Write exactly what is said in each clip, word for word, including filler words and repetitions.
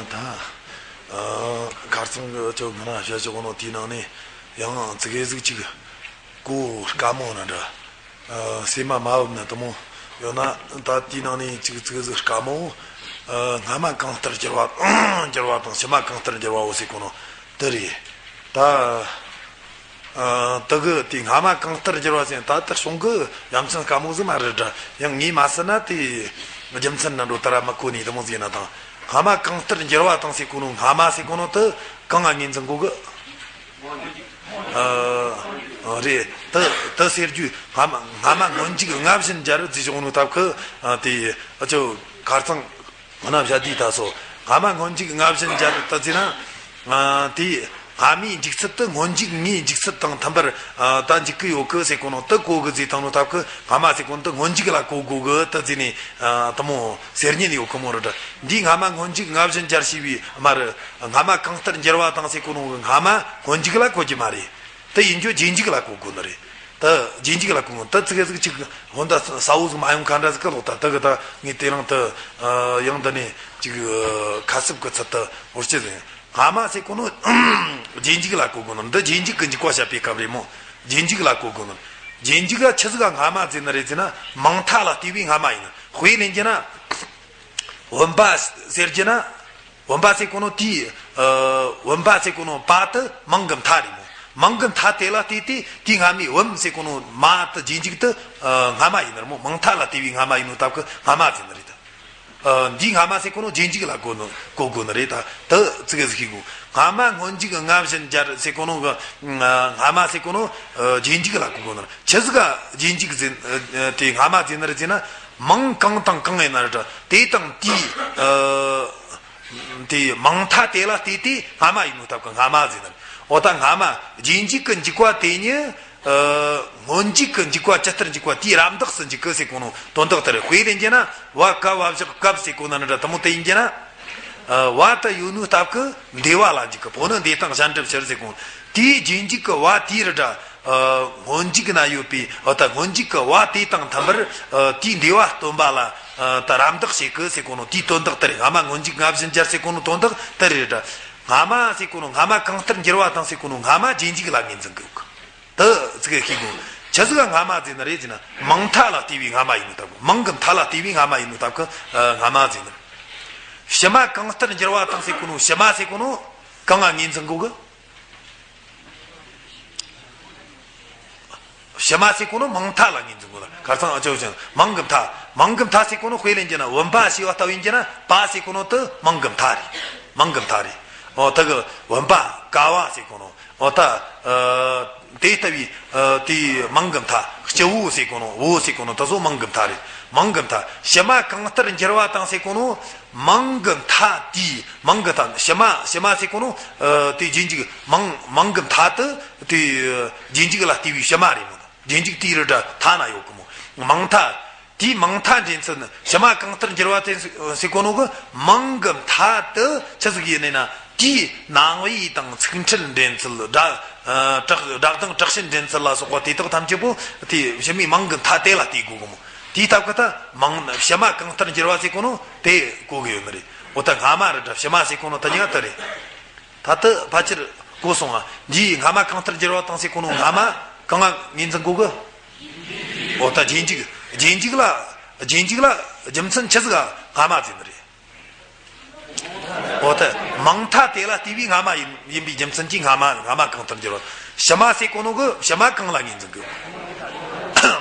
ད་ཁ་རྩང་གི་ཅོ་མི་ན་བཤད་ཅོག་ནོ་དེའི་ནང་ནས་ཡང་ཙི་གེ་ཟིག་ཅིག་གོ་དཀའ་མོ་ན་འདྲ། སེམས་མ་མ་འོབ་ན་དུ་མོ་ཡོད་ན། ད་དེའི་ནང་ནས་ཅིག་ཙི་གེ་ཟིག་དཀའ་མོ། སྔ་མ་གང་ལྟར་འགྱུར་བ་འགྱུར་བ་དང་ཕྱི་མ་གང་ལྟར་འགྱུར་བའོ་ཟེར་གོ་ནོ་དེ་རེད། ད། ཨ། དེ་གི་དེ་སྔ་མ་གང་ལྟར་འགྱུར་བ་ཟེར་ད་ལྟར་བྱུང་གི་ཡ་མཚན་དཀའ་མོ་ཟིག་མ་རེད་དྲ། ཡང་ངས་མ་ཟེར་ན་དེ་རྒྱུ་མཚན་ན་འགྲོ་ད་ར་མི་གོ་ནི་དེ་མོ་ཟིག་ཡིན་ན་དང་། སྔ་མ་གང་ལྟར་འགྱུར་བ་དང་ཟེར་གོ་ནོ་སྔ་མ་ཟེར་གོ་ནོ་དེ་གང་ང་ངོས་འཛིན་གོ་གི། ཨ། རེད། དེ་དེ་ཟེར་རྒྱུ་སྔ་མ་སྔ་མ་སྔོན་འཇུག་སྔ་བཞིན་སྦྱར་ཟེར་བྱུང་ནོ་སྟབས་ཀི། ཨ། དེ་ཨ་ཅོ་ཁ་རྩང་། སྔ་མ་བྱ་དུས་ད་སོ། སྔ་མ་སྔོན་འཇུག་སྔ་བཞིན་སྦྱར་ད་ཟེར་ན། ཨ། དེ་སྔ་མའི་འཇུག་ཚུལ་དེ་སྔོན་འཇུག་ངའི་འཇུག་ཚུལ་དང་མཐུན་པར། ཨ། ད་འཇུག་གི་ཡོད་གི་ཟེར་གོ་ནོ་དེ་གོ་གི་ཟེར་བཏང་ནོ་སྟབས་ཀི། སྔ་མ་ཟེར་གོ་ནོ་དེ་སྔོན་འཇུག་ལ་གོ་དགོས་གི་ད་ཟེར་ནས། ཨ། དེ་མོ་ཟེར་ཉན་ཡོད་གི་མོ་རེད་དྲ། འདིའི་སྔ་མ་སྔོན་འཇུག་སྔ་བཞིན་སྦྱར་ཞེས་པའི་མ་རེད། སྔ་མ་གང་ལྟར་འགྱུར་བ་དང་ཟེར་གོ་ནོ་གི་སྔ་མ་སྔོན་འཇུག་ལ་གོ་རྒྱུ་མ་རེད། དེ་ཡིན་རྒྱུ་རྗེས་འཇུག་ལ་གོ་དགོས་ནི་རེད། ད་རྗེས་འཇུག་ལ་གོ་དགོས། ད་ཙི་གེ་ཟིག་ཅིག་ཧོན་ད་ས་བོ་ཟིག་མ་ཡོང་ཁ་འདྲ་ཟིག་གི་ལོག་ད་ད་གི་ད་ངས་དེ་རིང་ད་ཡང་འདི་ནས་ཅིག་ཁ་གསབ་གི་ཚུལ་ད་འོར་ཅི་ཟིག་སྔ་མ་ཟེར་གོ་ནོ་རྗེས་འཇུག་ལ་གོ་དགོས་ནི། འདི་རྗེས་འཇུག་གི་འཇུག་པ་བཤད་པའི་སྐབས་རེད་མོ། རྗེས་འཇུག་ལ་གོ་དགོས་ནི། རྗེས་འཇུག་ལ་ཆི་ཟིག་ག་སྔ་མ་ཟེར་ནི་རེད་ཟེར་ན། མིང་མཐའ་ལ་ལྟོས་པའི་སྔ་མ་ཡིན། དཔེ་ལེན་རྒྱུ་ན། བུམ་པ་ཟེར་རྒྱུ་ན། བུམ་པ་ཟེར་གོ་ནོ་དེའི། ཨ། བུམ་པ་ཟེར་གོ་ནོ་པ་དེ་མིང་གི་མཐའ་རེད་མོ། མིང་གི་མཐའ་དེ་ལ་ལྟོས་ཏེ་དེའི་སྔ་མའི་བུམ་ཟེར་གོ་ནོ་མ་དེ་རྗེས་འཇུག་དེ། ཨ། སྔ་མ་ཡིན་ནི་རེད་མོ། མིང་མཐའ་ལ་ལྟོས་པའི་སྔ་མ་ཡིན་ནོ་སྟབས་ཀི་སྔ་མ་ཟེར་ནི་རེད་ད། ཨ། འདིའི་སྔ་མ་ཟེར་གོ་ནོ་རྗེས་འཇུག་ལ་གོ་ནོ་གོ་དགོས་ནི་རེད་ད། དེ་ཙི་གེ་ཟིག་ཤེས་དགོས། སྔ་མ་སྔོན་འཇུག་སྔ་བཞིན་སྦྱར་ཟེར་གོ་ནོ་གི། ཨ། སྔ་མ་ཟེར་གོ་ནོ། ཨ། རྗེས་འཇུག་ལ་གོ་དགོས་ནི་རེད། ཆི་ཟིག་ག་རྗེས་འཇུག་ཟེར། ཨ། དེ་སྔ་མ་ཟེར་ནི་རེད་ཟེར་ན། མིང་གང་དང་གང་ཡིན་ན་རེད་དྲ། དེ་དང་དེའི། ཨ། དེ་མིང་མཐའ་དེ་ལ་ལྟོས་ཏེ་སྔ་མ་ཡིན་ནོ་སྟབས་ཀི་སྔ་མ་ཟེར་ནི། འོ་ད་སྔ་མ་རྗེས་འཇུག་གི་འཇུག་པ་དེ་ཉིད། ཨ། སྔོན་འཇུག་གི་འཇུག་པ་ཇི་ལྟར་འཇུག་པ་དེའི་རམ་འདེགས་སུ་འཇུག་གི་ཟེར་གོ་ནོ་དོན་དག་དེ་རེད། དཔེ་ལེན་རྒྱུ་ན། བ་ཀ་བ་བཞག་སྐབས་ཟེར་གོ་ནོ་ན་འདྲ་དེ་མོ་དེ་ཡིན་རྒྱུ་ན། ཨ། བ་དེ་ཡོད་ནོ་སྟབས་ཀི་འདས་པ་ལ་འཇུག་གི། བོ་ནི་འདས་དང་གཞན་འགྲུབ་ཕྱིར་ཟེར་གོ་ནོ། དེའི་རྗེས་འཇུག་གི་བ་དེའི་རེད་དྲ། ཨ། སྔོན་འཇུག་ན་ཡོད་པའི། ཨ། ད་སྔོན་འཇུག་གི་བ་དེ་དང་མཐུན་པར། ཨ། དེའི་འདས་པ་སྟོན་པ་ལ། ཨ། ད་རམ་འདེགས་བྱེད་གི་ཟེར་གོ་ནོ་དེའི་དོན་དག་དེ་རེད། སྔ་མ་སྔོན་འཇུག་སྔ་བཞིན་སྦྱར་ཟེར་གོ་ནོ་དོན་དག་དེ་རེད་དྲ། སྔ་མ་ཟེར་གོ་ནོ་སྔ་མ་གང་ལྟར་འགྱུར་བ་དང་ཟེར་གོ་ནོ་སྔ་མ་རྗེས་འཇུག་ལ་ངོས་འཛིན་གི་ཡོད་གི། དེ་ཙི་གེ་ཤེས་དགོས། ཆི་ཟིག་ག་སྔ་མ་ཟེར་ནི་རེད་ཟེར་ན། མིང་མཐའ་ལ་ལྟོས་པའི་སྔ་མ་ཡིན་ནོ་སྟབས་ཀི། མིང་གི་མཐའ་ལ་ལྟོས་པའི་སྔ་མ་ཡིན་ནོ་སྟབས་ཀི། ཨ། སྔ་མ་ཟེར་ནི། ཕྱི་མ་གང་ལྟར་འགྱུར་བ་དང་ཟེར་གོ་ནོ་ཕྱི་མ་ཟེར་གོ་ནོ་གང་ང་ངོས་འཛིན་གོ་གི། ཕྱི་མ་ཟེར་གོ་ནོ་མིང་མཐའ་ལ་ངོས་འཛིན་གོ་ལ། ཁ་རྩང་ཨ་ཅོ་ཅན་མིང་གི་མཐའ། མིང་གི་མཐའ་ཟེར་གོ་ནོ་དཔེ་ལེན་རྒྱུ་ན། བུམ་པ་ཞེས་པ་ལྟ་བུ་ཡིན་རྒྱུ་ན། པ་ཟེར་གོ་ནོ་དེ་མིང་གི་མཐའ་རེད། མིང་གི་མཐའ་རེད། འོ་ད་གི་བུམ་པ་ཀ་བ་ཟེར་གོ་ནོ། འོ་ད། ཨ། དེ་ལྟ་བུའི། ཨ། དེའི་མིང་གི་མཐའ། སྤྱི་བོ་ཟེར་གོ་ནོ། བོ་ཟེར་གོ་ནོ་དེ་ཚོ་མིང་གི་མཐའ་རེད། མིང་གི་མཐའ། ཕྱི་མ་གང་ལྟར་འགྱུར་བ་དང་ཟེར་གོ་ནོ། མིང་གི་མཐའ་དེའི། མིང་གི་མཐའ། ཕྱི་མ། ཕྱི་མ་ཟེར་གོ་ནོ། ཨ། དེ་རྗེས་འཇུག་མིང་། མིང་གི་མཐའ་དེ་དེ་རྗེས་འཇུག་ལ་ལྟོས་པའི་ཕྱི་མ་རེད་མོ། རྗེས་འཇུག་དེའི་རི་སྒྲ་མཐའ་ན་ཡོད་གི་མོ། མིང་མཐའ། དེའི་མིང་མཐའ་འདྲེན་ཚུལ་ནི། ཕྱི་མ་གང་ལྟར་འགྱུར་བ་དེ་ཟེར་གོ་ནོ་གི་མིང་གི་མཐའ་དེ་ཆི་ཟིག་ཡིན་ནི་ན། དེའི་སྣང་བའི་དང་ཚིག་འཁྲུལ་འདྲེན་ཚུལ། སྒྲ། ཨ། སྒྲ་གདངས་དྲག་ཞན་འདྲེན་ཚུལ་ལ་སོགས་པ་དེ་དག་ཐམས་ཅད་པོ་དེ་ཕྱི་མའི་མིང་གི་མཐའ་དེ་ལ་ལྟོས་དགོས་གི་མོ། དེའི་སྟབས་ཀི་ད་མིང་ཕྱི་མ་གང་ལྟར་འགྱུར་བ་ཟེར་གོ་ནོ་དེ་གོ་གི་ཡོད་ནི་རེད། འོ་ད་སྔ་མ་རི་སྒྲ་ཕྱི་མ་ཟེར་གོ་ནོ་ད་ཉག་དེ་རེད། ད་ལྟ་ཕལ་ཆེར་གོ་སོང་ང་། འདིའི་སྔ་མ་གང་ལྟར་འགྱུར་བ་དང་ཟེར་གོ་ནོ་སྔ་མ་གང་ང་ངོས་འཛིན་གོ་གི། འོ་ད་རྗེས་འཇུག་རྗེས་འཇུག་ལ། རྗེས་འཇུག་ལ་རྒྱུ་མཚན་ཆི་ཟིག་ག་སྔ་མ་ཟེར་ནི་རེད། འོ་ད་མིང་མཐའ་དེ་ལ་ལྟོས་པའི་སྔ་མ་ཡིན། ཡིན་པའི་རྒྱུ་མཚན་གྱིས་སྔ་མ། སྔ་མ་གང་ལྟར་འགྱུར་བ། ཕྱི་མ་ཟེར་གོ་ནོ་གི་ཕྱི་མ་གང་ལ་ངོས་འཛིན་གི།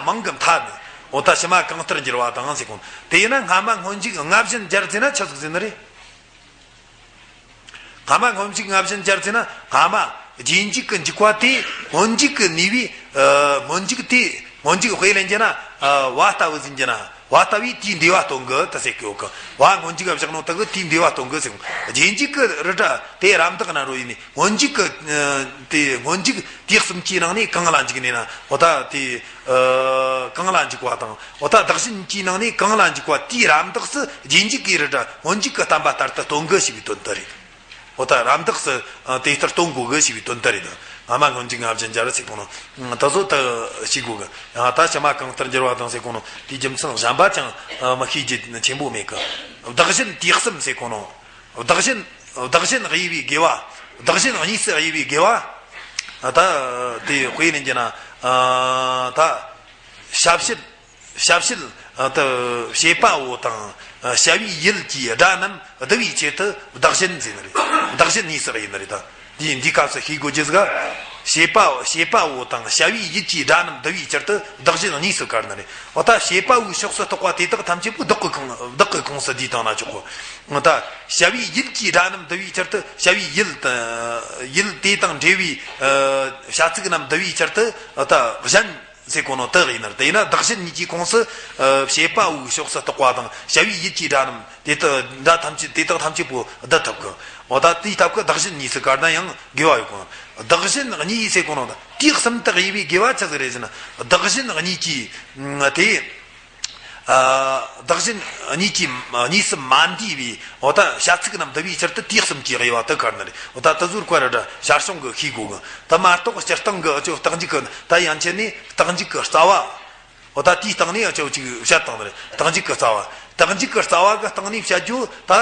མིང་གི་མཐའ་ནི། འོ་ད་ཕྱི་མ་གང་ལྟར་འགྱུར་བ་དང་ཟེར་གོ་ནོ། དེ་ཡིན་ན་སྔ་མ་སྔོན་འཇུག་སྔ་བཞིན་སྦྱར་ཟེར་ན་ཆི་ཟིག་ཟེར་ནི་རེད། སྔ་མ་སྔོན་འཇུག་སྔ་བཞིན་སྦྱར་ཟེར་ན། སྔ་མ་རྗེས་འཇུག་གི་འཇུག་པ་དེ་སྔོན་འཇུག་གི་ནུས་པས། ཨ། སྔོན་འཇུག་དེ། སྔོན་འཇུག་དཔེ་ལེན་རྒྱུ་ན། ཨ། བ་ལྟ་བུ་ཟིན་རྒྱུ་ན། བ་ལྟ་བུས་དེའི་འདས་པ་སྟོན་གི་ད་ཟེར་གི་ཡོད་གི། བ་སྔོན་འཇུག་ག་བཞག་ནོ་ད་གི་དེའི་འདས་པ་སྟོན་གི་ཟེར། རྗེས་འཇུག་གི་རི་སྒྲ་དེ་རམ་འདེགས་ན་རོ་ཡིན་ནི། སྔོན་འཇུག་གི། ཨ། དེ་སྔོན་འཇུག་དེ་གསུམ་གྱི་ནང་ནས་གང་ལ་འཇུག་ནས་ན། འོ་ད་དེ། ཨ། གང་ལ་འཇུག་པ་དང་། འོ་ད་བདག་གཞན་གྱི་ནང་ནས་གང་ལ་འཇུག་པ་དེའི་རམ་འདེགས་སུ་རྗེས་འཇུག་གི་རི་སྒྲ་སྔོན་འཇུག་གི་བསྟན་པ་ལྟར་དུ་སྟོན་གི་ཞེས་པའི་དོན་དུ་རེད། འོ་ད་རམ་འདེགས་སུ། ཨ། དེ་ལྟར་སྟོན་དགོས་གི་ཞེས་པའི་དོན་དུ་རེད། སྔ་མ་སྔོན་འཇུག་སྔ་བཞིན་སྦྱར་ཟེར་གོ་ནོ། ད་གཟོད་ད་ཤེས་དགོས་གི། ཡང་ད་ཕྱི་མ་གང་ལྟར་འགྱུར་བ་དང་ཟེར་གོ་ནོ་དེའི་རྒྱུ་མཚན་གཞན་པ་ཅང་མི་ཤེས་རྒྱུ་ཆེན་པོ་མེད་གི། བདག་གཞན་དུས་གསུམ་ཟེར་གོ་ནོ། བདག་གཞན་བདག་གཞན་དབྱེ་བའི་དགེ་བ། བདག་གཞན་གཉིས་སུ་དབྱེ་བའི་དགེ་བ། ད་དེ་དཔེ་ལེན་གྱི་ན། ད་ཞབས་ཕྱི། ཞབས་ཕྱི། ད་བྱེད་པ་པོ་དང་བྱ་བའི་ཡུལ་གྱི་སྒྲ་རྣམས་བསྡུ་བའི་ཆེད་དུ་བདག་གཞན་ཟེར་ནི་རེད། བདག་གཞན་གཉིས་སུ་དབྱེ་ནི་རེད་ད། འདིའི་འདིའི་སྐབས་སུ་ཤེས་དགོས་རྒྱུ་ཟིག་བྱེད་པ་བྱེད་པ་པོ་དང་བྱ་བའི་ཡུལ་གྱི་སྒྲ་རྣམས་བསྡུ་བའི་ཕྱིར་དུ་བདག་གཞན་གཉིས་སུ་བཀར་ནི་རེད། འོ་ད་བྱེད་པ་པོའི་ཕྱོགས་སུ་གཏོགས་པ་དེ་དག་ཐམས་ཅད་པོ་བདག་གི་ཁོངས་བདག་གི་ཁོངས་སུ་བསྡུས་བཏང་ན་ཆོག་གོ། འོ་ད་བྱ་བའི་ཡུལ་གྱི་སྒྲ་རྣམས་བསྡུ་བའི་ཕྱིར་དུ་བྱ་བའི་ཡུལ་ཡུལ་དེ་དང་འབྲེལ་བའི་བྱ་ཚིག་རྣམས་བསྡུ་བའི་ཕྱིར་དུ། འོ་ད་གཞན་ཟེར་གོ་ནོ་དེ་ཡིན་ནི་རེད། དེ་ཡིན་ན་བདག་གཞན་གཉིས་ཀྱི་ཁོངས་སུ། ཨ། བྱེད་པ་པོའི་ཕྱོགས་སུ་གཏོགས་པ་དང་བྱ་བའི་ཡུལ་གྱི་སྒྲ་རྣམས་དེ་དག་སྒྲ་ཐམས་ཅད་དེ་དག་ཐམས་ཅད་པོ་བསྡུ་ཐུབ་གི། འོ་ད་དེའི་སྟབས་ཀྱིས་བདག་གཞན་གཉིས་སུ་བཀར་ན་ཡང་དགེ་བ་ཡོད་གི། བདག་གཞན་གཉིས་ཟེར་གོ་ནོ་ད་དུས་གསུམ་དུ་དབྱེ་བའི་དགེ་བ་ཆི་ཟིག་རེད་ཟེར་ན། བདག་གཞན་གཉིས་ཀྱི་དེ། ཨ། བདག་གཞན་གཉིས་ཀྱིས་གཉིས་སུ་མ་འདུས་པའི། འོ་ད་བྱ་ཚིག་རྣམས་བསྡུ་བའི་ཕྱིར་དུ་དུས་གསུམ་གྱི་དབྱེ་བ་དེ་བཀར་ནི་རེད། འོ་ད་དེ་ཟུར་བཀར་ར་འདྲ་ཞར་བྱུང་གི་ཤེས་དགོས་གི། དེ་མ་གཏོགས་སྤྱིར་བཏང་གི་ཨ་ཅོ་རྟགས་འཇུག་གི་ད་ཡན་ཆད་ནས་རྟགས་འཇུག་གི་རྩ་བ། འོ་ད་དེའི་སྟེང་ནས་ཨ་ཅོ་ཅིག་བཤད་བཏང་ནི་རེད། རྟགས་འཇུག་གི་རྩ་བ། རྟགས་འཇུག་གི་རྩ་བ་གི་སྟེང་ནས་བཤད་རྒྱུ་ད་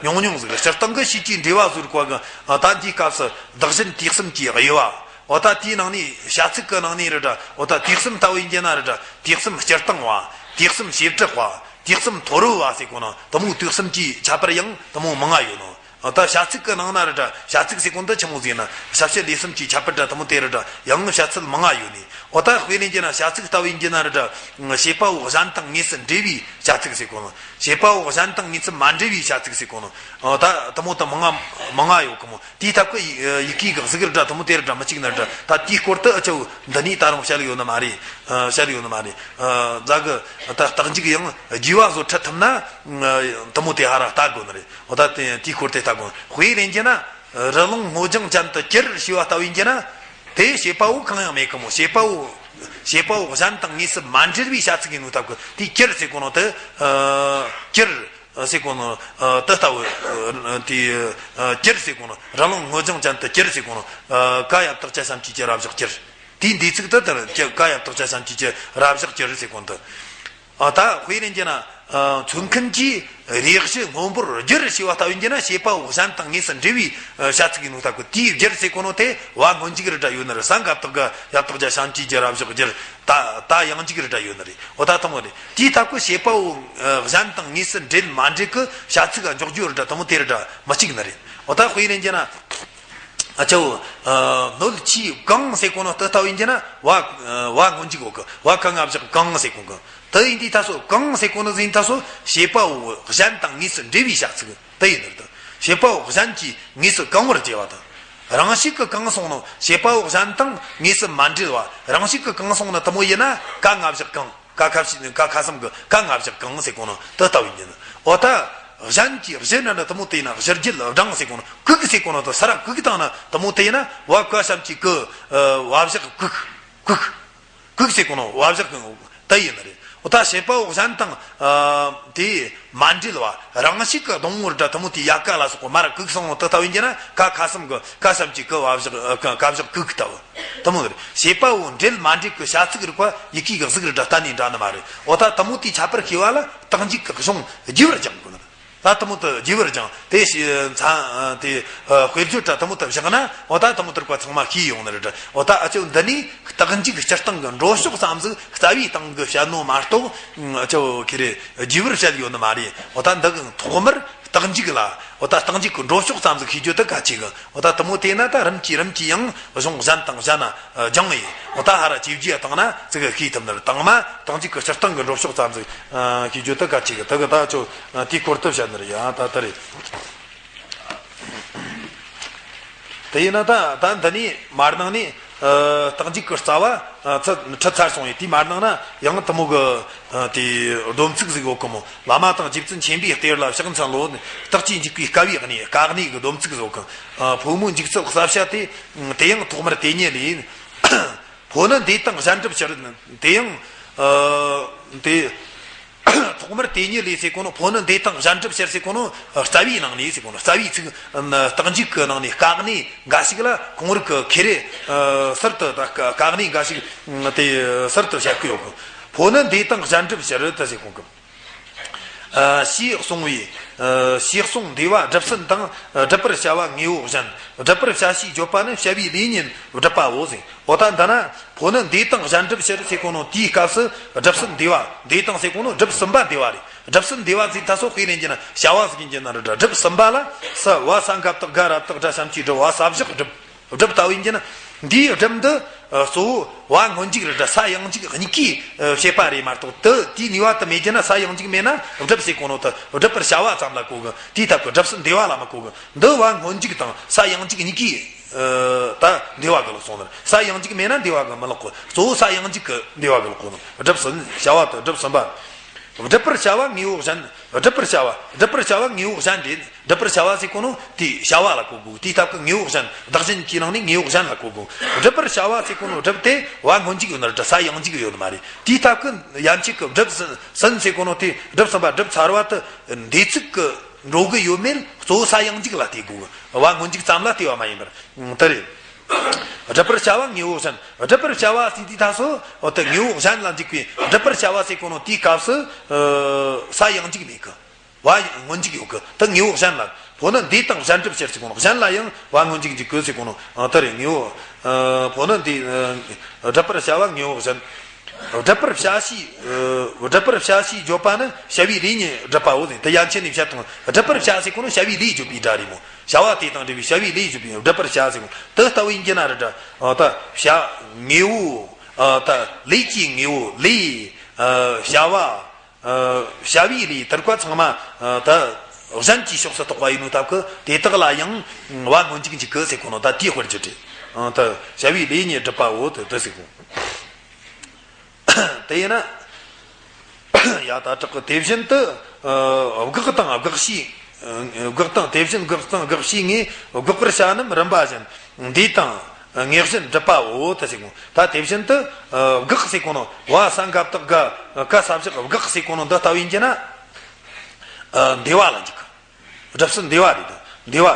ཉུང་ཉུང་ཟིག་རེད། སྤྱིར་བཏང་གི་ཤེས་བྱའི་འབྲེལ་བ་ཟུར་བཀར་གི། ད་འདིའི་སྐབས་སུ་བདག་གཞན་དུས་གསུམ་གྱི་དབྱེ་བ། འོ་ད་དེའི་ནང་ནས་བྱ་ཚིག་གི་ནང་ནས་རེད་འདྲ། འོ་ད་དུས་གསུམ་ལྟ་བུ་ཡིན་གྱི་ན་རེད་འདྲ། དུས་གསུམ་སྤྱིར་བཏང་བ། དུས་གསུམ་བྱེ་བྲག་པ། དུས་གསུམ་ཐོར་བུ་བ་ཟེར་གོ་ནོ་དེ་མོ་དུས་གསུམ་གྱི་ཁྱད་པར་ཡང་དེ་མོ་མང་ང་ཡོད་ནོ། འོ་ད་བྱ་ཚིག་གི་ནང་ན་རེད་འདྲ། བྱ་ཚིག་ཟེར་གོ་ནོ་འདི་ཆི་མོ་ཟིག་ན་ཞབས་ཕྱི་ལས་གསུམ་གྱི་ཁྱད་པར་འདྲ་དེ་མོ་དེ་རེད་འདྲ། ཡང་བྱ་ཚིག་མང་ང་ཡོད་ནི། འོ་ད་དཔེ་ལེན་གྱི་ན་བྱ་ཚིག་ལྟ་བུ་ཡིན་གྱི་ན་རེད་འདྲ། བྱེད་པ་པོ་གཞན་དང་དངོས་སུ་འབྲེལ་བའི་བྱ་ཚིག་ཟེར་གོ་ནོ། བྱེད་པ་པོ་གཞན་དང་དངོས་སུ་མ་འབྲེལ་བའི་བྱ་ཚིག་ཟེར་གོ་ནོ། འོ་ད་དེ་མོ་དེ་མང་ང་མང་ང་ཡོད་གི་མོ། དེའི་སྟབས་ཀྱིས་ཡི་གེ་གི་གཟུགས་རིས་འདྲ་དེ་མོ་དེ་རིས་འདྲ་མི་གཅིག་ན་འདྲ། ད་དེའི་སྐོར་དུ་ཨ་ཅོ་འདི་ནས་ད་རུང་བཤད་ཡོད་ནི་མ་རེད། བཤད་ཡོད་ནི་མ་རེད། ད་གི་ད་རྟགས་འཇུག་ཡང་རྒྱས་པ་བཟོ་ཁྲིད་ཐུབ་ན་དེ་མོ་དེ་ཧ་ར་ལྟ་དགོས་ནི་རེད། འོ་ད་དེ་དེའི་སྐོར་དེ་ལྟ་དགོས། དཔེ་ལེན་གྱི་ན་རི་ཀླུང་སྔོ་ལྗང་ཅན་དུ་གྱུར་ཞེས་པ་ལྟ་བུ་ཡིན་གྱི་ན། དེ་བྱེད་པ་པོ་གང་ཡང་མེད་གི་མོ། བྱེད་པ་པོ་བྱེད་པ་པོ་གཞན་དང་དངོས་སུ་མ་འབྲེལ་བའི་བྱ་ཚིག་ཡིན་ནོ་སྟབས་ཀྱིས་དེ་གྱུར་ཟེར་གོ་ནོ་དེ། གྱུར། ཟེར་གོ་ནོ། ཨ། དེ་ལྟ་བུ། ཨ། དེ། ཨ། གྱུར་ཟེར་གོ་ནོ། རི་ཀླུང་སྔོ་ལྗང་ཅན་དུ་གྱུར་ཟེར་གོ་ནོ། ཨ། ཀ་ཡ་བཏགས་ཀྱ་ཞབས་ཀྱུ་ཀྱི་ར་བཞག་གྱུར། དེའི་འདས་ཚིག་དེ་ལྟར་ཀ་ཡ་བཏགས་ཀྱ་ཞབས་ཀྱུ་ཀྱི་ར་བཞག་གྱུར་ཟེར་གོ་ནོ་དེ། ཨ། ད་དཔེ་ལེན་གྱི་ན། ཨ། མཚོན་མཁན་གྱིས་རེག་བྱའི་སྔོན་པོར་བསྒྱུར་ཞེས་པ་ལྟ་བུ་ཡིན་གྱི་ན་བྱེད་པ་པོ་གཞན་དང་དངོས་སུ་འབྲེལ་བའི་བྱ་ཚིག་ཡིན་ནོ་སྟབས་ཀྱིས་དེའི་བསྒྱུར་ཟེར་གོ་ནོ་དེ་བ་སྔོན་འཇུག་རེ་འདྲ་ཡོད་ནི་རེད། ས་འགག་བཏགས་ག་ཡ་བཏགས་ག་ཞབས་ཀྱུ་ཀྱི་ར་བཞག་བསྒྱུར། ད་ད་ཡང་འཇུག་རེ་འདྲ་ཡོད་ནི་རེད། འོ་ད་དེ་མོ་རེད། དེའི་སྟབས་ཀྱིས་བྱེད་པ་པོ་གཞན་དང་དངོས་སུ་འབྲེལ་མ་འབྲེལ་གྱི་བྱ་ཚིག་འཇོག་རྒྱུ་རེ་འདྲ་དེ་མོ་དེ་རེ་འདྲ་མི་གཅིག་ནི་རེད། འོ་ད་དཔེ་ལེན་གྱི་ན། ཨ་ཅོ། སྣོད་ཆས་གང་ཟེར་གོ་ནོ་དེ་ལྟ་བུ་ཡིན་གྱི་ན་བ། བ་སྔོན་འཇུག་གོ་གི། བ་ཀ་ང་བཞག་གང་ཟེར་གོ་གི། དེ་ཡིན་དུས་ད་སོ་གང་ཟེར་གོ་ནོ་ཟིན་ད་སོ་བྱེད་པ་པོ་གཞན་དང་དངོས་སུ་འབྲེལ་བའི་བྱ་ཚིག་དེ་ཡིན་ནི་རེད། བྱེད་པ་པོ་གཞན་གྱིས་དངོས་སུ་གང་བར་བྱས་པ་དང་། རང་བཞིན་གྱིས་གང་སོང་ནོ། བྱེད་པ་པོ་གཞན་དང་དངོས་སུ་མ་འབྲེལ་བ། རང་བཞིན་གྱིས་གང་སོང་ནོ་དེ་མོ་ཡིན་ན་ཀ་ང་བཞག་གང་། ཀ་ཁ་ཤི་ཀ་ཁ་སམ་གི་ཀ་ང་བཞག་གང་ཟེར་གོ་ནོ་དེ་ལྟ་བུ་ཡིན། འོ་ད་གཞན་གྱིས་གཞན་ན་ན་དེ་མོ་དེ་ཡིན་ན་གཞིར་གྱུར་སྦྲང་ཟེར་གོ་ནོ་གུག་ཟེར་གོ་ནོ་དེ་ས་ར་གུག་དང་ན་དེ་མོ་དེ་ཡིན་ན་བ་ཀ་ཞབས་ཀྱུ་ཀི། བ་བཞག་གུག། གུག། གུག་ཟེར་གོ་ནོ་བ་བཞག་གི་དེ་ཡིན་ནི་རེད། འོ་ད་བྱེད་པ་པོ་གཞན་དང་། ཨ། དེ་མ་འབྲེལ་བ་རང་བཞིན་གྱིས་གདོང་ངོ་རེ་འདྲ་དེ་མོ་དེ་ཡ་ཀ་ལ་སོགས་པ་མ་ར་གུག་སོང་ནོ་དེ་ལྟ་བུ་ཡིན་གྱི་ན་ཀ་ཁ་སམ་གི་ཀ་ཞབས་ཀྱུ་ཀི་བ་བཞག་ཀ་བཞག་གུག་ལྟ་བུ་དེ་མོ་རེད། བྱེད་པ་པོ་འབྲེལ་མ་འབྲེལ་གྱི་བྱ་ཚིག་རིག་པ་ཡི་གེ་གི་གཟུགས་རེ་འདྲ་གཏན་ནས་འདྲ་ནི་མ་རེད། འོ་ད་དེ་མོ་དེའི་ཁྱད་པར་ཤེས་པ་ལ་རྟགས་འཇུག་གི་གཞུང་རྒྱས་པར་སྦྱང་དགོས་ནི། ད་དེ་མོ་དེ་རྒྱས་པར་སྦྱང་དེ་ཤེས་ཚང་དེ་དཔེར་བརྗོད་འདྲ་དེ་མོ་དེ་བཞག་ན་འོ་ད་དེ་མོ་དེ་རིག་པ་ཚང་མ་ཤེས་ཡོང་ནི་རེད། འོ་ད་ཨ་ཅོ་འདི་ནི་རྟགས་འཇུག་སྤྱིར་བཏང་གི་འགྲོ་ཕྱོགས་ཙམ་ཟིག་རྩ་བའི་སྟེང་གི་བཤད་ནོ་མ་གཏོགས་ཨ་ཅོ་ཁེ་རེ་རྒྱས་པར་བཤད་ཡོད་ནི་མ་རེད། འོ་ད་འདི་གི་ཐོག་མར་རྟགས་འཇུག་ལ། འོ་ད་རྟགས་འཇུག་གི་འགྲོ་ཕྱོགས་ཙམ་ཟིག་ཤེས་རྒྱུ་དེ་གལ་ཆེ་གི། འོ་ད་དེ་མོ་དེ་ན་ད་རིམ་གྱིས་རིམ་གྱིས་ཡང་གཞུང་གཞན་དང་གཞན་ན་སྦྱང་ཡིན། འོ་ད་ཧ་ར་ཇེ་རྒྱས་བཏང་ན་ཙི་གི་ཤེས་ཐུབ་ནི་རེད། དང་མ་རྟགས་འཇུག་གི་སྤྱིར་བཏང་གི་འགྲོ་ཕྱོགས་ཙམ་ཟིག་ཤེས་རྒྱུ་དེ་གལ་ཆེ་གི། དེ་གི་ད་ཅོ་དེའི་སྐོར་དུ་བཤད་ནི་རེད། ཡ་ད་དེ་རེད། དེ་ཡིན་ན་ད་ད་འདི་ནས་མར་ནང་ནས། ཨ། རྟགས་འཇུག་གི་རྩ་བ། ཨ། ཚ་ཁྲིད་ཚར་སོང་ཡིན། དེའི་མར་ནང་ན་ཡང་དེ་མོ་གི། ཨ། དེའི་སྡོམ་ཚིག་ཟིག་ཡོད་གི་མོ། བླ་མ་དང་རྗེ་བཙུན་ཆེན་པོའི་གཏེར་ལ་ཕྱག་འཚལ་ལོ། རྟགས་ཀྱིས་འཇུག་པའི་དཀའ་བའི་གནས། དཀའ་གནས་ཀྱི་སྡོམ་ཚིག་ཟིག་ཡོད་གི། ཨ། ཕོ་མོའི་འཇུག་ཚུལ་གསལ་བྱ་སྟེ། དེ་ཡང་ཐོག་མར་དེ་ཉིད་ལས། ཕོ་ནི་འདས་དང་གཞན་སྒྲུབ་ཕྱིར། དེ་ཡང་། ཨ། དེ། ཐོག་མར་དེ་ཉིད་ལས་ཟེར་གོ་ནོ། ཕོ་ནི་འདས་དང་གཞན་སྒྲུབ་ཕྱིར་ཟེར་གོ་ནོ། རྩ་བའི་ནང་ནས་ཟེར་གོ་ནོ། རྩ་བའི་ཚིག་རྟགས་འཇུག་གི་ནང་ནས་དཀའ་གནད་འགའ་ཞིག་ལ་ཁོང་རིག་གི་ཁེ་རེ། ཨ། ཟུར་དུ་ད་དཀའ་གནད་འགའ་ཞིག་དེ་ཟུར་དུ་བཤད་གི་ཡོད་གི། ཕོ་ནི་འདས་དང་གཞན་སྒྲུབ་ཕྱིར་དུ་ཟེར་གོ་གི། ཞེས་གསུངས་པས། ཞེས་གསུངས་འདས་པ་སྒྲུབ་ཟིན་དང་སྒྲུབ་པར་བྱ་བ་དངོས་པོ་གཞན། སྒྲུབ་པར་བྱ་ཞེས་བརྗོད་པ་ནི་བྱ་བའི་ལས་ཉིད་སྒྲུབ་པའོ་ཟེར། འོ་ད་འདི་ན་ཕོ་ནི་འདས་དང་གཞན་སྒྲུབ་ཕྱིར་ཟེར་གོ་ནོ་དེའི་སྐབས་སུ་སྒྲུབ་ཟིན་འདས་པ། འདས་དང་ཟེར་གོ་ནོ་སྒྲུབ་ཟིན་པ་འདས་པ་རེད། སྒྲུབ་ཟིན་འདས་པ་ཟེར་ད་སོ་དཔེ་ལེན་གྱི་ན་བྱ་བ་ཟེར་གྱི་ན་ར་འདྲ། སྒྲུབ་ཟིན་པ་ལ་ས་བ་ས་འགབ་བཏགས་སྒ་ར་བཏགས་སྒྲ་བྱམས་ཀྱིས་སྒྲུབ་བ་ས་བཞག་སྒྲུབ། སྒྲུབ་ལྟ་བུ་ཡིན་གྱི་ན། འདིའི་སྒྲུབ་འདི་གཙོ་བོ་བ་སྔོན་འཇུག་རེད་འདྲ་ས་ཡང་འཇུག་གཉིས་ཀའི་བྱེད་པ་རེད་མ་གཏོགས། དེ་དེའི་ནུས་པ་དེ་མེད་གྱི་ན། ས་ཡང་འཇུག་མེད་ན་སྒྲུབ་ཟེར་གོ་ནོ་དེ་སྒྲུབ་པར་བྱ་བ་ཙམ་ལ་གོ་གི། དེའི་སྟབས་ཀྱིས་སྒྲུབ་ཟིན་འདས་པ་ལ་མི་གོ་གི། འདི་བ་སྔོན་འཇུག་དང་ས་ཡང་འཇུག་གཉིས་ཀའི་ད་འདས་པ་གི་ལོག་སོང་ནི། ས་ཡང་འཇུག་མེད་ན་འདས་པ་གི་མི་ལོག་གི། གཙོ་བོ་ས་ཡང་འཇུག་གི་འདས་པ་གི་ལོག་གོ་ནི། སྒྲུབ་ཟིན་བྱ་བ་དེ་སྒྲུབ་ཟིན་པ། སྒྲུབ་པར་བྱ་བ་དངོས་པོ་གཞན། སྒྲུབ་པར་བྱ་བ། སྒྲུབ་པར་བྱ་བ་དངོས་པོ་གཞན་རེད། སྒྲུབ་པར་བྱ་བ་ཟེར་གོ་ནོ་དེའི་བྱ་བ་ལ་གོ་དགོས། དེའི་སྟབས་ཀྱིས་དངོས་པོ་གཞན། བདག་གཞན་གྱི་ནང་ནས་དངོས་པོ་གཞན་ལ་གོ་དགོས། སྒྲུབ་པར་བྱ་བ་ཟེར་གོ་ནོ་སྒྲུབ་དེ་བ་སྔོན་འཇུག་ཡོད་ན་རེད་འདྲ་ས་ཡང་འཇུག་ཡོད་མ་རེད། དེའི་སྟབས་ཀྱིས་ཡན་ཆད་ཀྱི་སྒྲུབ་ཟིན་ཟིན་ཟེར་གོ་ནོ་དེ་སྒྲུབ་ཟིན་པ་སྒྲུབ་ཚར་བ་དེ་འདས་ཚིག་གི་འགྲོ་གི་ཡོད་མེད་གཙོ་བོ་ས་ཡང་འཇུག་ལ་ལྟོས་དགོས། བ་སྔོན་འཇུག་ཙམ་ལ་ལྟོས་པ་མ་ཡིན་པར། དེ་རེད། སྒྲུབ་པར་བྱ་བ་དངོས་པོ་གཞན། སྒྲུབ་པར་བྱ་བ་ཟེར་དུས་ད་སོ་འོ་དེ་དངོས་པོ་གཞན་ལ་འཇུག་པའི། སྒྲུབ་པར་བྱ་བ་ཟེར་གོ་ནོ་དེའི་སྐབས་སུ་ས་ཡང་འཇུག་མེད་གི། བ་སྔོན་འཇུག་ཡོད་གི། དེ་དངོས་པོ་གཞན་ལ། ཕོ་ནི་འདས་དང་གཞན་སྒྲུབ་ཕྱིར་ཟེར་གོ་ནོ་གཞན་ལ་ཡང་བ་སྔོན་འཇུག་འཇུག་གི་ཟེར་གོ་ནོ་དེ་རེད། དངོས་པོ་ཕོ་ནི་འདས། སྒྲུབ་པར་བྱ་བ་དངོས་པོ་གཞན། སྒྲུབ་པར་བྱ་ཞེས། སྒྲུབ་པར་བྱ་ཞེས་བརྗོད་པ་ནི་བྱ་བའི་ལས་ཉིད་སྒྲུབ་པའོ་ཟེར། དེ་ཡན་ཆད་ནས་བཤད་དང་། སྒྲུབ་པར་བྱ་ཟེར་གོ་ནོ་བྱ་བའི་ལས་བརྗོད་པའི་སྒྲ་རེད་མོ། བྱ་བ་དེ་དང་འབྲེལ་བའི་བྱ་བའི་ལས་བརྗོད་པའི་སྒྲུབ་པར་བྱ་ཟེར་གོ་དེ་ལྟ་བུ་ཡིན་གྱི་ན་རེད་འདྲ། ད་བྱ་དངོས་པོ། ད་ལས་ཀྱི་དངོས་པོ་ལས། བྱ་བ། བྱ་བའི་ལས་དེར་ཀ་ཚང་མ་ད་གཞན་གྱི་ཕྱོགས་སུ་གཏོགས་པ་ཡིན་ནོ་སྟབས་ཀྱིས་དེ་དག་ལ་ཡང་བ་སྔོན་འཇུག་འཇུག་གི་ཟེར་གོ་ནོ་ད་དེའི་དཔེར་བརྗོད་རེད། ད་བྱ་བའི་ལས་ཉིད་སྒྲུབ་པའོ་དེ་དེ་ཟེར་གོ་དེ་ཡིན་ན། ཡ་ད་དྲག་གི། དེ་བཞིན་དུ། ཨ། དགག་དང་དགག་བྱའི། ཨ། དགག་དང་། དེ་བཞིན་དགག་དང་དགག་བྱའི་ངོས་དགག་པར་བྱ་རྣམས་རིམ་པ་བཞིན་འདས་དང་ངེས་བཞིན་སྒྲུབ་པའོ་དེ་ཟེར་གོ་ད་དེ་བཞིན་དུ། ཨ། དགག་ཟེར་གོ་ནོ་བ་ས་འགབ་བཏགས་དགའ་ག་ས་བཞག་དགག་ཟེར་གོ་ནོ་འདི་ལྟ་བུ་ཡིན་གྱི་ན། ཨ། འདས་པ་ལ་འཇུག་གི། སྒྲུབ་ཟིན་འདས་པ་རེད། འདས་པ།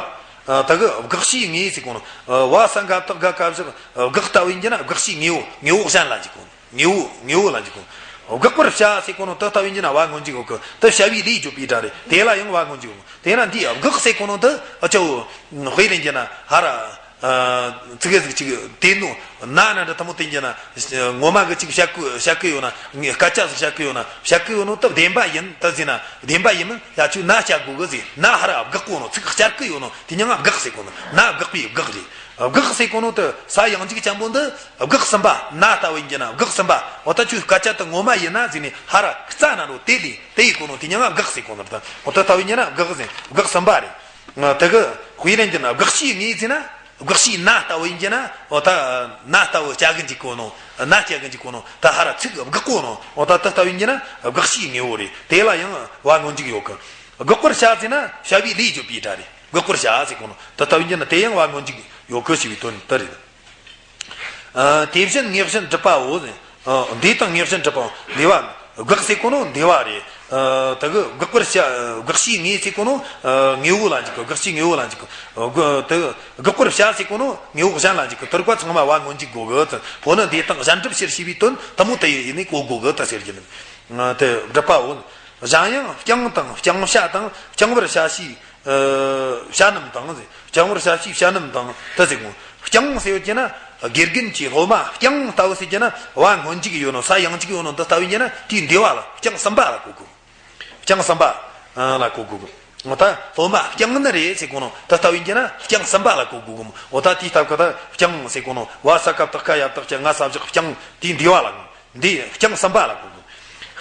ཨ། ད་གི་དགག་བྱའི་ངོས་ཟེར་གོ་ནོ། ཨ། བ་ས་འགབ་བཏགས་དགའ་ག་བཞག་དགག་ལྟ་བུ་ཡིན་གྱི་ན་དགག་བྱའི་དངོས་པོ། དངོས་པོ་གཞན་ལ་འཇུག་གོ་དངོས་པོ། དངོས་པོ་ལ་འཇུག་གོ་དགག་པར་བྱ་ཟེར་གོ་ནོ་དེ་ལྟ་བུ་ཡིན་གྱི་ན་བ་སྔོན་འཇུག་ཡོད་གི། དེ་བྱ་བའི་ལས་བརྗོད་པའི་སྒྲ་རེད། དེ་ལ་ཡང་བ་སྔོན་འཇུག་ཡོད་གི། དེས་ན་འདིའི་དགག་ཟེར་གོ་ནོ་དེ་ཨ་ཅོ་དཔེ་ལེན་གྱི་ན་ཧ་ར། ཨ། ཙི་གེ་ཟིག་ཅིག་དེ་ནོ་ན་ན་འདྲ་ཐ་མོ་དེ་ཡིན་གྱི་ན་ངོ་མ་གི་ཅིག་བཤད་གི་བཤད་གི་ཡོད་ན། སྐད་ཆ་ཟིག་བཤད་གི་ཡོད་ན། བཤད་གི་ཡོད་ནོ་དེ་བདེན་པ་ཡིན་ད་ཟེར་ན་བདེན་པ་ཡིན་མིན་ཡ་ཁྱོད་ན་བཤད་དགོས་གི་ཟེར། ན་ཧ་ར་དགག་གོ་ནོ། ཚིག་བཤད་གི་ཡོད་ནོ་དེ་མྱིང་ང་དགག་ཟེར་གོ་ནོ། ན་དགག་པའི་དགག་རེད། དགག་ཟེར་གོ་ནོ་དེ་ས་ཡང་འཇུག་ཅན་པོ་འདི། དགག་ཟིན་པ། ན་ལྟ་བུ་ཡིན་གྱི་ན་དགག་ཟིན་པ། འོ་ད་ཁྱོད་སྐད་ཆ་དེ་ངོ་མ་ཡིན་ན་ཟེར་ནས་ཧ་ར་རྩ་ན་རོ་དེ་ལས་དེ་ཡི་གོ་ནོ་དེ་མྱིང་ང་དགག་ཟེར་གོ་ནོ་རེད། འོ་ད་ལྟ་བུ་ཡིན་གྱི་ན་དགག་ཟེར། དགག་ཟིན་པ་རེད། དེ་གི་དཔེ་ལེན་གྱི་ན་དགག་བྱའི་ངོས་ཟེར་ན། དགག་བྱའི་ན་ལྟ་བུ་ཡིན་གྱི་ན། འོ་ད་ན་ལྟ་བུ་སྐྱེ་གི་འཇུག་གོ་ནོ། ན་སྐྱེ་གི་འཇུག་གོ་ནོ། ད་ཧ་ར་ཚིག་དགག་གོ་ནོ། འོ་ད་དེ་ལྟ་བུ་ཡིན་གྱི་ན་དགག་བྱའི་དངོས་པོ་རེད། དེ་ལ་ཡང་བ་སྔོན་འཇུག་ཡོད་གི། དགག་པར་བྱ་ཟེར་ན་བྱ་བའི་ལས་བརྗོད་པའི་སྒྲ་རེད། དགག་པར་བྱ་ཟེར་གོ་ནོ་དེ་ལྟ་བུ་ཡིན་གྱི་ན་དེ་ཡང་བ་སྔོན་འཇུག་ཡོད་གི་ཞེས་པའི་དོན་དེ་རེད། ཨ། དེ་བཞིན་ངེས་བཞིན་སྒྲུབ་པའོ། ཨ། འདས་དང་ངེས་བཞིན་སྒྲུབ་པའོ། འདས་པ། དགག་ཟེར་གོ་ནོ་འདས་པ་རེད། ཨ། ད་གི་དགག་པར་བྱ། དགག་བྱའི་ངོས་ཟེར་གོ་ནོ། ཨ། དངོས་པོ་ལ་འཇུག་གི། དགག་བྱའི་དངོས་པོ་ལ་འཇུག་གི། དགག་དེ་དགག་པར་བྱ་ཟེར་གོ་ནོ་དངོས་པོ་གཞན་ལ་འཇུག་གི། དེར་ཀ་ཚང་མ་བ་སྔོན་འཇུག་དགོས་གི། ཕོ་ནི་འདས་དང་གཞན་སྒྲུབ་ཕྱིར་ཞེས་པའི་དོན་དེ་མོ་དེ་ཡིན་ནས་གོ་དགོས་གི་ད་ཟེར་གྱི་ནི། དེ་སྒྲུབ་པའོ། གཞན་ཡང་བརྐྱང་དང་བརྐྱང་བྱ་དང་བརྐྱང་བར་བྱ་ཞེས། ཨ། བྱ་རྣམས་དང་། བརྐྱང་བར་བྱ་ཞེས་བྱ་རྣམས་དང་དེ་ཟེར་གོ་བརྐྱང་ཟེར་ཡོད་ཀྱི་ན་དགེ་རྒན་གྱི་སློབ་མ་བརྐྱང་ལྟ་བུ་ཟེར་གྱི་ན་བ་སྔོན་འཇུག་ཡོད་ནོ། ས་ཡང་འཇུག་ཡོད་ནོ་འདི་ལྟ་བུ་ཡིན་གྱི་ན་དེའི་འདས་པ་ལ་བརྐྱང་ཟིན་པ་ལ་གོ་དགོས། བརྐྱང་ཟིན་པ་ལ་གོ་དགོས། འོ་ད་སློབ་མ་བརྐྱང་ནི་རེད་ཟེར་གོ་ནོ་འདི་ལྟ་བུ་ཡིན་གྱི་ན་བརྐྱང་ཟིན་པ་ལ་གོ་དགོས་གོ། འོ་ད་དེའི་སྟབས་ཀྱིས་ད་བརྐྱང་ཟེར་གོ་ནོ་བ་ས་ཀ་བཏགས་ཀ་ཡ་བཏགས་ཀྱི་ང་ས་བཞག་བརྐྱང་དེའི་འདས་པ་ལ་གོ། འདི་བརྐྱང་ཟིན་པ་ལ་གོ་དགོས།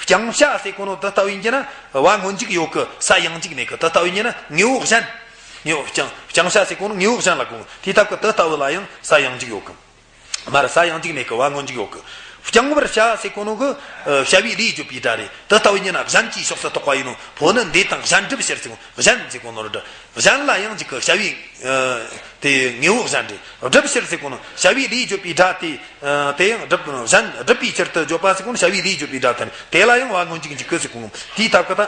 བརྐྱང་བྱ་ཟེར་གོ་ནོ་འདི་ལྟ་བུ་ཡིན་གྱི་ན་བ་སྔོན་འཇུག་ཡོད་གི། ས་ཡང་འཇུག་མེད་གི། འདི་ལྟ་བུ་ཡིན་གྱི་ན་དངོས་པོ་གཞན། དངོས་པོ་བརྐྱང་བརྐྱང་བྱ་ཟེར་གོ་ནོ་དངོས་པོ་གཞན་ལ་གོ་དགོས། དེའི་སྟབས་ཀྱིས་འདི་ལྟ་བུ་ལ་ཡང་ས་ཡང་འཇུག་ཡོད་གི། མར་ས་ཡང་འཇུག་མེད་གི། བ་སྔོན་འཇུག་ཡོད་གི། བརྐྱང་བར་བྱ་ཟེར་གོ་ནོ་གི། ཨ། བྱ་བའི་ལས་བརྗོད་པའི་སྒྲ་རེད། འདི་ལྟ་བུ་ཡིན་གྱི་ན་གཞན་གྱི་ཕྱོགས་སུ་གཏོགས་པ་ཡིན་ནོ། ཕོ་ནི་འདས་དང་གཞན་སྒྲུབ་ཕྱིར་ཟེར་གོ་གཞན་ཟེར་གོ་ནོ་རེད། གཞན་ལ་ཡང་འཇུག་གི། བྱ་བའི། ཨ། དེ་དངོས་པོ་གཞན་རེད། སྒྲུབ་ཕྱིར་ཟེར་གོ་ནོ་བྱ་བའི་ལས་བརྗོད་པའི་སྒྲ་དེ། ཨ། དེ་ཡང་སྒྲུབ་གཞན་སྒྲུབ་པའི་ཕྱིར་དུ་བརྗོད་པ་ཟེར་གོ་ནོ་བྱ་བའི་ལས་བརྗོད་པའི་སྒྲ་དེ་ནི་དེ་ལ་ཡང་བ་སྔོན་འཇུག་འཇུག་གི་ཟེར་གོ་ནོ་དེའི་སྟབས་ཀྱིས་ད།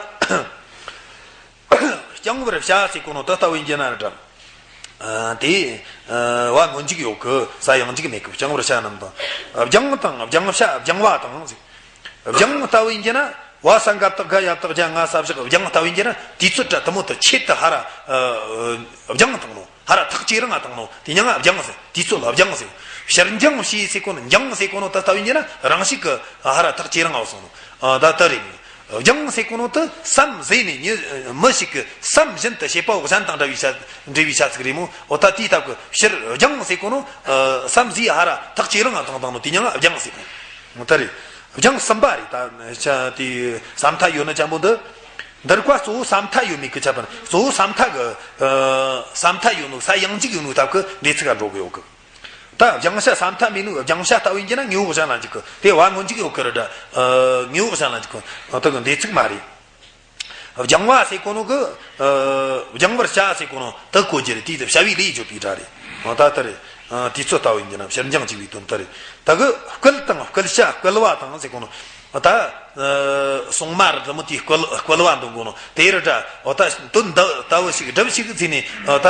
བརྐྱང་བར་བྱ་ཟེར་གོ་ནོ་འདི་ལྟ་བུ་ཡིན་གྱི་ན་རེད་དྲ། ཨ། དེ། ཨ། བ་སྔོན་འཇུག་ཡོད་གི། ས་ཡང་འཇུག་མེད་གི། བརྐྱང་བར་བྱ་རྣམས་དང་། བརྐྱང་དང་བརྐྱང་བྱ་བརྐྱང་བ་དང་ཟེར། བརྐྱང་ལྟ་བུ་ཡིན་གྱི་ན། བ་ས་འགབ་བཏགས་ག་ཡ་བཏགས་རྒྱ་ང་ས་བཞག་སྦྱང་ལྟ་བུ་ཡིན་གྱི་ན། དུས་ཚོད་ར་དུ་མོ་དུ་ཆེད་དུ་ཧ་ར་སྦྱང་བཏང་ནོ། ཧ་ར་ཐག་ཇེ་རིང་ང་བཏང་ནོ། དེ་ཉང་ང་སྦྱང་ཟེར། དུས་ཚོད་ལ་སྦྱང་ཟེར། ཕྱིར་འགྱངས་བྱས་ཟེར་གོ་ནོ། འགྱངས་ཟེར་གོ་ནོ་དུ་ལྟ་བུ་ཡིན་གྱི་ན། རང་ཞིག་གི་ཧ་ར་ཐག་ཇེ་རིང་ང་སོང་ནོ། ད་དུ་རེད། སྦྱང་ཟེར་གོ་ནོ་དུ་བསམ་ཟེར་ནས་མི་མི་ཞིག་གི་བསམ་བཞིན་དུ་བྱེད་པ་བོ་གཞན་དང་འདྲ་བའི་བྱ་འབྲེལ་བའི་བྱ་ཚིག་རེད་མོ། འོ་ད་དེའི་སྟབས་ཀྱིས་ཕྱིར་སྦྱང་ཟེར་གོ་ནོ་བསམ་ཟིག་ཧ་ར་ཐག་ཇེ་རིང་ང་བཏང་བཏང་ནོ། དེ་ཉང་ང་སྦྱང་ཟེར་གོ་ནོ་དེ་རེད། སྦྱང་གསུམ་པ་རེད། ད་ཆ་དེ་ས་མཐའ་ཡོད་ན་ཅན་པོ་འདི། འདིར་ཀ་གཙོ་བོ་ས་མཐའ་ཡོད་མེད་ཀྱི་ཁྱད་པར། གཙོ་བོ་ས་མཐའ་གི་ས་མཐའ་ཡོད་ནོ། ས་ཡང་འཇིག་ཡོད་ནོ་སྟབས་ཀྱིས་འདྲེས་ཚིག་ག་འགྲོ་གི་ཡོད་གི། ད་སྦྱང་བྱ་ས་མཐའ་མེད་ནོ། སྦྱང་བྱ་ལྟ་བུ་ཡིན་གྱི་ན་དངོས་པོ་གཞན་ལ་འཇུག་གི། དེ་བ་སྔོན་འཇུག་ཡོད་གི་རེད་དྲ། དངོས་པོ་གཞན་ལ་འཇུག་གི། དེ་གི་འདྲེས་ཚིག་མ་རེད། སྦྱང་བ་ཟེར་གོ་ནོ་གི། སྦྱང་བར་བྱ་ཟེར་གོ་ནོ་དུ་གོ་རྒྱུ་རེད། དེ་དུ་བྱ་བའི་ལས་བརྗོད་པའི་སྒྲ་རེད། འོ་ད་དུ་རེད། དུས་ཚོད་ལྟ་བུ་ཡིན་གྱི་ན་ཕྱིར་འགྱངས་བྱས་པའི་དོན་དུ་རེད། ད་གི་བསྐུལ་དང་བསྐུལ་བྱ་བསྐུལ་བ་དང་ཟེར་གོ་ནོ། ད་སྲུང་མ་རེད་དུ་མོ་དེ་བསྐུལ་བསྐུལ་བ་འདོན་གོ་ནོ། དེ་རེད་དྲ། འོ་ད་དོན་འདི་ལྟ་བུ་ཞིག་སྒྲུབས་ཤིག་ཟེར་ནས་ད་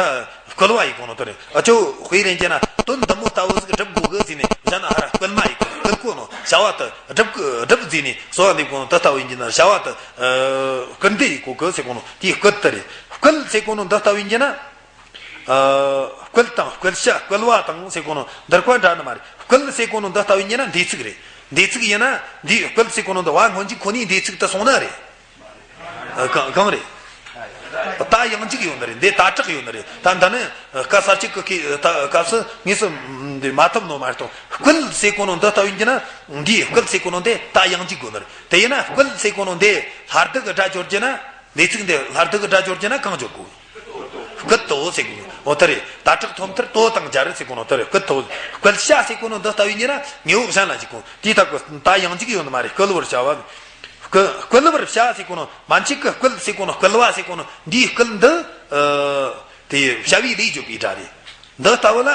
བསྐུལ་བ་ཡིན་གོ་ནོ་དུ་རེད། ཨ་ཅོ་དཔེ་རེད་གྱི་ན། དོན་འདི་མོ་ལྟ་བུ་ཟིག་སྒྲུབ་དགོས་གི་ཟེར་ནས་གཞན་ན་ཧ་ར་བསྐུལ་མ་ཡིན་གོ། བསྐུལ་གོ་ནོ། བྱ་བ་དུ་སྒྲུབ་སྒྲུབ་ཟེར་ནས་གསོལ་བ་འདེབས་གོ་ནོ་དུ་ལྟ་བུ་ཡིན་གྱི་ན། བྱ་བ་དུ་སྐུལ་འདེབས་ཡིན་གོ་གི་ཟེར་གོ་ནོ་དེ་བསྐུལ་དུ་རེད། བསྐུལ་ཟེར་གོ་ནོ་འདི་ལྟ་བུ་ཡིན་གྱི་ན། བསྐུལ་དང་བསྐུལ་བྱ་བསྐུལ་བ་དང་ཟེར་གོ་ནོ་འདིར་ཀ་འདྲ་ནི་མ་རེད། བསྐུལ་ཟེར་གོ་ནོ་འདི་ལྟ་བུ་ཡིན་གྱི་ན་འདྲེས་ཚིག་རེད། འདྲེས་ཚིག་ཡིན་ན་འདི་བསྐུལ་ཟེར་གོ་ནོ་འདི་བ་སྔོན་འཇུག་ཁོ་ནའི་འདྲེས་ཚིག་དུ་སོང་ན་རེད། གང་གང་རེད། ད་ཡང་འཇིག་ཡོད་ནི་རེད། འདི་ད་དྲག་ཡོད་ནི་རེད། ད་འདི་ནི་སྐབས་ས་གཅིག་གི་སྐབས་སུ་དངོས་སུ་འདི་མ་ཐུབ་ནོ་མ་གཏོགས། བསྐུལ་ཟེར་གོ་ནོ་འདི་ལྟ་བུ་ཡིན་གྱི་ན། འདི་བསྐུལ་ཟེར་གོ་ནོ་འདི་ད་ཡང་འཇིག་དགོས་ནི་རེད། དེ་ཡིན་ན་བསྐུལ་ཟེར་གོ་ནོ་འདི་ལྷ་སྡུག་གི་སྒྲ་སྦྱོར་རྒྱུ་ན། འདྲེས་ཚིག་འདི་ལྷ་སྡུག་གི་སྒྲ་སྦྱོར་རྒྱུ་ན་གང་སྦྱོར་དགོས། བསྐུལ་ཏོ་ཟེར་གོ་ནོ། འོ་དེ་རེད། ད་དྲག་ཐོབ་མཐར་ཏོ་དང་སྦྱར་ཟེར་གོ་ནོ་དེ་རེད། བསྐུལ་ཏོ། བསྐུལ་བྱ་ཟེར་གོ་ནོ་འདི་ལྟ་བུ་ཡིན་གྱི་ན་དངོས་པོ་གཞན་ལ་འཇུག་གོ། དེའི་སྟབས་ཀྱིས་ད་ཡང་འཇིག་ཡོད་ནི་མ་རེད། བསྐུལ་བར་བྱ་བ། བསྐུལ་བསྐུལ་བར་བྱ་ཟེར་གོ་ནོ། མན་ཆད་ཀྱི་བསྐུལ་ཟེར་གོ་ནོ། བསྐུལ་བ་ཟེར་གོ་ནོ། འདིའི་བསྐུལ་འདི་དེ་བྱ་བའི་ལས་བརྗོད་པའི་སྒྲ་རེད། འདི་ལྟ་བུ་ལ་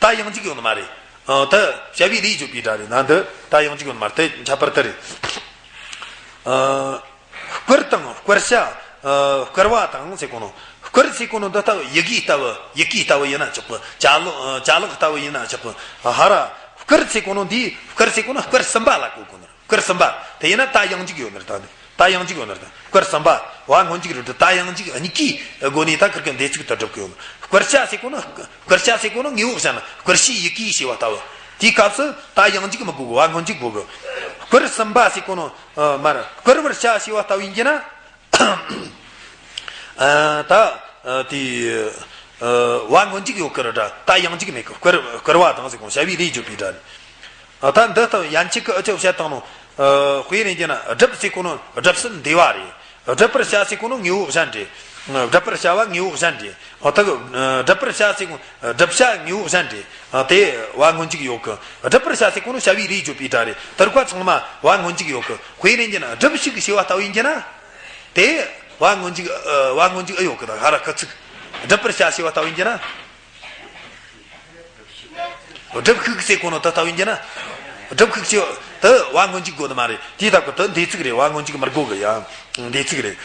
ད་ཡང་འཇིག་ཡོད་ནི་མ་རེད། ད་བྱ་བའི་ལས་བརྗོད་པའི་སྒྲ་རེད། ན་འདི་ད་ཡང་འཇིག་ཡོད་ནི་མ་རེད། དེ་ཁྱད་པར་དེ་རེད། བསྐུལ་དང་བསྐུལ་བྱ། བསྐུལ་བ་དང་ཟེར་གོ་ནོ། བསྐུལ་ཟེར་གོ་ནོ་འདི་ལྟ་བུ་ཡི་གེ་ལྟ་བུ། ཡི་གེ་ལྟ་བུ་ཡིན་ན་ཆོག་གི། ཅ་ལག་ཅ་ལག་ལྟ་བུ་ཡིན་ན་ཆོག་གི། ཧ་ར་བསྐུལ་ཟེར་གོ་ནོ་འདི། བསྐུལ་ཟེར་གོ་ནོ་བསྐུལ་གསུམ་པ་ལ་གོ་དགོས་ནི། བསྐུལ་གསུམ་པ་དེ་ཡིན་ན་ད་ཡང་འཇིག་ཡོད་ནི་རེད། ད་ད་ཡང་འཇིག་ཡོད་ནི་རེད། བསྐུལ་གསུམ་པ་བ་སྔོན་འཇུག་རེད། ད་ཡང་འཇིག་གཉིས་ཀའི་སྒོ་ནས་ད་ཁིར་གི་འདྲེས་ཚིག་ཏུ་སྒྲུབ་གི་ཡོད་ནི། བསྐུལ་བྱ་ཟེར་གོ་ནོ། བསྐུལ་བྱ་ཟེར་གོ་ནོ་དངོས་པོ་གཞན་ལ། བསྐུལ་བྱའི་ཡི་གེ་ཞེས་པ་ལྟ་བུ། དེའི་སྐབས་སུ་ད་ཡང་འཇིག་མི་དགོས་གི། བ་སྔོན་འཇུག་དགོས་གི། བསྐུལ་གསུམ་པ་ཟེར་གོ་ནོ། མར་བསྐུལ་བར་བྱ་ཞེས་པ་ལྟ་བུ་ཡིན་གྱི་ན། ད་དེ་བ་སྔོན་འཇུག་ཡོད་ཀི་རེད་དྲ། ད་ཡང་འཇིག་མེད་ཀི། བསྐུལ་བསྐུལ་བ་དང་ཟེར་གོ་ནོ་བྱ་བའི་ལས་བརྗོད་པའི་སྒྲ་རེད། ད་འདི་ལྟ་བུ་ཡན་ཆད་ཀྱི་ཨུ་ཅག་བཤད་བཏང་ནོ། དཔེ་རེད་གྱི་ན་སྒྲུབ་ཟེར་གོ་ནོ་སྒྲུབ་ཟིན་འདས་པ་རེད། སྒྲུབ་པར་བྱ་ཟེར་གོ་ནོ་དངོས་པོ་གཞན་རེད། སྒྲུབ་པར་བྱ་བ་དངོས་པོ་གཞན་རེད། འོ་ད་གི་སྒྲུབ་པར་བྱ་ཟེར་གོ་སྒྲུབ་བྱ་དངོས་པོ་གཞན་རེད། དེ་བ་སྔོན་འཇུག་ཡོད་གི། སྒྲུབ་པར་བྱ་ཟེར་གོ་ནོ་བྱ་བའི་ལས་བརྗོད་པའི་སྒྲ་རེད། དེར་ཀ་ཚང་མ་བ་སྔོན་འཇུག་ཡོད་གི། དཔེ་རེད་གྱི་ན་སྒྲུབས་ཤིག་ཞེས་པ་ལྟ་བུ་ཡིན་གྱི་ན། དེ་བ་སྔོན་འཇུག་བ་སྔོན་འཇུག་ཨེ་ཡོད་གི། ད་ཧ་ར་ཁ་ཚིག་སྒྲུབ་པར་བྱ་ཞེས་པ་ལྟ་བུ་ཡིན་གྱི་ན། སྒྲུབ་ཤིག་ཟེར་གོ་ནོ་ད་ལྟ་བུ་ཡིན་གྱི་ན། སྒྲུབ་ཤིག་ཞེས་ད་བ་སྔོན་འཇུག་དགོས་ནི་མ་རེད། དེའི་སྟབས་ཀྱིས་ད་འདྲེས་ཚིག་རེད། བ་སྔོན་འཇུག་མི་དགོས་གི་ཡ། འདྲེས་ཚིག་རེད།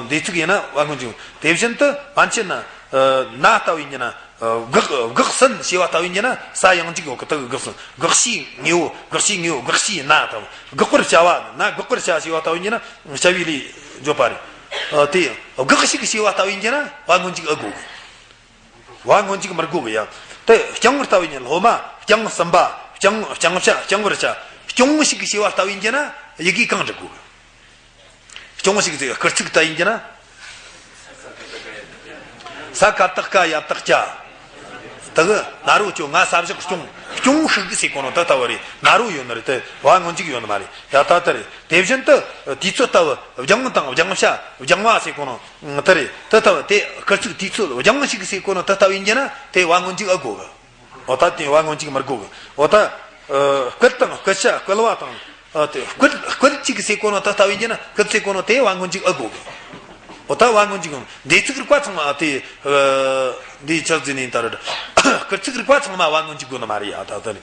འདྲེས་ཚིག་ཡིན་ན་བ་སྔོན་འཇུག་དེ་བཞིན་དུ་མན་ཆད་ན། ན་ལྟ་བུ་ཡིན་གྱི་ན། དགག་དགག་ཟིན་ཞེས་པ་ལྟ་བུ་ཡིན་གྱི་ན་ས་ཡང་འཇུག་ཡོད་གི། ད་གི་དགག་ཟིན། དགག་བྱའི་དངོས་པོ། དགག་བྱའི་དངོས་པོ། དགག་བྱའི་ན་ལྟ་བུ། དགག་པར་བྱ་བ། ན་དགག་པར་བྱ་ཞེས་པ་ལྟ་བུ་ཡིན་གྱི་ན་བྱ་བའི་ལས་བརྗོད་པ་རེད། དེ་དགག་ཤིག་ཞེས་པ་ལྟ་བུ་ཡིན་གྱི་ན་བ་སྔོན་འཇུག་ཨེ་དགོས་གི། བ་སྔོན་འཇུག་མི་དགོས་གི་ཡ། དེ་བསྐྱང་བར་ལྟ་བུ་ཡིན། སློབ་མ་བསྐྱང་གསུམ་པ། བསྐྱང་བསྐྱང་བྱ་བསྐྱང་བར་བྱ། སྐྱོང་ཞིག་ཞེས་པ་ལྟ་བུ་ཡིན་གྱི་ན་ཡི་གེ་གང་སྒྲུབ་དགོས་གི། སྐྱོང་ཞིག་ཟེར་སྐུལ་ཚིག་ད་ཡིན་གྱི་ན། ས་ཀ་བཏགས་སྐ་ཡ་བཏགས་སྐྱ། ད་གི་ན་རོ་ཅོ་ང་ས་བཞག་སྐྱོང་། སྐྱོང་ཤིག་ཟེར་གོ་ནོ་ད་ལྟ་བུ་རེད། ན་རོ་ཡོད་ནི་རེད། དེ་བ་སྔོན་འཇུག་ཡོད་ནི་མ་རེད། ཡ་ད་ད་རེད། དེ་བཞིན་དུ་དུས་ཚོད་ལྟ་བུ་སྦྱང་དང་སྦྱང་བྱ་སྦྱང་བ་ཟེར་གོ་ནོ་ད་རེད། ད་ལྟ་བུ་དེ་སྐུལ་ཚིག་དུས་ཚོད་སྦྱང་ཞིག་ཟེར་གོ་ནོ་ད་ལྟ་བུ་ཡིན་གྱི་ན་དེ་བ་སྔོན་འཇུག་ཨེ་དགོས་གི། འོ་ད་དེ་བ་སྔོན་འཇུག་མི་དགོས་གི། འོ་ད། བསྐུལ་དང་བསྐུལ་བྱ་བསྐུལ་བ་དང་། དེ་བསྐུལ་བསྐུལ་ཅིག་ཟེར་གོ་ནོ་ད་ལྟ་བུ་ཡིན་གྱི་ན་སྐུལ་ཟེར་གོ་ནོ་དེ་བ་སྔོན་འཇུག་ཨེ་དགོས་གི། འོ་ད་བ་སྔོན་འཇུག་འདྲེས་ཚིག་རིག་པ་ཚང་མ་དེ། འདི་ཆགས་ཟིན་ནས་ད་རེད། སྐུལ་ཚིག་རིག་པ་ཚང་མ་བ་སྔོན་འཇུག་དགོས་ནི་མ་རེད་ཡ་ད་ལྟ་ནི།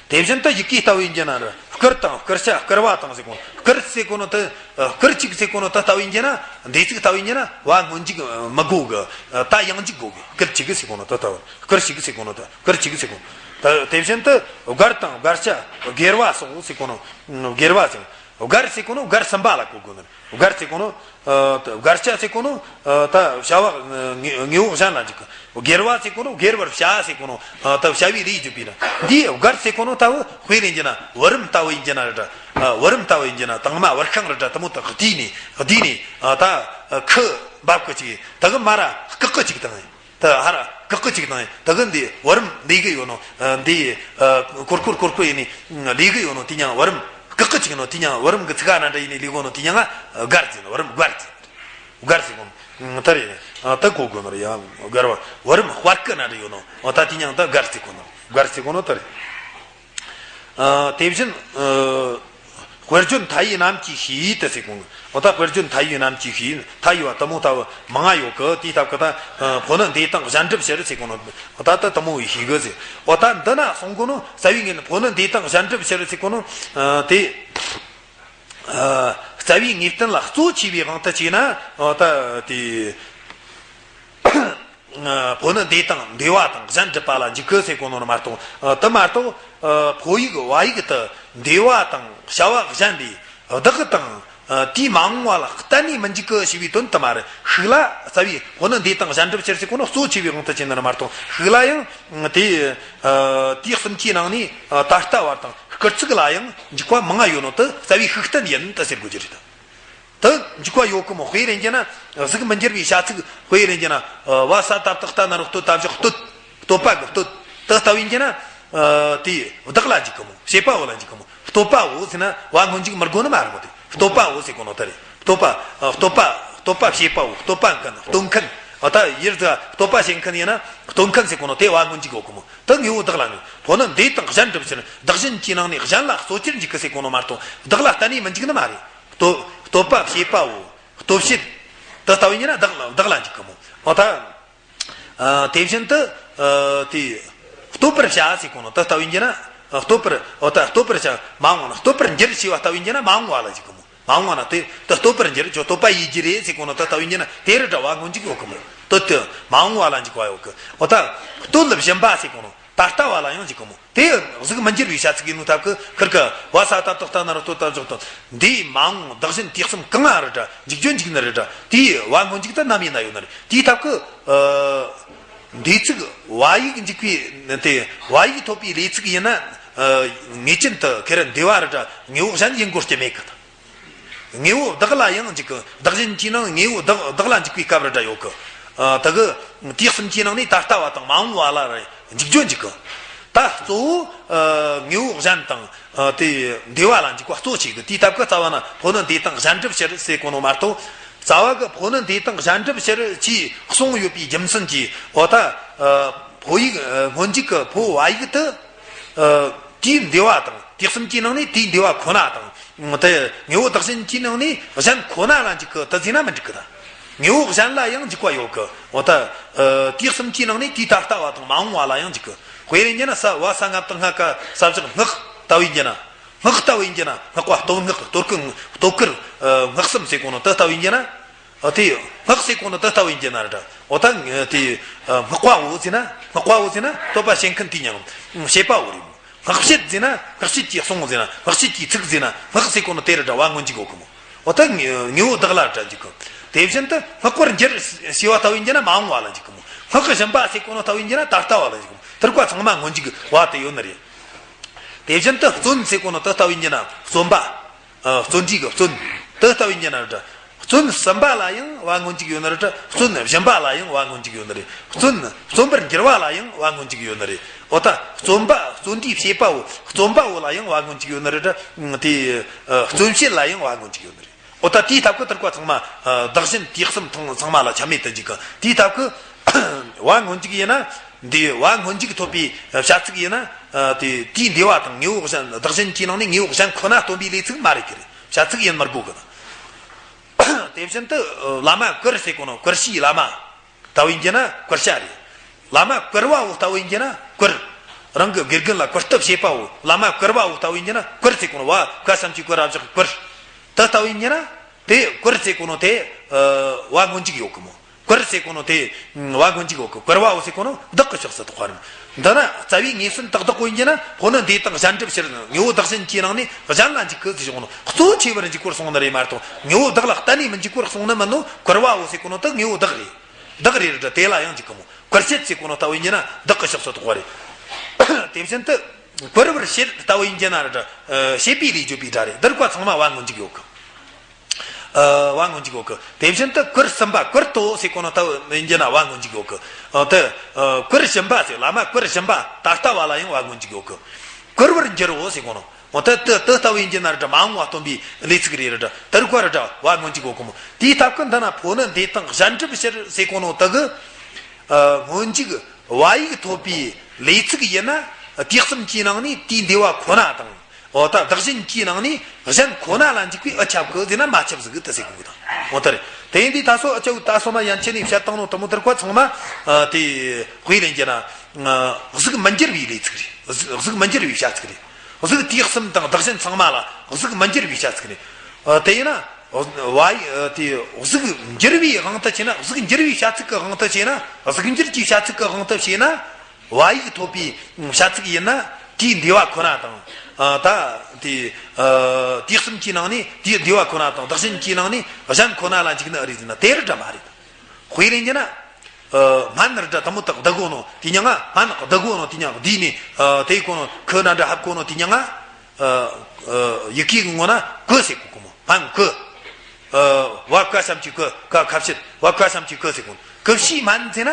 དེ་བཞིན་དུ་ཡི་གེ་ལྟ་བུ་ཡིན་གྱི་ན་རེད། བསྐུལ་དང་བསྐུལ་བྱ་བསྐུལ་བ་དང་ཟེར་གོ། བསྐུལ་ཟེར་གོ་ནོ་དེ། བསྐུལ་ཅིག་ཟེར་གོ་ནོ་དེ་ལྟ་བུ་ཡིན་གྱི་ན། འདྲེས་ཚིག་ལྟ་བུ་ཡིན་གྱི་ན་བ་སྔོན་འཇུག་མི་དགོས་གི། ད་ཡང་འཇུག་དགོས་གི། བསྐུལ་ཅིག་ཟེར་གོ་ནོ་དེ་ལྟ་བུ། བསྐུལ་ཅིག་ཟེར་གོ་ནོ་དེ། བསྐུལ་ཅིག་ཟེར་གོ་ནོ། ད་དེ་བཞིན་དུ་བསྒར་དང་བསྒར་བྱ་སྒེར་བ་སོགས་ཟེར་གོ་ནོ། སྒེར་བ་ཟེར། སྒར་ཟེར་གོ་ནོ་སྒར་གསུམ་པ་ལ་གོ་དགོས་ནི། སྒར་ཟེར་གོ་ནོ། ཨ། ད་སྒར་སྐྱ་ཟེར་གོ་ནོ། ཨ། ད་བྱ་བ་དངོས་དངོས་པོ་གཞན་ལ་འཇུག་གི། སྒེར་བ་ཟེར་གོ་ནོ་སྒེར་བར་བྱ་ཟེར་གོ་ནོ། ཨ། ད་བྱ་བའི་ལས་བརྗོད་པའི་ར། འདིའི་སྒར་ཟེར་གོ་ནོ་ལྟ་བུ་དཔེ་ལེན་རྒྱུ་ན་བུ་རམ་ལྟ་བུ་ཡིན་རྒྱུ་ན་ར། ཨ། བུ་རམ་ལྟ་བུ་ཡིན་རྒྱུ་ན་དང་མ་བུར་ཤིང་ར་འདྲ་དེ་མོ་དག་བསྡུས་ནས་བསྡུས་ནས། ཨ། ད་ཁུ་འབབ་གི་ཅིག་དག་མ་ར་སྐག་གི་ཅིག་དང་། ད་ཧར་སྐག་གི་ཅིག་དང་། ད་གི་འདི་བུ་རམ་ལས་གི་ཡོད་ནོ། ཨ། འདི། ཨ། ཀོར་ཀོར་ཀོར་ཀོར་ཡིན་ནི་ལས་གི་ཡོད་ནོ་དེ་མྱང་བུ་རམ། སྐག་གི་ཅིག་ནོ་དེ་མྱང་བུ་རམ་གི་ཚིག་ག་ན་འདྲ་ཡིན་ནི་ལས་གོ་ནོ་དེ་མྱང་ང་སྒར་ཟེར་ནོ། བུ་རམ་སྒར་ཟེར། སྒར་ཟེར་གོ་ནོ། ད་རེད། ཨ། ད་གོ་དགོས་ནོ་རེད་ཡ། སྒར་བ་བུ་རམ་དཔར་གི་ན་འདྲ་ཡོད་ནོ། ཨ། ད་དེ་མྱང་ད་སྒར་ཟེར་གོ་ནོ། སྒར་ཟེར་གོ་ནོ་ད་རེད། ཨ། དེ་བཞིན། ཨ། དཔེར་བརྗོད་མཐའ་ཡས་རྣམས་ཀྱིས་ཤེས་ཏེ་ཟེར་གོ་ནོ། འོ་ད་དཔེར་བརྗོད་མཐའ་ཡས་རྣམས་ཀྱིས་ཤེས། མཐའ་ཡས་པ་དེ་མོ་ལྟ་བུ་མང་ང་ཡོད་གི། དེའི་སྟབས་ཀྱིས་ད། ཨ། ཕོ་ནི་འདས་དང་གཞན་འགྲུབ་ཕྱིར་ཟེར་གོ་ནོ། འོ་ད་ད་དེ་མོ་བའི་ཤེས་གི་ཟེར། འོ་ད་འདི་ན་གསུང་གོ་ནོ་རྩ་བའི་ངེས་ཕོ་ནི་འདས་དང་གཞན་འགྲུབ་ཕྱིར་ཟེར་གོ་ནོ། ཨ། དེ། ཨ། རྩ་བའི་ངེས་བསྟན་ལ་གཙོ་ཆེ་བའི་དབང་དུ་བྱས་ན། འོ་ད་དེ། ཨ། ཕོ་ནི་འདས་དང་འདས་པ་དང་གཞན་འགྲུབ་པ་ལ་འཇུག་གི་ཟེར་གོ་ནོ་ནི་མ་གཏོགས། ཨ། དེ་མ་གཏོགས། ཨ། ཕོ་ཡིག་བ་ཡིག་ཏུ་འདས་པ་དང་བྱ་བ་གཞན་པའི་བདག་དང་། ཨ། དེའི་མ་འོངས་པ་ལ་གཏན་ནས་མི་འཇུག་གི་ཞེས་པའི་དོན་དུ་མ་རེད། ཤུགས་ལ་རྩ་བའི་ཕོ་ནི་འདས་དང་གཞན་འགྲུབ་ཕྱིར་ཟེར་གོ་ནོ་གཙོ་ཆེ་བའི་དབང་དུ་བྱས་ནི་མ་གཏོགས། ཤུགས་ལ་ཡང་དེ། ཨ། དེའི་གསུམ་གྱི་ནང་ནས། ཨ། ད་ལྟ་བ་དང་སྐུལ་ཚིག་ལ་ཡང་འཇུག་པ་མང་ང་ཡོད་ནོ་དེ་རྩ་བའི་ཤུགས་བསྟན་ཡིན་ད་ཟེར་དགོས་ཀྱི་རེད། ད་འཇུག་པ་ཡོད་གི་མོ། དཔེ་ལེན་རྒྱུ་ན་གཟུགས་མི་འགྱུར་བའི་བྱ་ཚིག་དཔེ་ལེན་རྒྱུ་ན། ཨ། བ་ས་ད་བཏགས་སྟ་ན་རོ་སྟོད་ད་བཞག་སྟོད། བསྟོད་པ་གི་བསྟོད། དེ་ལྟ་བུ་ཡིན་རྒྱུ་ན། ཨ། དེ་བདག་ལ་འཇུག་གི་མོ། བྱེད་པ་བོ་ལ་འཇུག་གི་མོ། བསྟོད་པ་བོ་ཟེར་ན་བ་སྔོན་འཇུག་མི་དགོས་ནི་མ་རེད་མོ། དེ་བསྟོད་པ་བོ་ཟེར་གོ་ནོ་དེ་རེད། བསྟོད་པ། ཨ། བསྟོད་པ། བསྟོད་པ་བྱེད་པ་བོ། བསྟོད་པ་མཁན། བསྟོད་མཁན། ཨ། ད་ཡུལ་དེ་བསྟོད་པ་བྱེད་མཁན་ཡིན་ན་བསྟོད་མཁན་ཟེར་གོ་ནོ་དེ་བ་སྔོན་འཇུག་ཡོད་གི་མོ། དེ་དངོས་པོ་བདག་ལ་ངེས། ཕོ་ནི་འདས་དང་གཞན་འགྲུབ་ཕྱིར། བདག་གཞན་གྱི་ནང་ནས་གཞན་ལ་གཙོ་ཆེར་འཇུག་གི་ཟེར་གོ་ནོ་མ་གཏོགས། བདག་ལ་གཏན་ནས་མི་འཇུག་ནི་མ་རེད། བསྟོད། བསྟོད་པ་བྱེད་པ་བོ། བསྟོད་བྱེད། དེ་ལྟ་བུ་ཡིན་རྒྱུ་ན་བདག་ལ། བདག་ལ་འཇུག་གི་མོ། འོ་ད། ཨ། དེ་བཞིན་དུ། ཨ། དེ། བསྟོད་པར་བྱ་ཟེར་གོ་ནོ་དེ་ལྟ་བུ་ཡིན་རྒྱུ་ན། ཨ། བསྟོད་པར། འོ་ད་བསྟོད་པར་བྱ། མ་འོངས་ན་བསྟོད་པར་འགྱུར་ཞེས་པ་ལྟ་བུ་ཡིན་རྒྱུ་ན་མ་འོངས་པ་ལ་འཇུག་གི་མོ། མ་འོངས་པ་ན་དེ་དེ་བསྟོད་པར་འགྱུར། ཁྱོད་བསྟོད་པ་ཡིན་རྒྱུ་རེད་ཟེར་གོ་ནོ་དེ་ལྟ་བུ་ཡིན་རྒྱུ་ན་དེ་རུ་འདྲ་བ་སྔོན་འཇུག་ཡོད་གི་མོ། བསྟོད་དེ་མ་འོངས་པ་ལ་འཇུག་པ་ཡོད་གི། འོ་ད། བསྟོད་བཞིན་པ་ཟེར་གོ་ནོ་ད་ལྟ་བ་ལ་ཡང་འཇུག་གི་མོ། དེ་གཟུགས་མི་འགྱུར་བའི་བྱ་ཚིག་ཡིན་ནོ་སྟབས་ཀྱིས་ཁིར་གི་བ་ས་ད་བཏགས་སྟ་ན་རོ་སྟོད་ད་བཞག་སྟོད། འདས་མ་འོངས་བདག་གཞན་དུས་གསུམ་གང་ང་རུ་འདྲ། འཇུག་རྒྱུ་འཇུག་ནི་རུ་འདྲ། དེའི་བ་སྔོན་འཇུག་དེ་ནམ་ཡིན་ན་ཡོད་ནི་རེད། དེའི་སྟབས་ཀྱིས། ཨ། འདས་ཚིག་བ་ཡིག་འཇུག་པའི་དེ་བ་ཡིག་ཐོབ་པའི་ལས་ཚིག་ཡིན་ན། ཨ། ངེས་ཅན་དུ་ཁེ་ར་འདས་པ་རུ་འདྲ་དངོས་པོ་གཞན་ཡིན་དགོས་རྒྱུ་མེད་གི། དངོས་པོ་བདག་ལ་ཡང་འཇུག་གི། བདག་གཞན་གྱི་ནང་དངོས་པོ་བདག་བདག་ལ་འཇུག་པའི་སྐབས་རུ་འདྲ་ཡོད་གི། ཨ། ད་གི་དུས་གསུམ་གྱི་ནང་ནས་ད་ལྟ་བ་དང་མ་འོངས་པ་ལ་ར་འཇུག་རྒྱུ་འཇུག་གི། ད་གཙོ་བོ། ཨ། དངོས་པོ་གཞན་དང་། ཨ། དེ་འདས་པ་ལ་འཇུག་པ་གཙོ་ཆེ་གི། དེའི་སྟབས་ཀྱིས་རྩ་བ་ན་ཕོ་ནི་འདས་དང་གཞན་འགྲུབ་ཕྱིར་ཟེར་གོ་ནོ་མ་གཏོགས། རྩ་བ་གི་ཕོ་ནི་འདས་དང་གཞན་འགྲུབ་ཕྱིར་ཅེས་གསུངས་ཡོད་པའི་རྒྱུ་མཚན་གྱིས། འོ་ད། ཨ། ཕོ་ཡིག་ཨ། སྔོན་འཇུག་གི་ཕོ་བ་ཡིག་དེ། ཨ། དུས་འདས་པ་དང་དུས་གསུམ་གྱི་ནང་ནས་དུས་འདས་པ་ཁོ་ན་དང་། དེ་དངོས་པོ་བདག་གཞན་གྱི་ནང་ནས་གཞན་ཁོ་ན་ལ་འཇུག་གི་དེ་ཟེར་ན་མི་འགྲིག་གི། ད་དངོས་པོ་གཞན་ལ་ཡང་འཇུག་པ་ཡོད་གི། འོ་ད། ཨ། དུས་གསུམ་གྱི་ནང་ནས་དུས་ད་ལྟ་བ་དང་མ་འོངས་པ་ལ་ཡང་འཇུག་གི། དཔེ་རེ་ཡིན་རྒྱུ་ན་ས་བ་ས་ལྔ་བཏགས་སྔ་ག་ས་བཞག་སྔགས་ལྟ་བུ་ཡིན་རྒྱུ་ན། སྔགས་ལྟ་བུ་ཡིན་རྒྱུ་ན་སྔགས་པ་བསྟོད་སྔགས་བསྟོད་ཀྱི་བསྟོད་ཀྱི། ཨ། སྔགས་གསུམ་ཟེར་གོ་ནོ་དེ་ལྟ་བུ་ཡིན་རྒྱུ་ན། ཨ། དེ་སྔགས་ཟེར་གོ་ནོ་དེ་ལྟ་བུ་ཡིན་རྒྱུ་ན་རེད། འོ་ད་དེ་སྔགས་པ་བོ་ཟེར་ན། སྔགས་པ་བོ་ཟེར་ན་བསྟོད་པ་བྱེད་མཁན་དེ་མྱང་བྱེད་པ་བོ་རེད། སྔགས་བྱེད་ཟེར་ན་སྔགས་བྱེད་ཀྱི་གསུང་ཟེར་ན་སྔགས་བྱེད་ཀྱི་ཚིག་ཟེར་ན་སྔགས་ཟེར་གོ་ནོ་དེ་རུ་འདྲ་བ་སྔོན་འཇུག་ཡོད་གི་མོ། འོ་ད་དངོས་པོ་བདག་ལ་འདྲ་འཇུག་གི། དེ་བཞིན་དུ་བསྔགས་པར་འགྱུར་ཞེས་པ་ལྟ་བུ་ཡིན་རྒྱུ་ན་མ་འོངས་པ་ལ་འཇུག་གི་མོ། སྔགས་བཞིན་པ་ཟེར་གོ་ནོ་ལྟ་བུ་ཡིན་རྒྱུ་ན་ད་ལྟ་བ་ལ་འཇུག་གི་མོ། དེ་རིགས་པ་ཚང་མ་སྔོན་འཇུག་བ་དེ་ཡོད་ནི་རེད། དེ་བཞིན་དུ་བརྩོན་ཟེར་གོ་ནོ་དེ་ལྟ་བུ་ཡིན་རྒྱུ་ན་བརྩོན་པ། ཨ། བརྩོན་འགྲུས་ཀྱི་བརྩོན། དེ་ལྟ་བུ་ཡིན་རྒྱུ་ན་རེད། བརྩོན་ཟིན་པ་ལ་ཡང་བ་སྔོན་འཇུག་ཡོད་ནི་རེད། བརྩོན་བཞིན་པ་ལ་ཡང་བ་སྔོན་འཇུག་ཡོད་ནི་རེད། བརྩོན་བརྩོན་པར་འགྱུར་བ་ལ་ཡང་བ་སྔོན་འཇུག་ཡོད་ནི་རེད། འོ་ད་བརྩོན་པ་བརྩོན་འགྲུས་བྱེད་པ་བོ་བརྩོན་པ་བོ་ལ་ཡང་བ་སྔོན་འཇུག་ཡོད་ནི་རེད། དེ་ཨ། བརྩོན་བྱེད་ལ་ཡང་བ་སྔོན་འཇུག་ཡོད་ནི་རེད། འོ་ད་དེའི་སྟབས་ཀྱིས་དེ་རིགས་པ་ཚང་མ། ཨ། བདག་གཞན་དུས་གསུམ་ཚང་ཚང་མ་ལ་ཁྱབ་མེད་དུ་འཇུག་གི། དེའི་སྟབས་ཀྱིས་བ་སྔོན་འཇུག་ཡིན་ན། འདི་བ་སྔོན་འཇུག་ཐོབ་པའི་བྱ་ཚིག་ཡིན་ན། ཨ། དེ་དུས་འདས་པ་དང་དངོས་པོ་གཞན་བདག་གཞན་གྱི་ནང་ནས་དངོས་པོ་གཞན་ཁོ་ན་སྟོན་པའི་ལས་ཚིག་མ་རེད་གི་རེད། བྱ་ཚིག་ཡིན་མི་དགོས་གི། དེ་བཞིན་དུ་བླ་མ་བཀུར་ཟེར་གོ་ནོ་བཀུར་ཤེས་བླ་མ་ལྟ་བུ་ཡིན་རྒྱུ་ན་བཀུར་བྱ་རེད། བླ་མ་བཀུར་བ་བོ་ལྟ་བུ་ཡིན་རྒྱུ་ན་བཀུར། རང་གི་དགེ་རྒན་ལ་བཀུར་སྟི་བྱེད་པ་བོ། བླ་མ་བཀུར་བ་བོ་ལྟ་བུ་ཡིན་རྒྱུ་ན་བཀུར་ཟེར་གོ་ནོ་བ་ཁ་སམ་གྱི་བཀུར་ར་བཞག་བཀུར། དེ་ལྟ་བུ་ཡིན་རྒྱུ་ན་དེ་བཀུར་ཟེར་གོ་ནོ་དེ་བ་སྔོན་འཇུག་ཡོད་གི་མོ། བཀུར་ཟེར་གོ་ནོ་དེ་བ་སྔོན་འཇུག་ཡོད་གི། བཀུར་བའོ་ཟེར་གོ་ནོ་བདག་གི་ཕྱོགས་སུ་གཏོགས་པ་རེད། འདི་ན་རྩ་བའི་ངེས་ཟིན་དག་བདག་པོ་ཡིན་གྱི་ན་ཕོ་ནི་འདས་དང་གཞན་སྒྲུབ་ཕྱིར་དངོས་པོ་བདག་གཞན་གྱི་ནང་ནས་གཞན་ལ་འཇུག་གི་ཟེར་གོ་ནོ། གཙོ་ཆེ་བར་འཇུག་པར་གསུངས་ནི་རེད་མ་གཏོགས་དངོས་པོ་བདག་ལ་གཏན་ནས་མི་འཇུག་པར་གསུངས་ནི་མིན་ནོ། བཀུར་བའོ་ཟེར་གོ་ནོ་དེ་དངོས་པོ་བདག་རེད། བདག་རེད་ར་དེ་ལ་ཡང་འཇུག་གི་མོ། བཀུར་བྱེད་ཟེར་གོ་ནོ་ལྟ་བུ་ཡིན་གྱི་ན་བདག་གི་ཕྱོགས་སུ་གཏོགས་པ་རེད། དེ་བཞིན་དུ་བཀུར་བར་བྱེད་ལྟ་བུ་ཡིན་གྱི་ན་ར་བྱེད་པའི་ལས་བརྗོད་པའི་སྒྲ་རེད། འདིར་ཀ་ཚང་མ་བ་སྔོན་འཇུག་ཡོད་གི། ཨ། བ་སྔོན་འཇུག་ཡོད་གི། དེ་བཞིན་དུ་བཀུར་གསུམ་པ། བཀུར་ཏོ་ཟེར་གོ་ནོ་ལྟ་བུ་ཡིན་གྱི་ན་བ་སྔོན་འཇུག་ཡོད་གི། ཨ། དེ་ཨ། བཀུར་བྱིན་པ་ཟེར། བླ་མ་བཀུར་བྱིན་པ་ད་ལྟ་བ་ལ་ཡང་བ་སྔོན་འཇུག་ཡོད་གི། བཀུར་བར་འགྱུར་རོ་ཟེར་གོ་ནོ། འོ་ད་དེ་དེ་ལྟ་བུ་ཡིན་གྱི་ན་ར་མ་འོངས་པ་སྟོན་པའི་ལས་ཚིག་རེད་ར། དེར་ཀ་ར་བ་སྔོན་འཇུག་ཡོད་གི་མོ། དེའི་སྟབས་ཀྱིས་འདི་ན་ཕོ་ནི་འདས་དང་གཞན་སྒྲུབ་ཕྱིར་ཟེར་གོ་ནོ་དེ་གི། ཨ། སྔོན་འཇུག་བ་ཡིག་ཐོབ་པའི་ལས་ཚིག་ཡིན་ན་དུས་གསུམ་གྱི་ནང་ནས་དེའི་འདས་པ་ཁོ་ན་དང་། འོ་ད་བདག་གཞན་གྱི་ནང་ནས་གཞན་ཁོ་ན་ལ་འཇུག་པའི་ཨ་ཁྱབ་གི་ཟེར་ན་མ་ཁྱབ་ཟིག་གི་དེ་ཟེར་གོ་གི་དང་། འོ་ད་རེད། དེ་ཡིན་དུས་ད་སོ་ཨ་ཁྱབ་ད་སོ་མ་ཡན་ཆད་ནས་བཤད་བཏང་ནོ་དེ་མོ་དེར་ཀ་ཚང་མ། ཨ། དེ་དཔེ་ལེན་གྱི་ན། ཨ། གཟུགས་མི་འགྱུར་བའི་ལས་ཚིག་རེད། གཟུགས་གཟུགས་མི་འགྱུར་བའི་བྱ་ཚིག་རེད། གཟུགས་དུས་གསུམ་དང་བདག་གཞན་ཚང་མ་ལ་གཟུགས་མི་འགྱུར་བའི་བྱ་ཚིག་རེད། ཨ། དེ་ཡིན་ན། བ་ཡིག་དེ་གཟུགས་འགྱུར་བའི་དབང་དུ་བྱས་ན། གཟུགས་འགྱུར་བའི་བྱ་ཚིག་གི་དབང་དུ་བྱས་ན། གཟུགས་འགྱུར་གྱི་བྱ་ཚིག་གི་དབང་དུ་བྱས་ན། བ་ཡིག་ཐོབ་པའི་བྱ་ཚིག་ཡིན་ན་དེའི་འདས་པ་ཁོ་ན་དང་། ཨ། ད་དེ། ཨ། དུས་གསུམ་གྱི་ནང་ནས་དེའི་འདས་པ་ཁོ་ན་དང་བདག་གཞན་གྱི་ནང་ནས་གཞན་ཁོ་ན་ལ་འཇུག་ནི་ཨེ་རེད་ཟེར་ན་དེ་རེད་དྲ་མ་རེད། དཔེ་ལེན་གྱི་ན། ཨ། སྨན་རེད་དྲ་དེ་མོ་དག་བསྡུ་གོ་ནོ་དེ་མྱིང་ང་། སྨན་བསྡུ་གོ་ནོ་དེ་མྱིང་ང་བསྡུས་ནས། ཨ། དེ་གོ་ནོ་ཁོ་ན་འདྲ་ཧབ་གོ་ནོ་དེ་མྱིང་ང་། ཨ། ཨ། ཡི་གེ་གི་ངོ་ན་ཀུ་ཟེར་གོ་གི་མོ། སྨན་ཀུ། ཨ། བ་ཀ་ཞབས་ཀྱུ་ཀུ། ཀ་ཁ་ཕྱིར། བ་ཀ་ཞབས་ཀྱུ་ཀུ་ཟེར་གོ་ནོ། ཀུ་ཤའི་སྨན་ཟེར་ན།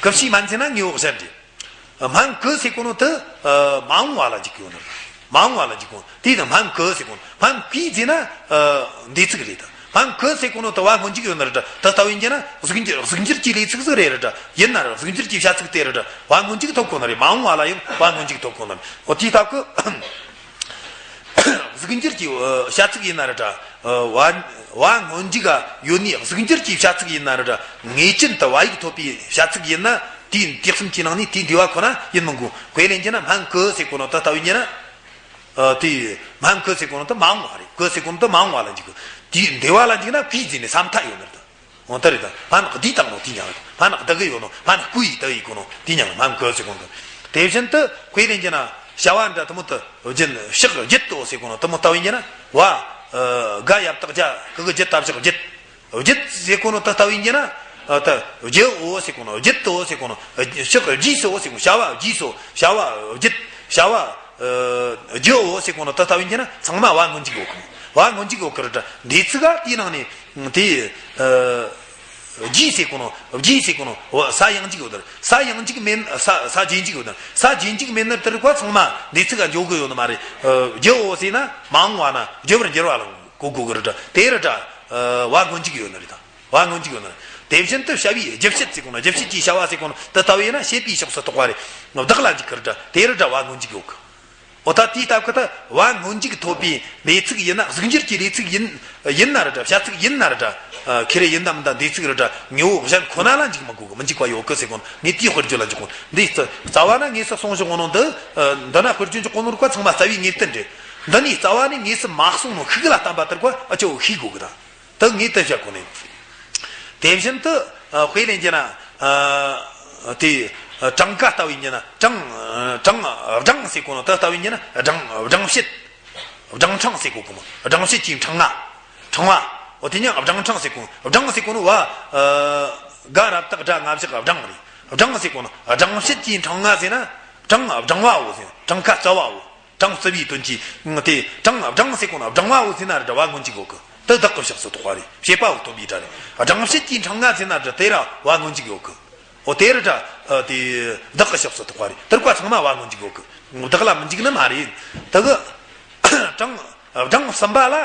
ཀུ་ཤའི་སྨན་ཟེར་ན་དངོས་པོ་གཞན་རེད། སྨན་ཀུ་ཟེར་གོ་ནོ་དེ། ཨ། མ་འོངས་པ་ལ་འཇུག་གི་ཡོད་ནི་རེད། མ་འོངས་པ་ལ་འཇུག་གོ་ནོ་དེ་དང་། སྨན་ཀུ་ཟེར་གོ་ནོ། སྨན་ཀུ་ཟེར་ན། ཨ། འདས་ཚིག་རེད་ད། སྨན་ཀུ་ཟེར་གོ་ནོ་དེ་བ་སྔོན་འཇུག་ཡོད་ནི་རེད་དྲ། དེ་ལྟ་བུ་ཡིན་གྱི་ན་གཟུགས་འགྱུར་གཟུགས་འགྱུར་གྱི་ལས་ཚིག་ཟིག་རེད་རེད་དྲ། ཡིན་ན་ར་གཟུགས་འགྱུར་གྱི་བྱ་ཚིག་དེ་རེད་དྲ། བ་སྔོན་འཇུག་ཐོབ་གོ་ནི་རེད། མ་འོངས་པ་ལ་ཡང་བ་སྔོན་འཇུག་ཐོབ་གོ་ནི་རེད། འོ་དེའི་སྟབས་ཀྱིས། གཟུགས་འགྱུར་གྱི་བྱ་ཚིག་ཡིན་ན་ར་འདྲ། བ་བ་སྔོན་འཇུག་ག་ཡོད་ནི་གཟུགས་འགྱུར་གྱི་བྱ་ཚིག་ཡིན་ན་ར་འདྲ། ངེས་ཅན་དུ་བ་ཡིག་ཐོབ་པའི་བྱ་ཚིག་ཡིན་ན་དེའི་དུས་གསུམ་གྱི་ནང་ནས་དེའི་འདས་པ་ཁོ་ན་ཡིན་མི་དགོས། དཔེ་ལེན་གྱི་ན་སྨན་ཀུ་ཟེར་གོ་ནོ་དེ་ལྟ་བུ་ཡིན་ན། དེ་སྨན་ཀུ་ཟེར་གོ་ནོ་དེ་མ་འོངས་པ་རེད། ཀུ་ཟེར་གོ་ནོ་དེ་མ་འོངས་པ་ལ་འཇུག་གི། དེའི་འདས་པ་ལ་འཇུག་ན་ཀུའི་ཟེར་ནས་ས་མཐའ་ཡོད་ནི་རེད། འོ་ད་རེད་ད། སྨན་བསྡུས་བཏང་ནོ་དེ་མྱིང་ང་། སྨན་བསྡུ་གི་ཡོད་ནོ། སྨན་ཀུའི་བསྡུ་ཡི་གོ་ནོ་དེ་མྱིང་ང་སྨན་ཀུ་ཟེར་གོ་ནོ། དེ་བཞིན་དུ་དཔེ་ལེན་གྱི་ན་བྱ་བ་འདྲ་དེ་མོ་དེ་བརྒྱུད་ཕྱག་བརྒྱུད་དོ་ཟེར་གོ་ནོ་དེ་མོ་ལྟ་བུ་ཡིན་གྱི་ན། བ་ཨ་ག་ཡ་བཏགས་གྱ་གི་གུ་བརྒྱུད་ད་ཕྱག་བརྒྱུད། བརྒྱུད་ཟེར་གོ་ནོ་དེ་ལྟ་བུ་ཡིན་གྱི་ན། ད་བརྒྱུད་འོ་ཟེར་གོ་ནོ། བརྒྱུད་དོ་ཟེར་གོ་ནོ། ཕྱག་བརྒྱུས་སོ་ཟེར་གོ། བྱ་བ་བརྒྱུས་སོ། བྱ་བ་བརྒྱུད། བྱ་བ་ཨ་བརྒྱུད་འོ་ཟེར་གོ་ནོ་དེ་ལྟ་བུ་ཡིན་གྱི་ན་ཚང་མ་བ་སྔོན་འཇུག་ཡོད་གི། བ་སྔོན་འཇུག་ཡོད་གི་རེད་དྲ། འདས་ཚིག་ག་དེའི་ནང་ནས་དེ་ཨ་བརྒྱུས་ཟེར་གོ་ནོ། བརྒྱུས་ཟེར་གོ་ནོ་ས་ཡང་འཇུག་ཡོད་དར། ས་ཡང་འཇུག་མེད། ས་ས་རྗེས་འཇུག་ཡོད་དར། ས་རྗེས་འཇུག་མེད་ན་དེར་ཀ་ཚང་མ་འདས་ཚིག་ག་འཇུག་གི་ཡོད་ནི་མ་རེད། ཨ་བརྒྱུད་འོ་ཟེར་ན་མ་འོངས་པ་ན་བརྗོད་པར་འགྱུར་བ་ལ་གོ་དགོས་གི་རེད་དྲ། དེ་རེད་དྲ། ཨ་བ་སྔོན་འཇུག་ཡོད་ནི་རེད་ད། བ་སྔོན་འཇུག་ཡོད་ནི་རེད། དེ་བཞིན་དུ་བྱ་བའི་རྒྱུ་བྱེད་ཟེར་གོ་ནོ། རྒྱུ་བྱེད་ཀྱི་བྱ་བ་ཟེར་གོ་ནོ་དེ་ལྟ་བུ་ཡིན་ན་བྱེད་པའི་ཕྱོགས་སུ་གཏོགས་པ་རེད། བདག་ལ་འཇུག་གི་རེད་དྲ། དེ་རེད་དྲ་བ་སྔོན་འཇུག་ཡོད་གི། འོ་ད་དེའི་སྟབས་ཀྱིས་ད་བ་སྔོན་འཇུག་ཐོབ་པའི་ལས་ཚིག་ཡིན་ན། གཟུགས་འགྱུར་གྱི་ལས་ཚིག་ཡིན་ཡིན་ན་ར་འདྲ། བྱ་ཚིག་ཡིན་ན་ར་འདྲ། ཨ་ཁེ་རེ་ཡིན་ད་མིན་ད་འདས་ཚིག་ར་འདྲ། དངོས་པོ་གཞན་ཁོ་ན་ལ་འཇུག་མི་དགོས་གི། མི་འཇུག་པ་ཡོད་གི་ཟེར་གོ་ནོ། ངས་དེའི་དཔེར་བརྗོད་ལ་འཇུག་གོ། འདི་རྩ་རྩ་བ་ན་དངོས་སུ་གསུངས་བཞག་གོ་ནོ་འདི། ཨ་འདི་ན་དཔེར་བརྗོད་འཇུག་གོ་ནོ་ར་ཀ་ཚང་མ་རྩ་བའི་ངེས་གཏན་རེད། འདི་ནས་རྩ་བ་ནས་དངོས་སུ་མ་གསུངས་ནོ་ཤུགས་ལ་བསྟན་པ་དེར་ཀ་ཨ་ཅོ་ཤེས་དགོས་གི་ད། ད་ངས་དེ་བཤད་གོ་ནས། དེ་བཞིན་དུ་ཨ་དཔེ་ལེན་གྱི་ན། ཨ་དེ་ཨ་གྲངས་ཀ་ལྟ་བུ་ཡིན་གྱི་ན། གྲངས་ཨ་གྲངས་ཨ་སྦྲང་ཟེར་གོ་ནོ་དེ་ལྟ་བུ་ཡིན་གྱི་ན། སྦྲང་སྦྲང་ཕྱེད། སྦྲང་ཕྲེང་ཟེར་གོ་གི་མོ། སྦྲང་ཕྱེད་ཀྱི་ཕྲེང་ང་། ཕྲེང་བ། འོ་དེ་ཉིད་སྦྲང་ཕྲེང་ཟེར་གོ། སྦྲང་ཟེར་གོ་ནོ་བ་ཨ་ག་ར་བཏགས་སྦྲ་ང་བཞག་སྦྲང་རེད། སྦྲང་ཟེར་གོ་ནོ། སྦྲང་ཕྱེད་ཀྱི་ཕྲེང་ང་ཟེར་ན། གྲངས་སྦྲང་བའོ་ཟེར། གྲངས་ཀ་རྩ་བའོ། གྲངས་རྩ་བའི་དོན་གྱིས། དེ་གྲངས་སྦྲང་ཟེར་གོ་ནོ། སྦྲང་བའོ་ཟེར་ན་ར་འདྲ་བ་སྔོན་འཇུག་ཡོད་གི། དེ་བདག་གི་ཕྱོགས་སུ་གཏོགས་པ་རེད། བྱེད་པ་འོ་སྟོན་པའི་སྒྲ་རེད། སྦྲང་ཕྱེད་ཀྱི་ཕྲེང་ང་ཟེར་ན་ར་དེ་ར་བ་སྔོན་འཇུག་ཡོད་གི། འོ་དེ་ར་འདྲ། དེ་བདག་གི་ཕྱོགས་སུ་གཏོགས་པ་རེད། དེར་ཀ་ཚང་མ་བ་སྔོན་འཇུག་ཡོད་གི། བདག་ལ་མི་འཇུག་ནི་མ་རེད། དེ་གི་གྲངས་སྦྲང་གསུམ་པ་ལ་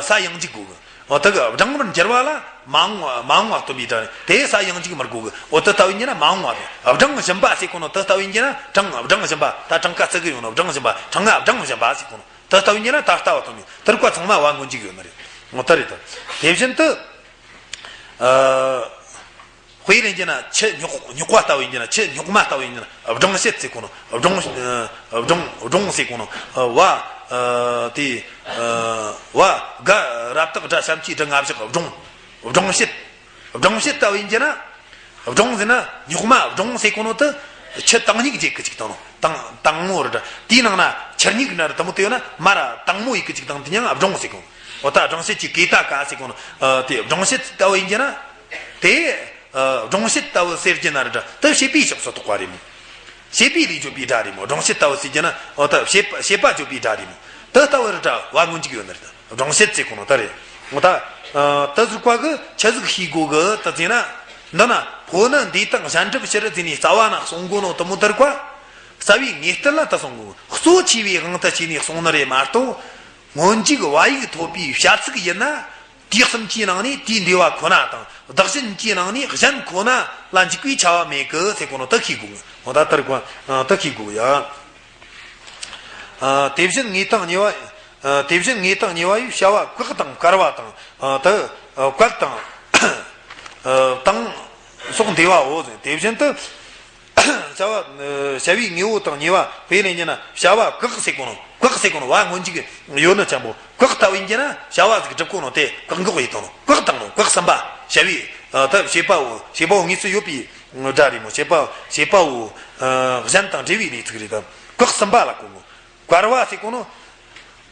ས་ཡང་འཇུག་དགོས་གི། འོ་དེ་གི་སྦྲང་བར་འགྱུར་བ་ལ་མ་འོངས་མ་འོངས་པ་སྟོན་པའི་སྒྲ་རེད། དེ་ས་ཡང་འཇུག་མི་དགོས་གི། འོ་དེ་ལྟ་བུ་ཡིན་ན་མ་འོངས་པ་རེད། སྦྲང་བཞིན་པ་ཟེར་གོ་ནོ་དེ་ལྟ་བུ་ཡིན་ན། གྲངས་སྦྲང་བཞིན་པ། ད་གྲངས་ཀ་བརྩི་གི་ཡོད་ནོ། སྦྲང་བཞིན་པ། ཕྲེང་ང་སྦྲང་བཞིན་པ་ཟེར་གོ་ནོ་དེ་ལྟ་བུ་ཡིན་ན་ད་ལྟ་བ་སྟོན་པའི། དེར་ཀ་ཚང་མ་བ་སྔོན་འཇུག་ཡོད་ནི་རེད། འོ་དེ་རེད་ད། དེ་བཞིན་དུ། ཨ། དཔེ་ལེན་གྱི་ན་ཁྱི་སྨྱུག་སྨྱུག་པ་ལྟ་བུ་ཡིན་གྱི་ན། ཁྱི་སྨྱུག་མ་ལྟ་བུ་ཡིན་གྱི་ན། སྦྲང་ཕྱེད་ཟེར་གོ་ནོ། སྦྲང་ཨ་སྦྲང་སྦྲང་ཟེར་གོ་ནོ། ཨ་བ་ཨ་དེ་ཨ་བ་ག་ར་བཏགས་སྦྲ་ཞབས་ཀྱུ་སྦྲ་ང་བཞག་སྦྲང་། སྦྲང་ཕྱེད། སྦྲང་བྱེད་ལྟ་བུ་ཡིན་གྱི་ན། སྦྲང་ཟེར་ན་རྙོག་མ་སྦྲང་ཟེར་གོ་ནོ་དེ། ཆུ་དྭངས་སྙིགས་རྒྱུག་གི་ཅིག་དང་ནོ། དྭངས་དྭངས་མོ་རེད་དྲ། དེའི་ནང་ན་ཆུ་སྙིགས་ན་རེད་དེ་མོ་དེ་ཡོད་ན་མ་ར་དྭངས་མོ་ཡི་གི་ཅིག་དང་དེ་ཉང་སྦྲང་ཟེར་གོ་ནོ། འོ་ད་སྦྲང་བྱེད་ཀྱི་ཀེ་ཏ་ཀ་ཟེར་གོ་ནོ། ཨ་དེ་སྦྲང་བྱེད་ལྟ་བུ་ཡིན་གྱི་ན། དེ། ཨ་སྦྲང་བྱེད་ལྟ་བུ་ཟེར་གྱི་ན་རེད་དྲ་དེ་བྱེད་པའི་ཕྱོགས་སུ་གཏོགས་པ་རེད་མོ། བྱེད་པའི་ལས་བརྗོད་པའི་སྒྲ་རེད་མོ། སྦྲང་བྱེད་ལྟ་བུ་ཟེར་གྱི་ན་འོ་ད་བྱེད་པ་བྱེད་པ་བརྗོད་པའི་སྒྲ་རེད་མོ། དེ་ལྟ་བུ་རེད་དྲ་བ་སྔོན་འཇུག་ཡོད་ནི་རེད། སྦྲང་བྱེད་ཟེར་གོ་ནོ་ད་རེད། འོ་ད། ཨ་ད་ཟུར་པ་གི་ཆི་ཟིག་ཤེས་དགོ་གི་ད་ཟེར་ན། འདི་ན་ཕོ་ནི་འདས་དང་གཞན་འགྲུབ་ཕྱིར་ཟེར་ནས་རྩ་བ་ན་གསུང་གོ་ནོ་དེ་མོ་དེར་ཀ། རྩ་བའི་ངེས་གཏན་ལ་ད་གསུང་གོ། གཙོ་ཆེ་བའི་དབང་དུ་བྱས་ནས་གསུང་ནི་རེད་མ་གཏོགས། སྔོན་འཇུག་བ་ཡིག་ཐོབ་པའི་བྱ་ཚིག་ཡིན་ན། དུས་གསུམ་གྱི་ནང་ནས་དེའི་འདས་པ་ཁོ་ན་དང་བདག་གཞན་གྱི་ནང་ནས་གཞན་ཁོ་ན་ལ་འཇུག་པའི་བྱ་བ་མེད་གི་ཟེར་གོ་ནོ་ད་ཤེས་དགོ་གི། འོ་ད་དེར་ཀ་ད་ཤེས་དགོ་ཡ། ཨ་དེ་བཞིན་ངེས་དང་ཉེ་བ། ཨ་དེ་བཞིན་ངེས་དང་ཉེ་བ་ཡི་བྱ་བ་བཀག་དང་བཀར་བ་དང་། ཨ་དེ་ཨ་བཀལ་དང་། ཨ་དང་སོགས་འདས་པའོ། དེ་བཞིན་དུ་བྱ་བ་བྱ་བའི་དངོས་པོ་དང་ཉེ་བ་དཔེ་ལེན་རྒྱུ་ན་བྱ་བ་བཀག་ཟེར་གོ་ནོ། བཀག་ཟེར་གོ་ནོ་བ་སྔོན་འཇུག་ཡོད་ནི་ཆེན་པོ། བཀག་ལྟ་བུ་ཡིན་རྒྱུ་ན་བྱ་བ་ཟིག་སྒྲུབ་གོ་ནོ་དེ་བཀག་འགོག་ཡིན་དང་ནོ། བཀག་དང་ནོ་བཀག་ཟིན་པ། བྱ་བའི་ཨ་ད་བྱེད་པའོ། བྱེད་པའོ་དངོས་སུ་ཡོད་པའི་སྒྲ་རེད་མོ། བྱེད་པ་བྱེད་པའོ། ཨ་གཞན་དང་འབྲེལ་བའི་གནས་ཚིག་རེད་དམ། བཀག་ཟིན་པ་ལ་གོ་དགོས། བཀར་བ་ཟེར་གོ་ནོ།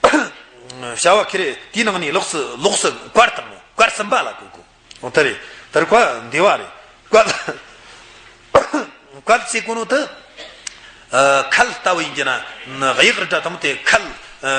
བྱ་བ་ཁེ་རེ་དེའི་ནང་ནས་ལོགས་སུ་ལོགས་སུ་བཀར་དང་ནོ་བཀར་ཟིན་པ་ལ་གོ་དགོས། འོ་དེ་རེད། དེར་ཀ་འདས་པ་རེད། བཀལ། བཀལ་ཟེར་གོ་ནོ་དེ། ཨ་ཁལ་ལྟ་བུ་ཡིན་གྱི་ན། གཡག་རི་འདྲ་དང་དེ་ཁལ། ཨ་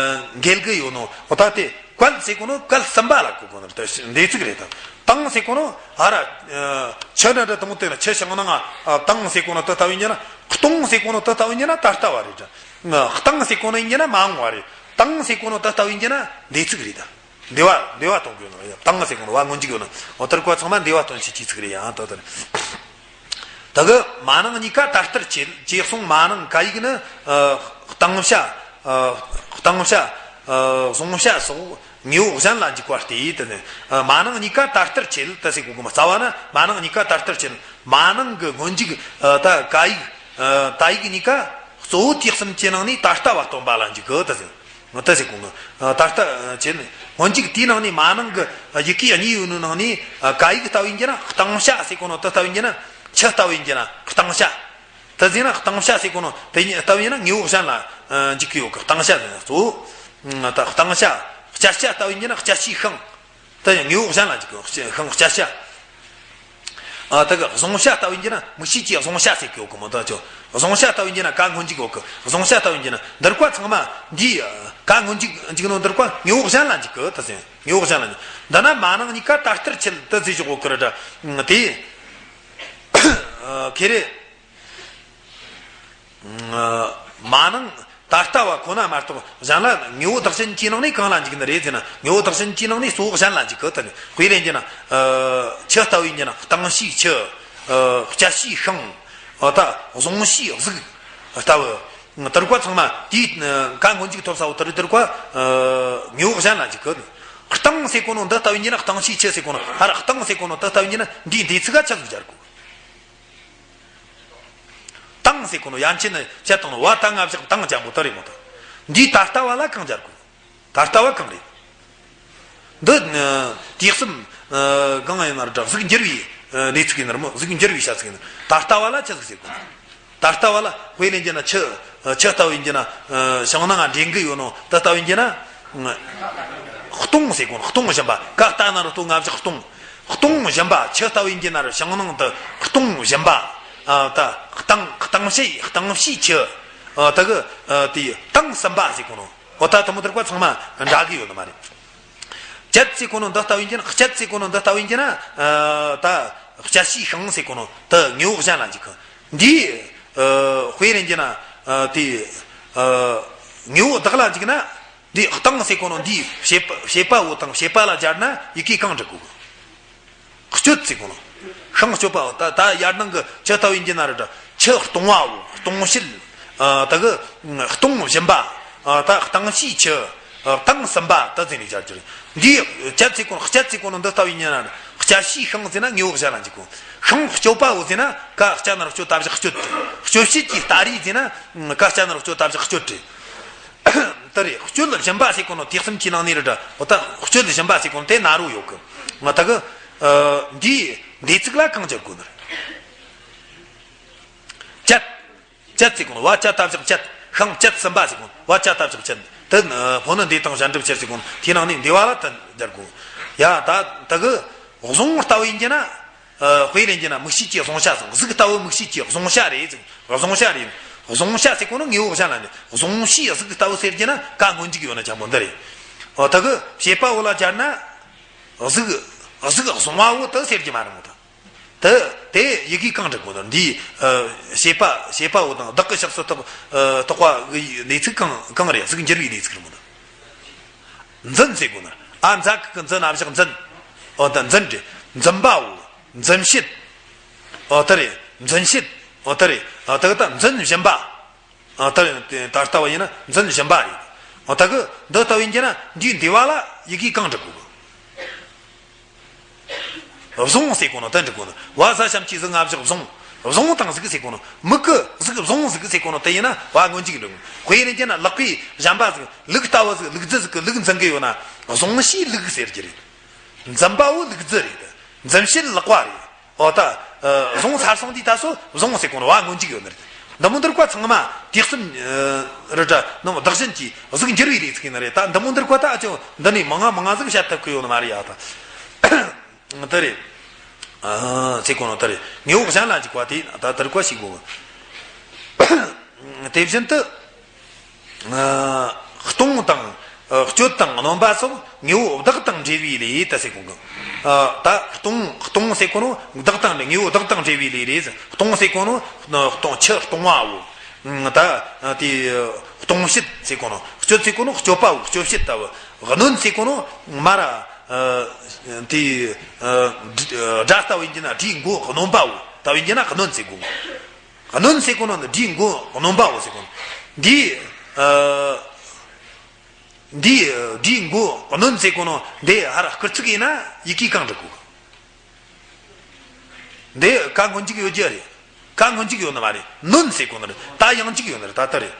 འགེལ་གི་ཡོད་ནོ། འོ་ད་དེ་བཀལ་ཟེར་གོ་ནོ་བཀལ་ཟིན་པ་ལ་གོ་དགོས་ནོ་དེ་འདས་ཚིག་རེད་དམ། བཏང་ཟེར་གོ་ནོ་ཨ་ར། ཨ་ཆུ་འདྲ་འདྲ་དང་དེ་ན་ཆུ་བྱང་ནང་ང་ཨ་བཏང་ཟེར་གོ་ནོ་དེ་ལྟ་བུ་ཡིན་གྱི་ན། གཏོང་ཟེར་གོ་ནོ་དེ་ལྟ་བུ་ཡིན་གྱི་ན་ད་ལྟ་བ་རེད་དྲ། བཏང་ཟེར་གོ་ནོ་ཡིན་གྱི་ན་མ་འོངས་པ་རེད། བཏང་ཟེར་གོ་ནོ་དེ་ལྟ་བུ་ཡིན་གྱི་ན་འདས་ཚིག་རེད་དམ། འདས་པ་འདས་པ་གཏོང་གི་ཡོད་ན་བཏང་ཟེར་གོ་ནོ་བ་སྔོན་འཇུག་ཡོད་ན། འོ་དེར་ཀ་ཚང་མ་འདས་པ་སྟོན་བྱེད་ཀྱི་ཚིག་རེད་ཡང་ད་དེར། ད་གི་མ་ནིང་གཉིས་ཀ་ད་ལྟར་བྱེད་ཅེས་གསུངས། མ་ནིང་ཀ་ཡིག་ནི་ཨ་བཏང་བྱ། ཨ་བཏང་བྱ། ཨ་བཟུང་བྱ་སོགས་དངོས་པོ་གཞན་ལ་འཇུག་པ་སྟེ་དེ་ནི། ཨ་མ་ནིང་གཉིས་ཀ་ད་ལྟར་བྱེད་ད་ཟེར་གོ་གི་མོ། རྩ་བ་ན་མ་ནིང་གཉིས་ཀ་ད་ལྟར་བྱེད། མ་ནིང་གི་སྔོན་འཇུག་ཨ་ད་ཀ་ཡིག་ཨ་ད་ཡིག་གཉིས་ཀ་གཙོ་བོ་དུས་གསུམ་གྱི་ནང་ནས་ད་ལྟ་བ་སྟོན་པ་ལ་འཇུག་གི་ད་ཟེར། ད་ཟེར་གོ་ནོ། ད་ལྟ་བྱེད་ནི་སྔོན་འཇུག་དེའི་ནང་ནས་མ་ནིང་གི་ཡི་གེ་གཉིས་ཡོད་ནོ་ནང་ནས་ཀ་ཡིག་ལྟ་བུ་ཡིན་གྱི་ན་བཏང་བྱ་ཟེར་གོ་ནོ་དེ་ལྟ་བུ་ཡིན་གྱི་ན་ཆུ་ལྟ་བུ་ཡིན་གྱི་ན་བཏང་བྱ། དེ་ཟེར་ན་བཏང་བྱ་ཟེར་གོ་ནོ་དེ་ལྟ་བུ་ཡིན་ན་དངོས་པོ་གཞན་ལ་འཇུག་གི་ཡོད་གི། བཏང་བྱ་ཟེར་ན་གཙོ་བོ། ད་བཏང་བྱ། བསྐྱལ་བྱ་ལྟ་བུ་ཡིན་གྱི་ན་བསྐྱལ་བྱའི་ཤིང་། དེ་ཡང་དངོས་པོ་གཞན་ལ་འཇུག་གི། ཤིང་བསྐྱལ་བྱ། ཨ་ད་གི་བཟུང་བྱ་ལྟ་བུ་ཡིན་གྱི་ན་མིག་ཤེས་ཀྱིས་བཟུང་བྱ་ཟེར་གི་ཡོད་གི་མོ། ད་ཅོ་བཟུང་བྱ་ལྟ་བུ་ཡིན་གྱི་ན་ཀ་སྔོན་འཇུག་ཡོད་གི། བཟུང་བྱ་ལྟ་བུ་ཡིན་གྱི་ན་འདིར་ཀ་ཚང་མ་འདི་ཀ་སྔོན་འཇུག་འཇུག་ནོ་འདིར་ཀ་དངོས་པོ་གཞན་ལ་འཇུག་གི་ད་ཟེར། དངོས་པོ་གཞན་ལ་འཇུག། འདི་ན་མ་ནིང་གཉིས་ཀ་ད་ལྟར་བྱེད་ད་ཟེར་གི་ཡོད་གི་རེད་དྲ། དེ་ཨ་ཁེ་རེ། མ་ནིང་ད་ལྟ་བ་ཁོ་ན་མ་གཏོགས་གཞན་ལ་དངོས་པོ་བདག་གཞན་གྱི་ནང་ནས་གང་ལ་འཇུག་ནི་རེད་ཟེར་ན། དངོས་པོ་བདག་གཞན་གྱི་ནང་ནས་གཙོ་བོ་གཞན་ལ་འཇུག་གི། དེ་ནི་དཔེ་ལེན་རྒྱུ་ན། ཨ་ཆུ་ལྟ་བུ་ཡིན་རྒྱུ་ན་བཏང་བྱའི་ཆུ། ཨ་བསྐྱལ་བྱའི་ཤིང་། ཨ་ད་བཟུང་བྱའི་གཟུགས་ལྟ་བུ། དེར་ཀ་ཚང་མ་དེའི་ཀ་སྔོན་འཇུག་ཐོབ་ས་བོ་དེར་དེར་ཀ་ཨ་དངོས་པོ་གཞན་ལ་འཇུག་གི། བཏང་ཟེར་གོ་ནོ་འདི་ལྟ་བུ་ཡིན་རྒྱུ་ན་བཏང་བྱའི་ཆུ་ཟེར་གོ་ནོ། ཨ་ར་བཏང་ཟེར་གོ་ནོ་འདི་ལྟ་བུ་ཡིན་རྒྱུ་ན་འདིའི་འདས་ཚིག་ག་ཆི་ཟིག་སྦྱར་དགོས། བཏང་ཟེར་གོ་ནོ་ཡན་ཆད་ནི་བྱ་དང་ནོ། བ་ད་ང་བཞག་བཏང་ཅན་པོ་ད་རེད་མོ། ད་འདིའི་ད་ལྟ་བ་ལ་གང་སྦྱར་དགོས། ད་ལྟ་བ་གང་རེད། འདི་ནི་དུས་གསུམ་གང་ཡིན་ན་ར་འདྲ་གཟུགས་འགྱུར་བའི་གནས་ཚུལ་ཡིན་ནར་མོ། གཟུགས་འགྱུར་བའི་བྱ་ཚིག་ཡིན་ནར། ད་ལྟ་བ་ལ་ཆི་ཟིག་ཟེར་དགོས། ད་ལྟ་བ་ལ་དཔེ་ལེན་རྒྱུ་ན་ཆུ་ཆུ་ལྟ་བུ་ཡིན་རྒྱུ་ན་བྱང་ནང་ང་འདྲེན་གི་ཡོད་ནོ་དེ་ལྟ་བུ་ཡིན་རྒྱུ་ན། སྟོང་ཟེར་གོ་ནོ། སྟོང་བཞིན་པ། ཀ་ལྟ་ན་རོ་ལྟོ་ང་བཞག་སྟོང་། སྟོང་བཞིན་པ་ཆུ་ལྟ་བུ་ཡིན་རྒྱུ་ན་ར་བྱང་ནང་དུ་སྟོང་བཞིན་པ། ཨ་ད་བཏང་བཏང་བྱའི་བཏང་བྱའི་ཆུ། ཨ་ད་གི་ཨ་དེ་བཏང་ཟིན་པ་ཟེར་གོ་ནོ། འོ་ད་དེ་མོ་དེར་ཀ་ཚང་མ་འདྲ་གི་ཡོད་ནི་མ་རེད། བསྐྱལ་ཟེར་གོ་ནོ་འདི་ལྟ་བུ་ཡིན་རྒྱུ་ན། བསྐྱལ་ཟེར་གོ་ནོ་འདི་ལྟ་བུ་ཡིན་རྒྱུ་ན། ཨ་ད་བསྐྱལ་བྱའི་ཤིང་ཟེར་གོ་ནོ་དེ་དངོས་པོ་གཞན་ལ་འཇུག་གི། འདིའི་ཨ་དཔེ་ལེན་རྒྱུ་ན་ཨ་དེ་ཨ་དངོས་པོ་བདག་ལ་འཇུག་ན། འདི་བཏང་ཟེར་གོ་ནོ་འདི་བྱེད་པ་བྱེད་པ་བོ་དང་བྱེད་པ་ལ་སྦྱར་ན་ཡི་གེ་གང་འབྲི་དགོས། སྤྱོད་ཟེར་གོ་ནོ། ཤིང་སྤྱོད་པ་བོ། ད་ད་ཡར་ནང་གི་ཆུ་ལྟ་བུ་ཡིན་རྒྱུ་ན་ར་འདྲ། ཆུ་གཏོང་བ་བོ། གཏོང་བྱེད། ཨ་ད་གི་གཏོང་བཞིན་པ། ཨ་ད་བཏང་བྱའི་ཆུ། ཨ་བཏང་ཟིན་པ་ད་ཟེར་ནས་སྦྱར་རྒྱུ་རེད། འདི་བསྐྱལ་ཟེར་གོ་ནོ། བསྐྱལ་ཟེར་གོ་ནོ་འདི་ལྟ་བུ་ཡིན་རྒྱུ་ན་ར། བསྐྱལ་བྱའི་ཤིང་ཟེར་ན་དངོས་པོ་གཞན་ལ་འཇུག་གོ། ཤིང་སྤྱོད་པ་བོ་ཟེར་ན་ཀ་བསྐྱལ་ན་ར་སྤྱོད་ད་བཞག་སྤྱོད། སྤྱོད་བྱེད་ཀྱི་སྟ་རེ་ཟེར་ན་ཀ་བསྐྱལ་ན་ར་སྤྱོད་ད་བཞག་སྤྱོད་རེད། དེ་རེད། སྤྱོད་བཞིན་པ་ཟེར་གོ་ནོ་དུས་གསུམ་གྱི་ནང་ནས་རེད་དྲ། འོ་ད་སྤྱོད་བཞིན་པ་ཟེར་གོ་ནོ་དེ་ན་རོ་ཡོད་གི། ང་ད་གི་ཨ་འདིའི་ འདས་ཚིག་ལ་གང་སྦྱར་དགོས་ནི་རེད། བཅད། བཅད་ཟེར་གོ་ནོ། བ་བཅད་ད་བཞག་བཅད། ཤིང་བཅད་ཟིན་པ་ཟེར་གོ་ནོ། བ་བཅད་ད་བཞག་བཅད། དེ་ནི་ཕོ་ནི་འདས་དང་གཞན་སྒྲུབ་ཕྱིར་ཟེར་གོ་ནོ། དེའི་ནང་ནས་འདས་པ་ལ་དེ་སྦྱར་དགོས། ཡ་ད་ད་གི་བཟུང་ལྟ་བུ་ཡིན་གྱི་ན། ཨ། དཔེ་ལེན་གྱི་ན་མིག་ཤེས་ཀྱི་བཟུང་བྱ་ཟེར། གཟུགས་ལྟ་བུ་མིག་ཤེས་ཀྱི་བཟུང་བྱ་རེད་ཟེར། བཟུང་བྱ་རེད། བཟུང་བྱ་ཟེར་གོ་ནོ་དངོས་པོ་གཞན་ལ་ནི། བཟུང་བྱའི་གཟུགས་ལྟ་བུ་ཟེར་གྱི་ན་ག་སྔོན་འཇུག་ཡོད་ན་ཅང་པོ་འདི་རེད། འོ་ད་གི་བྱེད་པ་པོ་ལ་སྦྱར་ན། གཟུགས། གཟུགས་བཟུང་བ་པོ་དེ་ཟེར་གྱི་མ་རེད་མོ་ད། དེ་དེ་ཡི་གེ་གང་སྦྱར་དགོས་ནོ། འདིའི། ཨ། བྱེད་པ། བྱེད་པ་པོ་དང་བདག་གི་ཕྱག་སུ་གཏོགས། ཨ། གཏོགས་པ་གི་གནས་ཚིག་གང་གང་རེད། གཟུགས་འགྱུར་བའི་གནས་ཚིག་རེད་མོ་ད། འཛིན་ཟེར་དགོས་ནོ། ཨ་འཛ་གི་གུ་འཛི་ན་བཞག་འཛིན། འོ་ད་འཛིན་རེད། འཛིན་པ་པོ། འཛིན་བྱེད། འོ་ད་རེད། འཛིན་བྱེད། འོ་ད་རེད། ཨ། ད་གི་ད་འཛིན་བཞིན་པ། ཨ། ད་ད་ལྟ་བ་ཡིན་ན་འཛིན་བཞིན་པ་རེད། ཨ། ད་གི་འདི་ལྟ་བུ་ཡིན་གྱི་ན་འདིའི་འདས་པ་ལ་ཡི་གེ་གང་སྦྱར་དགོས་གི། བཟུང་ཟེར་གོ་ནོ་དེ་འབྲི་གོ་ནོ། བ་ཟ་ཞབས་ཀྱུ་ཟི་ང་བཞག་བཟུང་། བཟུང་དང་གཟུགས་ཟེར་གོ་ནོ། མིག་གི་གཟུགས་བཟུང་གཟུགས་ཟེར་གོ་ནོ་དེ་ཡིན་ན་བ་སྔོན་འཇུག་འབྲི་གོ། དཔེ་ཡིན་གྱི་ན་ལག་པའི་གཞན་པ་ཟིག་ལུག་ལྟ་བུ་ཟིག་ལུག་རྫི་ཟིག་གི་ལུག་འཛིན་གི་ཡོད་ན་བཟུང་བྱའི་ལུག་ཟེར་གྱི་རེད། འཛིན་པ་པོ་ལུག་རྫི་རེད། འཛིན་བྱེད་ལག་པ་རེད། འོ་ད། ཨ། བཟུང་ཚར་སོང་དུས་ད་སོ་བཟུང་ཟེར་གོ་ནོ་བ་སྔོན་འཇུག་ཡོད་ནི་རེད། འདི་མོ་འདིར་བཀའ་ཚང་མ་དུས་གསུམ། ཨ། རི་དྲ་ནང་བདག་གཞན་གྱི་གཟུགས་འགྱུར་བའི་ལས་ཚིག་ཡིན་ནི་རེད། ད་འདི་མོ་འདིར་བཀའ་ད་ཨ་ཅོ་འདི་ནས་མང་ང་མང་ང་ཟིག་བཤད་ཐུབ་ཀི་ཡོད་ནི་མ་རེད་ཡ་ད། དེ་རེད། ཨ། ཟེར་གོ་ནོ་དེ་རེད། དངོས་པོ་གཞན་ལ་འཇུག་པ་དེ་ད་དེར་བཀའ་ཞིག་དགོས། དེ་བཞིན་དུ། ཨ། སྟོང་དང་། ཨ། གཅོད་དང་རྣམ་པ་སོགས་དངོས་པོ་བདག་དང་འབྲེལ་བའི་ལས་ད་ཟེར་གོ་གི། ཨ། ད་སྟོང་སྟོང་ཟེར་གོ་ནོ་བདག་དང་འབྲེལ། དངོས་པོ་བདག་དང་འབྲེལ་བའི་ལས་རེད། སྟོང་ཟེར་གོ་ནོ་སྟོང་ཆུ་སྟོང་བ་བོ། ད་དེ་སྟོང་བྱེད་ཟེར་གོ་ནོ། གཅོད་ཟེར་གོ་ནོ་གཅོད་པ་བོ། གཅོད་བྱེད་ལྟ་བུ། གནོད་ཟེར་གོ་ནོ་མ་ར། ཨ། དེ། ཨ། དགྲ་ལྟ་བུ་ཡིན་གྱི་ན་དགྲའི་མགོ་གནོན་པ་བོ་ལྟ་བུ་ཡིན་གྱི་ན་གནོད་ཟེར་གོ་གི། གནོན་ཟེར་གོ་ནོ་འདི་དགྲའི་མགོ་གནོན་པ་བོ་ཟེར་གོ་ནོ། འདི། ཨ། འདི། འདྲིའི་མགོ་གནོན་ཟེར་གོ་ནོ་འདི་ཧར་སྐུལ་ཚིག་ཡིན་ན་ཡི་གེ་གང་སྦྱར་དགོས། འདི་ཀ་སྔོན་འཇུག་ཡོད་རྒྱུ་རེད། ཀ་སྔོན་འཇུག་ཡོད་ནི་མ་རེད། གནོན་ཟེར་གོ་ནོ་རེད། ད་ཡང་འཇུག་ཡོད་ནི་རེད། ད་ལྟ་རེད།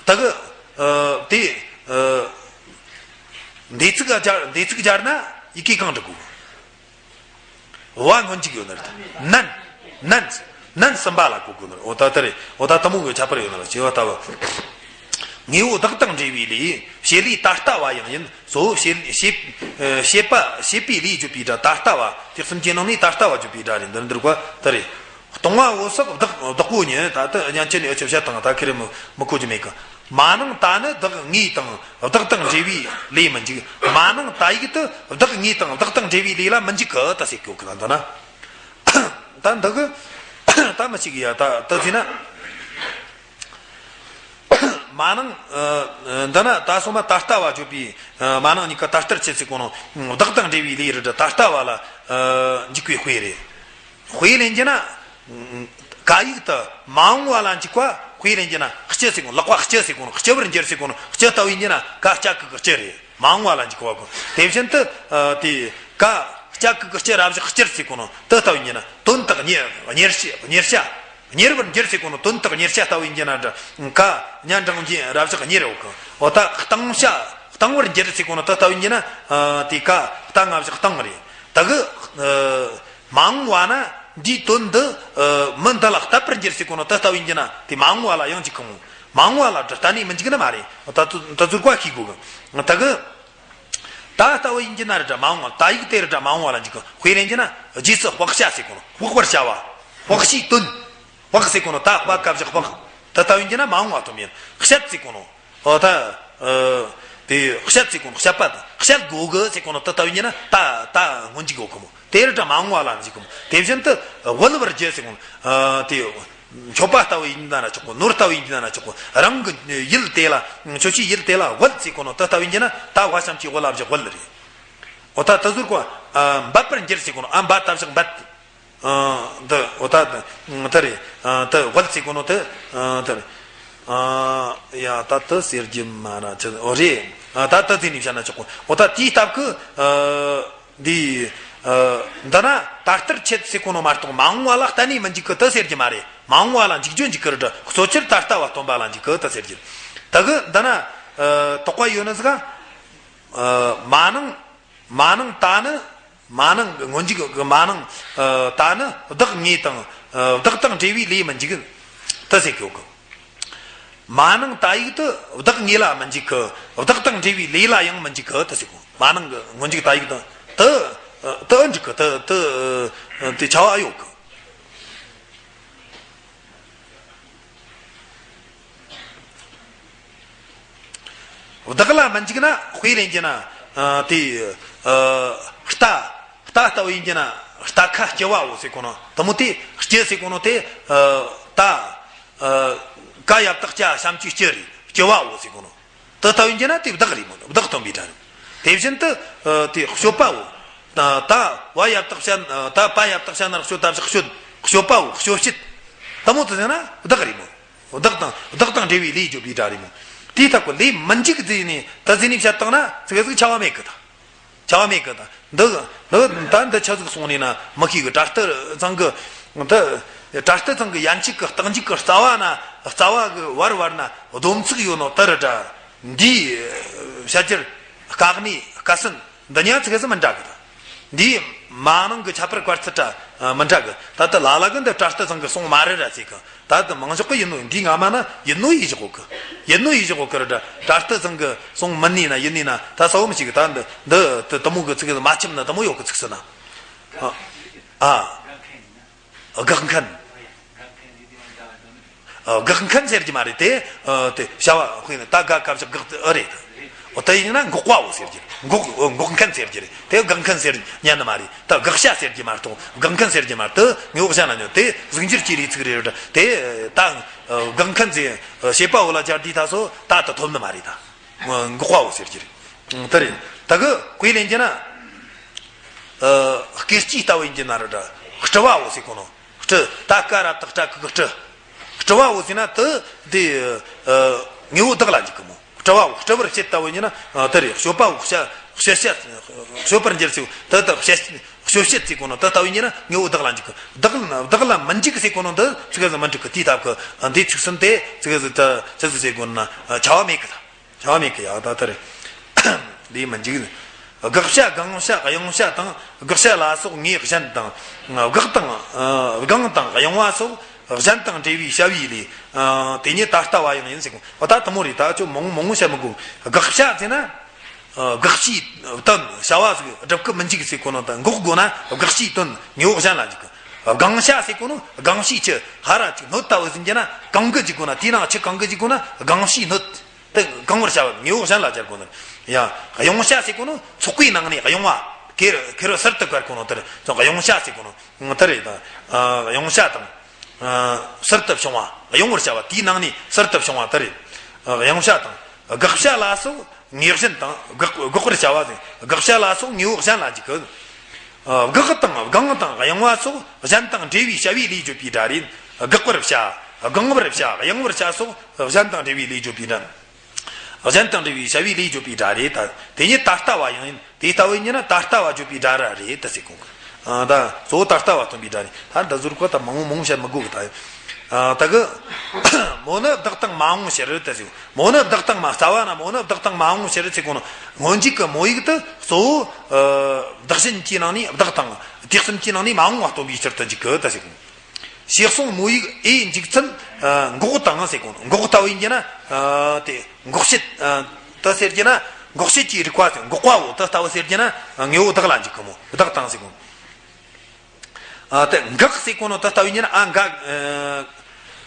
ད་གི། ཨ། དེ། ཨ། འདས་ཚིག་སྦྱར། འདས་ཚིག་སྦྱར་ན་ཡི་གེ་གང་སྦྱར་དགོས། བ་སྔོན་འཇུག་ཡོད་ནི་རེད། ནན། ནན། ནན་ཟིན་པ་ལ་གོ་དགོས་ནི་རེད། འོ་ད་ལྟ་རེད། འོ་ད་ལྟ་མོ་གི་ཁྱད་པར་ཡོད་ནི་རེད། བྱེད་པ་ལྟ་བུ། དངོས་པོ་བདག་དང་འབྲེལ་བའི་ལས། བྱེད་ལས་ད་ལྟ་བ་ཡང་ཡིན། གཙོ་བོ་བྱེད། བྱེད། བྱེད་པ། བྱེད་པའི་ལས་བརྗོད་པའི་སྒྲ་ད་ལྟ་བ། དེ་གསུམ་གྱི་ནང་ནས་ད་ལྟ་བ་བརྗོད་པའི་སྒྲ་རེད། འདིར་འདིར་བ་ད་རེད། སྟོང་བ་འོད་གསལ་བདག་བདག་པོ་ཉིད། ད་ལྟ་སྙན་ཆེན་ནས་འུ་ཆོས་བཤད་དང་ད་ཁེ་རེ་མི་མི་གོ་རྒྱུ་མེད་གི། མ་ནིང་ད་ནི་བདག་དངོས་དང་བདག་དང་འབྲེལ་བའི་ལས་མི་འཇུག་མ་ནིང་ད་ཡིག་དེ་བདག་དངོས་དང་བདག་དང་འབྲེལ་བའི་ལས་ལ་མི་འཇུག་གི་ད་ཟེར་གོ་གི་ད་འདི་ན། ད་འདི་གི་ད་མི་གཅིག་ཡ་ད་ད་ཟེར་ན། མ་ནིང་། ཨ། འདི་ན་ད་སོ་མ་ད་ལྟ་བ་བརྗོད་པའི། ཨ། མ་ནིང་གཉིས་ཀ་ད་ལྟར་ཆད་ཟེར་གོ་ནོ། བདག་དང་འབྲེལ་བའི་ལས་རེད། ད་ལྟ་བ་ལ། ཨ། འཇུག་པའི་དཔེ་རེད། དཔེ་ལེན་རྒྱུ་ན། ཀ་ཡིག་དེ་མ་འོངས་པ་ལ་འཇུག་པ། དཔེ་ལེན་རྒྱུ་ན་སྤྱི་ཟེར་གོ་ནོ། ལག་པ་སྤྱི་ཟེར་གོ་ནོ། སྤྱི་བོར་འགྱུར་ཟེར་གོ་ནོ། སྤྱི་ལྟ་བུ་ཡིན་རྒྱུ་ན་ཀ་ལྕགས་ཀྱུ་གི་སྤྱི་རེད། མ་འོངས་པ་ལ་འཇུག་པ་གོ། དེ་བཞིན་དུ། ཨ། དེ་ཀ་ལྕགས་ཀྱུ་གི་ལྕགས་ར་བཞག་སྐྱུར་ཟེར་གོ་ནོ་དེ་ལྟ་བུ་ཡིན་རྒྱུ་ན་དོན་དག་གཉེར། གཉེར་བྱེད། གཉེར་བྱ། གཉེར་བར་འགྱུར་ཟེར་གོ་ནོ་དོན་དག་གཉེར་བྱ་ལྟ་བུ་ཡིན་རྒྱུ་ན་འདྲ། ཀ་ཉ་འགྲེང་བུ་ར་བཞག་གཉེར་ཡོད་གི། འོ་ད་གཏང་བྱ། གཏང་བར་འགྱུར་ཟེར་གོ་ནོ་དེ་ལྟ་བུ་ཡིན་རྒྱུ་ན། ཨ། དེ་ཀ་གཏང་ང་བཞག་གཏང་རེད། ད་གི། ཨ། མ་འོངས་པ་ན་འདིའི་དོན་འདི། ཨ། མི་འདི་ལ་གཏད་པར་འགྱུར་ཟེར་གོ་ནོ་དེ་ལྟ་བུ་ཡིན་རྒྱུ་ན་དེ་མ་འོངས་པ་ལ་ཡང་འཇུག་གི་མོ། མ་འོངས་པ་ལ་འདྲ་གཏན་ནས་མི་འཇུག་ནི་མ་རེད། འོ་ད་ད་ཚུར་བཀའ་ཤིག་དགོས་གི། ད་གི། ད་ལྟ་བུ་ཡིན་རྒྱུ་ན་རེད་འདྲ་མ་འོངས་པ། ད་ཡིག་དེ་རེད་འདྲ་མ་འོངས་པ་ལ་འཇུག་གི། དཔེ་ལེན་རྒྱུ་ན་རྗེས་སུ་དཔག་བྱ་ཟེར་གོ་ནོ། དཔག་པར་བྱ་བ། དཔག་བྱའི་དོན། དཔག་ཟེར་གོ་ནོ་ད་དཔག་ག་བཞག་དཔག་དེ་ལྟ་བུ་ཡིན་རྒྱུ་ན་མ་འོངས་པ་སྟོན་པ་ཡིན། བཤད་ཟེར་གོ་ནོ། འོ་ད། ཨ། དེ་བཤད་ཟེར་གོ་ནོ་བཤད་པ་དང་། བཤད་དགོས་གི་ཟེར་གོ་ནོ་དེ་ལྟ་བུ་ཡིན་རྒྱུ་ན་ད་ད་སྔོན་འཇུག་ཡོད་གི་མོ། དེ་རེད་འདྲ་མ་འོངས་པ་ལ་འཇུག་གི་མོ། དེ་བཞིན་དུ་དབུལ་བར་འགྱུར་ཟེར་གོ་ནོ། ཨ། དེ། མཆོད་པ་ལྟ་བུ་ཡིན་ན་ན་ཆོག་གོ། ནོར་ལྟ་བུ་ཡིན་ན་ན་ཆོག་གོ། རང་གི་ཡུལ་དེ་ལ། ཁྱོད་ཀྱི་ཡུལ་དེ་ལ་དབུལ་ཟེར་གོ་ནོ་དེ་ལྟ་བུ་ཡིན་རྒྱུ་ན་ད་དབའ་ཞབས་ཀྱུ་དབུ་ལ་བཞག་དབུལ་རེད། འོ་ད་དེ་ཟུར་གོ། ཨ། འབད་པར་འགྱུར་ཟེར་གོ་ནོ། ཨ། འབད་ད་བཞག་འབད། ཨ། འདི་འོ་ད་འདི་རེད། ཨ། དེ་དབུལ་ཟེར་གོ་ནོ་དེ། ཨ། དེ་རེད། ཨ། ཡ་ད་དེ་ཟེར་རྒྱུ་མ་ར་ཆི། འོ་རེད། ཨ། ད་དེ་ཟེར་ནས་བཤད་ན་ཆོག་གོ། འོ་ད་དེའི་སྟབས་ཀྱིས། ཨ། འདི། ཨ། འདི་ན་ད་ལྟར་ཆད་ཟེར་གོ་ནོ་མ་གཏོགས་མ་འོངས་པ་ལ་གཏན་ནས་མི་འཇུག་གི་དེ་ཟེར་རྒྱུ་མ་རེད། མ་འོངས་པ་ལ་འཇུག་རྒྱུ་འཇུག་གི་རེད། གཙོ་ཆེར་ད་ལྟ་བ་སྟོན་པ་ལ་འཇུག་གི་དེ་ཟེར་རྒྱུ། ད་གི་འདི་ན། ཨ། དོགས་པ་ཡོད་ནི་ཟིག་ཨ། མ་ནིང་། མ་ནིང་ད་ནི། མ་ནིང་གི་སྔོན་འཇུག་གི་མ་ནིང་། ཨ། ད་ནི་བདག་ངེས་དང་། ཨ། བདག་དང་འབྲེལ་བའི་ལས་མི་འཇུག་དེ་ཟེར་གི་ཡོད་གི། མ་ནིང་ད་ཡིག་དེ་བདག་ངེས་ལ་མི་འཇུག་གི། བདག་དང་འབྲེལ་བའི་ལས་ལ་ཡང་མི་འཇུག་གི་དེ་ཟེར་གི། མ་ནིང་གི་སྔོན་འཇུག་ད་ཡིག་དེ་དེ་དེ་འགྲིག་གི། དེ་དེ་དེ་བྱ་བ་ཡོད་གི། བདག་ལ་མི་འཇུག་ན། དཔེ་ལེན་རྒྱུ་ན། ཨ། དེ། ཨ། རྟ། རྟ་ལྟ་བུ་ཡིན་རྒྱུ་ན། རྟ་ཁ་སྐྱི་བའོ་ཟེར་གོ་ནོ། དེ་མོ་དེ་སྐྱི་ཟེར་གོ་ནོ་དེ། ཨ། ད། ཨ། ཀ་ཡ་བཏགས་སྐྱ་ཞབས་ཀྱུ་སྐྱི་རེད། སྐྱི་བའོ་ཟེར་གོ་ནོ། དེ་ལྟ་བུ་ཡིན་རྒྱུ་ན་དེ་བདག་རེད་མོ། བདག་སྟོན་པའི་སྒྲ་རེད། དེ་བཞིན་དུ། ཨ། དེ་གཤོད་པའོ། ད་ད་བ་ཡ་བཏགས་བྱ། ད་པ་ཡ་བཏགས་བྱ་ན་གཤོད། ད་བཞག་གཤོད། གཤོད་པའོ། གཤོད་བྱེད། དེ་མོ་དེ་ཟེར་ན་བདག་རེད་མོ། བདག་དང་བདག་དང་འབྲེལ་བའི་ལས་བརྗོད་པའི་སྒྲ་རེད་མོ། དེའི་སྟབས་ཀྱིས་ལས་མི་འཇུག་ཟེར་ནས་ད་ཟེར་ནས་བཤད་བཏང་ན་ཙི་གེ་ཟིག་ཆ་བ་མེད་གི་ད། ཆ་བ་མེད་གི་ད། འདི་འདི་ད་འདི་ཆ་ཟིག་གསུངས་ནས་ན་མི་ཤེས་གི། དྲ་ལྟ་ཚང་གི་འདི། དྲ་ལྟ་ཚང་གི་ཡན་ཆད་གི་རྟགས་འཇུག་གི་རྩ་བ་ན། རྩ་བ་གི་བར་བར་ན་སྡོམ་ཚིག་ཡོད་ནོ་དེ་རེད་དྲ། འདིའི་བཤད་རྒྱུར་དཀའ་གནས་དཀའ་སེལ། འདི་གཉིས་ཀ་ཙི་གེ་ཟིག་མི་འདྲ་གི་ད། འདིའི་མ་ནིང་གི་ཁྱད་པར་བཀར་ཚུལ་དྲ་མི་འདྲ་གི། ད་ལྟ་ལ་ལ་གི་འདི་དྲ་ལྟ་ཚང་གི་གསུང་མ་རེད་ར་ཟེར་གི། ད་ལྟ་མང་ཤོས་གི་ཡིན་ནོ། འདི་སྔ་མ་ན་ཡིན་ནོ་ཡིན་བཞག་གི། ཡིན་ནོ་ཡིན་བཞག་གི་ར་དྲ། དྲ་ལྟ་ཚང་གི་གསུང་མིན་ནི་ན་ཡིན་ནི་ན་ད་ས་བོ་མི་ཤེས་གི། ད་འདི་འདི་དེ་དེ་མོ་གི་ཚིག་གི་མ་ཁྱབ་ན་དེ་མོ་ཡོད་གི། ཚིག་སུ་ན། ཨ། ཨ། དགག་མཁན། ཨ། དགག་མཁན་ཟེར་གྱི་མ་རེད་དེ། ཨ། དེ་བྱ་བ་དཔེར་ན་ད་དགག་ག་བཞག་དགག་དེ་ཨ་རེད། འོ་ད་ཡིན་ན་འགོག་པའོ་ཟེར་གྱི། འགོག་འགོག་མཁན་ཟེར་གྱི་རེད། དེ་དགག་མཁན་ཟེར་ཉན་ནི་མ་རེད། ད་དགག་བྱ་ཟེར་གྱི་མ་གཏོགས་དགག་མཁན་ཟེར་གྱི་མ་རེད། དེ་དངོས་པོ་གཞན་ལ་ཉོན་དེ་གཟུགས་འགྱུར་གྱི་རིགས་ཚིག་རེད། དེ་ད་དགག་མཁན་ཟེར་བྱེད་པ་བོ་ལ་སྦྱར་དུས་ད་སོ་ད་ད་ཐོབ་ནི་མ་རེད་ད། འགོག་པའོ་ཟེར་གྱི་རེད། དེ་རེད། ད་གི་དཔེ་ལེན་རྒྱུ་ན། ཨ། སྐེ་སྐྱིས་ལྟ་བུ་ཡིན་གྱི་ན་ར་དྲ། སྤྲུ་བའོ་ཟེར་གོ་ནོ། སྤྲུ། ད་ཀ་ར་བཏགས་སྤྲ་གི་གི་སྤྲུ། སྤྲུ་བའོ་ཟེར་ན་དེ་དེ། ཨ། དངོས་པོ་བདག་ལ་འཇུག་གི་མོ། སྤྲུ་བའོ། སྤྲུ་བར་བྱེད་ལྟ་བུ་ཡིན་ན། ཨ། དེ་རེད། གཤོད་པའོ། གཤོད་གཤོད་བྱེད། གཤོད་པར་འགྱུར་ཟེར་དེ་དག་བྱེད། གཤོད་བྱེད་ཟེར་གོ་ནོ་དེ་ལྟ་བུ་ཡིན་ན་དངོས་པོ་བདག་ལ་འཇུག་གི། བདག་བདག་ལ་མི་འཇུག་ཟེར་གོ་ནོ་འདི་ཙི་གེ་ཟིག་མི་འགྲིག་གི། དེའི་སྟབས་ཀྱིས་འདིའི་ཚིག་གསུམ་དེ་ཙི་གེ་ཟིག་ད་ཙི་ཙི་ཟེར་གོ་ན་ཆ་བ་མེད་གི་ད། བྱ་བ་མེད་གི་ཡ། ད་ལྟར་ལས་མི་འཇུག། དགག་བྱ་དགང་བྱ་གཡེང་བྱ་དང་། དགག་བྱ་ལ་སོགས་ངེས་གཞན་དང་། དགག་དང་། ཨ། དགང་དང་གཡེང་བ་སོགས་གཞན་དང་འབྲེལ་བའི་བྱ་བའི་ལས། ཨ། དེ་ཉིད་ད་ལྟ་བ་ཡང་ཡིན་ཟེར་གོ། འོ་ད་དེ་མོ་རེད། ད་ཁྱོད་མང་མང་བཤད་མི་དགོས། དགག་བྱ་ཟེར་ན། ཨ། དགག་བྱའི་དོན་བྱ་བ་ཟིག་སྒྲུབ་གི་མི་འཇུག་ཟེར་གོ་ནོ་ད་འགོག་དགོས་ན་དགག་བྱའི་དོན་དངོས་པོ་གཞན་ལ་འཇུག་གི། དགང་བྱ་ཟེར་གོ་ནོ་དགང་བྱའི་ཆུ་ཧ་ར་ཅིག་སྣོད་ལྟ་བུ་ཟིག་ཡིན་གྱི་ན་གང་གི་འཇུག་དགོས་ན། དེའི་ནང་ཆུ་གང་གི་འཇུག་དགོས་ན་དགང་བྱའི་སྣོད། དེ་གང་བར་བྱ་བ་དངོས་པོ་གཞན་ལ་སྦྱར་དགོས་ནི། ཡ། གཡེང་བྱ་ཟེར་གོ་ནོ་ཚོགས་པའི་ནང་ནས་གཡེང་བ། ཁེར་ཁེར་བོ་གསར་དུ་བཀར་གོ་ནོ་དེ་རེད། གཡེང་བྱ་ཟེར་གོ་ནོ་དེ་རེད། ད་གཡེང་བྱ་དང་། གསར་དུ་བྱུང་བ། གཡེང་བར་བྱ་བ་དེའི་ནང་ནས་གསར་དུ་བྱུང་བ་དེ་རེད། གཡེང་བྱ་དང་། དགག་བྱ་ལ་སོགས་ངེས་གཞན་དང་། དགག་དགག་པར་བྱ་བ་ཟེར། དགག་བྱ་ལ་སོགས་དངོས་པོ་གཞན་ལ་འཇུག་གི། དགག་དང་དགང་དང་གཡེང་བ་སོགས་གཞན་དང་འབྲེལ་བའི་བྱ་བའི་ལས་བརྗོད་པའི་སྒྲ་རེད། དགག་པར་བྱ། དགང་བར་བྱ། གཡེང་བར་བྱ་སོགས་གཞན་དང་འབྲེལ་བའི་ལས་བརྗོད་པའི་སྒྲ། གཞན་དང་འབྲེལ་བའི་བྱ་བའི་ལས་བརྗོད་པའི་སྒྲ་རེད། ད་དེ་ཉིད་ད་ལྟ་བ་ཡང་ཡིན། དེ་ལྟ་བུ་ཡིན་ན་ད་ལྟ་བ་བརྗོད་པའི་སྒྲ་ར་རེད་ད་ཟེར་གོ་གི། ཨ། ད་གཙོ་བོ་ད་ལྟ་བ་སྟོན་པའི་སྒྲ་རེད། ད་འདི་ཟུར་གོ་ད་མང་བོ་མང་བོ་བཤད་མི་དགོས་གི་ད། ཨ། ད་གི་མོ་ནི་བདག་དང་མ་འོངས་ཕྱིར་ད་ཟེར། མོ་ནི་བདག་དང་མ། རྩ་བ་ན་མོ་ནི་བདག་དང་མ་འོངས་ཕྱིར་ཟེར་གོ་ནོ། སྔོན་འཇུག་གི་མོ་ཡིག་དེ་གཙོ་བོ། ཨ། བདག་གཞན་གྱི་ནང་ནས། བདག་དང་དེ་གསུམ་གྱི་ནང་ནས་མ་འོངས་པ་སྟོན་པའི་ཕྱིར་དུ་འཇུག་གི་ད་ཟེར་གོ། ཞེས་གསུངས། མོ་ཡིག་འོས་འཇུག་ཚུལ། ཨ། འགོག་དང་ཟེར་གོ་ནོ། འགོག་ལྟ་བུ་ཡིན་རྒྱུ་ན། ཨ། དེ་འགོག་བྱེད། ཨ། དེ་ཟེར་རྒྱུ་ན་འགོག་བྱེད་ཀྱི་རིགས་པ་ཟེར། འགོག་པའོ་དེ་ལྟ་བུ་ཟེར་རྒྱུ་ན་དངོས་པོ་བདག་ལ་འཇུག་གི་མོ། བདག་དང་ཟེར་གོ་ནོ། ཨ། དེ་འགག་ཟེར་གོ་ནོ་དེ་ལྟ་བུ་ཡིན་རྒྱུ་ན། ཨ། འགག་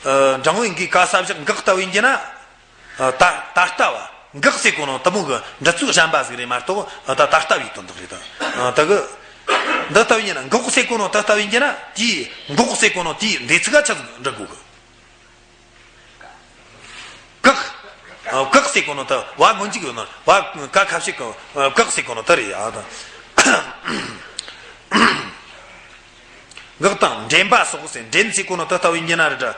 ཨ། འགྲེང་བུ་འགའི་ག་ས་བཞག་འགག་ལྟ་བུ་ཡིན་རྒྱུ་ན། ཨ། ད་ད་ལྟ་བ། འགག་ཟེར་གོ་ནོ་དེ་མོ་གི་འབྲི་ཚུལ་གཞན་པ་ཟིག་རེད་མ་གཏོགས། ཨ། ད་ད་ལྟ་བའི་དོན་དག་རེད་ད། ཨ། ད་གི་འདི་ལྟ་བུ་ཡིན་ན། འགོག་ཟེར་གོ་ནོ་དེ་ལྟ་བུ་ཡིན་རྒྱུ་ན། དེའི་འགོག་ཟེར་གོ་ནོ་དེའི་འདས་ཚིག་ག་ཆ་འདྲི་དགོས་གི། བཀག་ཨ། བཀག་ཟེར་གོ་ནོ་དེ་བ་སྔོན་འཇུག་ཡོད་ན་བ་ཀ་ཁ་ཕྱེད་གི། ཨ། བཀག་ཟེར་གོ་ནོ་དེ་རེད་ཡ། ད་འགག་དང་འདྲེན་པ་སོགས་ཟེར། འདྲེན་ཟེར་གོ་ནོ་དེ་ལྟ་བུ་ཡིན་རྒྱུ་ན་རེད་དྲ།